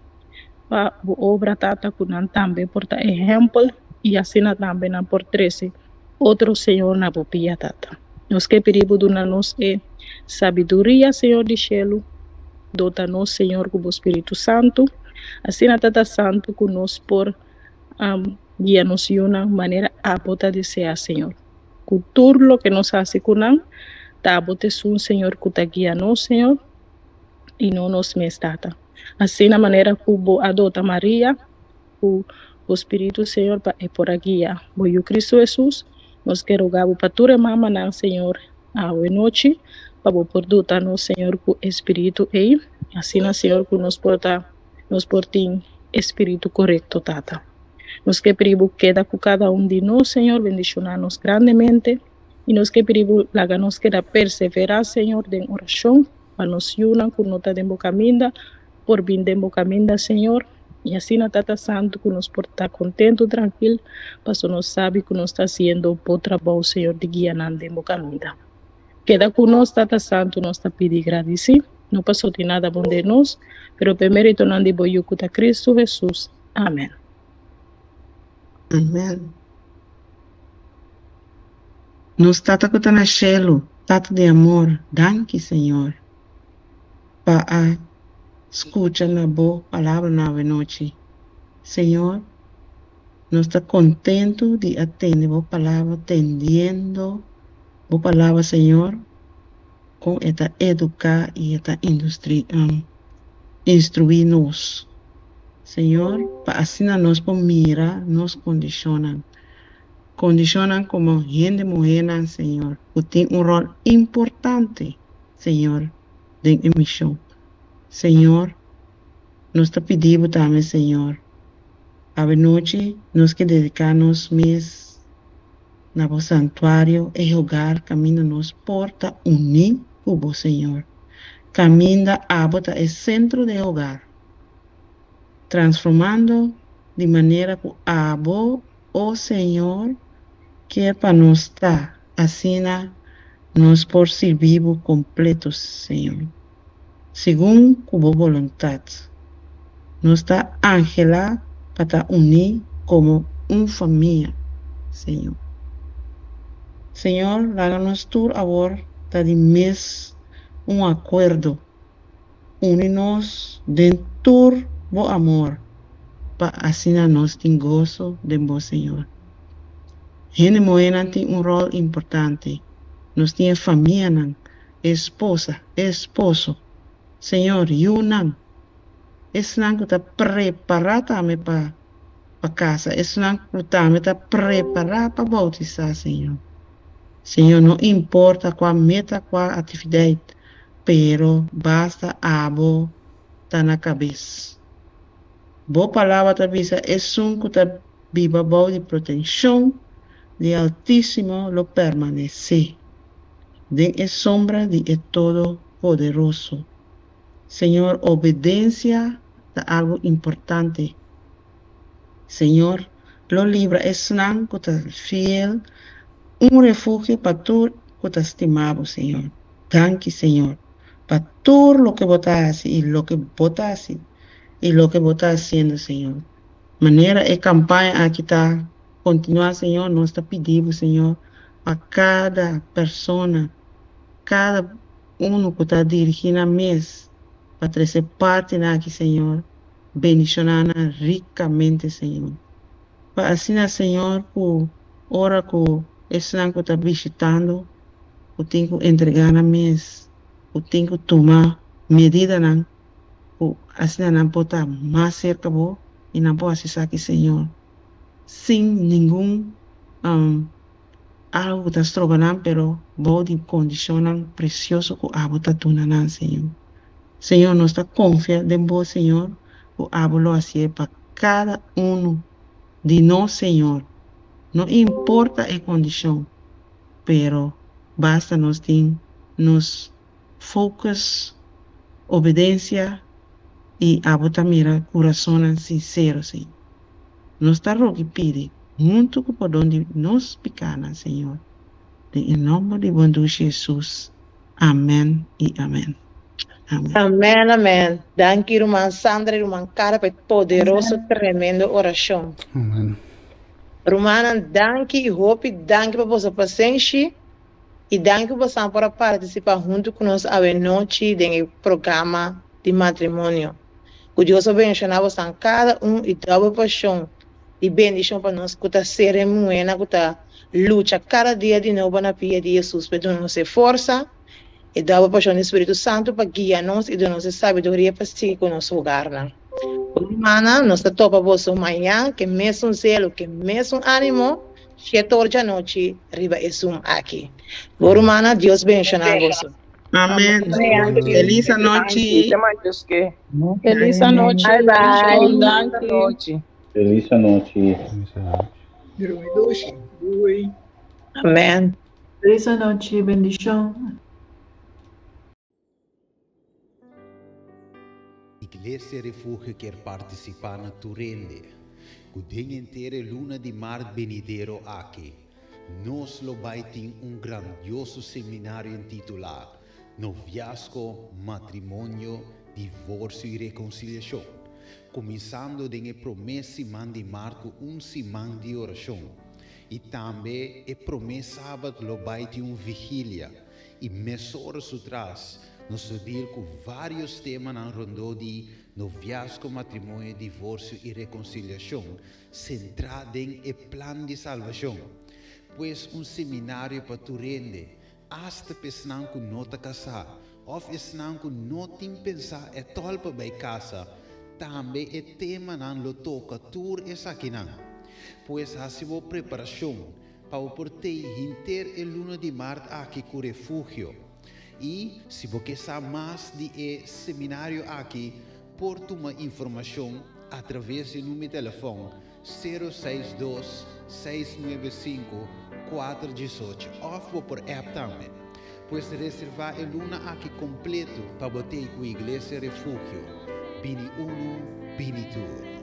Pa bo obra Tata ku nan tambe por ta ehèmpel i asina tambe nan por trese otro Señor na bo pia Tata. Nos ke pidi bo duna nos e sabiduria Señor di shelu, dota nos Señor ku bo Spiritu Santu, asina Tata Santu ku nos por guia nos yunan manera abo ta desea Señor. Ku tur loke nos hasi ku nan ta abo ta esun Señor ku ta guia nos Señor i no nos mes Tata. Asina manera ku bo a dota Maria ku bo Spiritu, Señor, pa e por a guia bo Yu Kristu Hesus, nos ke roga bo pa tur e mamanan, Señor, awe nochi, pa bo por dota nos, Señor, ku e Spiritu ei, asina, Señor, ku nos por ta, nos por tin e spiritu korekto, Tata. Nos ke pidi bo keda ku kada un di nos, Señor, bendishoná nos grandemente, i nos ke pidi bo laga nos keda perseverá, Señor, den orashon. Pa nos yunan ku no ta den bo kaminda por bin den bo kaminda, Señor. I asina, Tata Santu, ku nos por ta kontentu, trankil, paso nos sabi ku nos ta hasiendo bo trabou, Señor, di guia nan den bo kaminda. Keda ku nos, Tata Santu, nos ta pidi i gradisí, no paso tin nada bon den nos, pero p'e meritonan di bo Yu ku ta Kristu Hesus. Amen. Amen. Nos Tata ku ta na shelu, Tata di amor, danki Señor pa a skucha na Bo palabranan awenochi. Señor, nos ta kontentu di a tende Bo palabra, tendiendo Bo palabra Señor, kon e ta eduká i e ta industri instruí nos. Señor, pa asina nos por mira nos kondishonnan. Kondishonnan komo hende muhénan, Señor, ku tin un ròl importante, Señor, den e mishon. Señor, nos ta pidi Bo tambe, Señor, awenochi nos ke dediká nos mes na Bo santuario, e hogar kaminda nos por ta uní ku Bo, Señor, kaminda Abo ta e sentro di e hogar, transformando di manera ku Abo O Señor, kier pa nos ta, asina nos por sirbi Bo completo, Señor, segun cu Bo boluntad. Nos ta anhela pa ta uní como un famia, Señor. Señor, laga nos tur awor ta di mes un acuerdo. Uni nos den tur bo amor, pa asina nos tin goso den bo, Señor. Hende muhénan tin un ròl importante. Nos tin e famianan, e esposa, e esposo, Señor, yunan, esnan ku ta prepará tambe pa pa kasa, esnan ku tambe ta prepará pa boutisá, Señor. Señor, no importa kua meta, kua aktivideit, Pero basta abo ta na kabes. Bo palabra ta bisa esun ku ta biba bou di protenshon di e Altísimo lo permanesé den e sombra di e Todopoderoso. Señor, obedensia ta algu importante. Señor lo libra esnan ku ta fiel, un refugio pa tur ku ta stima bo, Señor. Danki Señor pa tur loke bo ta hasi y loke bo ta hasi y loke bo ta haciendo Señor. Manera e campaña aki ta continua Señor nos ta pidi bo Señor pa cada persona cada uno cu ta dirigi nan mes pa trece parti nan aki Señor bendiciona nan ricamente Señor. Pa asina Señor cu ora cu esnan cu ta bishitando ku tin ku entregá nan mes, ku tin ku tuma medidanan ku asina nan por ta mas serka bo i nan por hasi esaki, Señor, sin ningun algu ku ta stroba nan, pero bou di kondishonnan presioso ku abo ta duna nan, Señor. Señor, nos ta konfia den bo, Señor, ku abo lo hasié pa kada unu di nos, Señor, no importa e kondishon. Pero basta nos tin nos focus, obedencia y abo ta mira curasonnan sincero, Señor. Nos ta roga y pidi hunto cu pordon di nos picanan, Señor, den e nomber di bon dushi Jesus. Amen y amen. Amen. Amen amen danki ruman Sandra y ruman Cara pa e poderoso tremendo oracion. Amen. Rumannan danki y hopi danki pa boso pasenshi y danki ku bosan por a participa huntu ku nos awe nochi den e programa di matrimonio. Ku Dios a bendiciona bosan kada un y doble porcion di bendicion pa nos ku ta ser e muhernan ku ta lucha kada dia di nobo na pia di Jesus pa e duna nos e forsa, e doble porcion di Spiritu Santu pa guia nos y duna nos e sabiduria pa sigui ku nos hogarnan. Rumannan, nos ta topa boso mañan ke mesun zelo, ke mesun ánimo, shete or djanochi riba e Zoom aki. Bo rumannan, Dios benshoná boso. Amen. Feliz anochi. Feliz anochi. Bye bye. Danki. Feliz anochi. Amen. Feliz anochi. Bendishon. Iglesia Refugio kier partisipá na tur hende ku den henter e luna di mart benidero aki nos lo bai tin un grandioso seminario intitulá Noviazgo, Matrimonio, Divorsio i Rekonsiliashon, kuminsando den e promé siman di mart ku un siman di orashon. I tambe e promé sabat lo bai tin un vigilia i mesora su tras nos lo deal ku vários temanan rondó di noviazgo, matrimonio, divorsio i rekonsiliashon sentrá den e plan di salbashon. Pues un seminario pa tur hende, asta pa esnan ku no ta kasá òf esnan ku no tin pensá ètòl pa bai kasa, tambe e temanan lo toka tur esakinan. Pues hasi bo preparashon pa bo por tei henter e luna di mart aki ku Refugio. I si bo ke sa mas di e seminario aki, por tuma informashon atraves di number di telefòn sero seis dos, seis nuebe sinku, kuater diesocho òf bo por app tambe. Pues reservá e luna aki kompleto pa bo tei ku Iglesia Refugio. Bini unu, bini tur.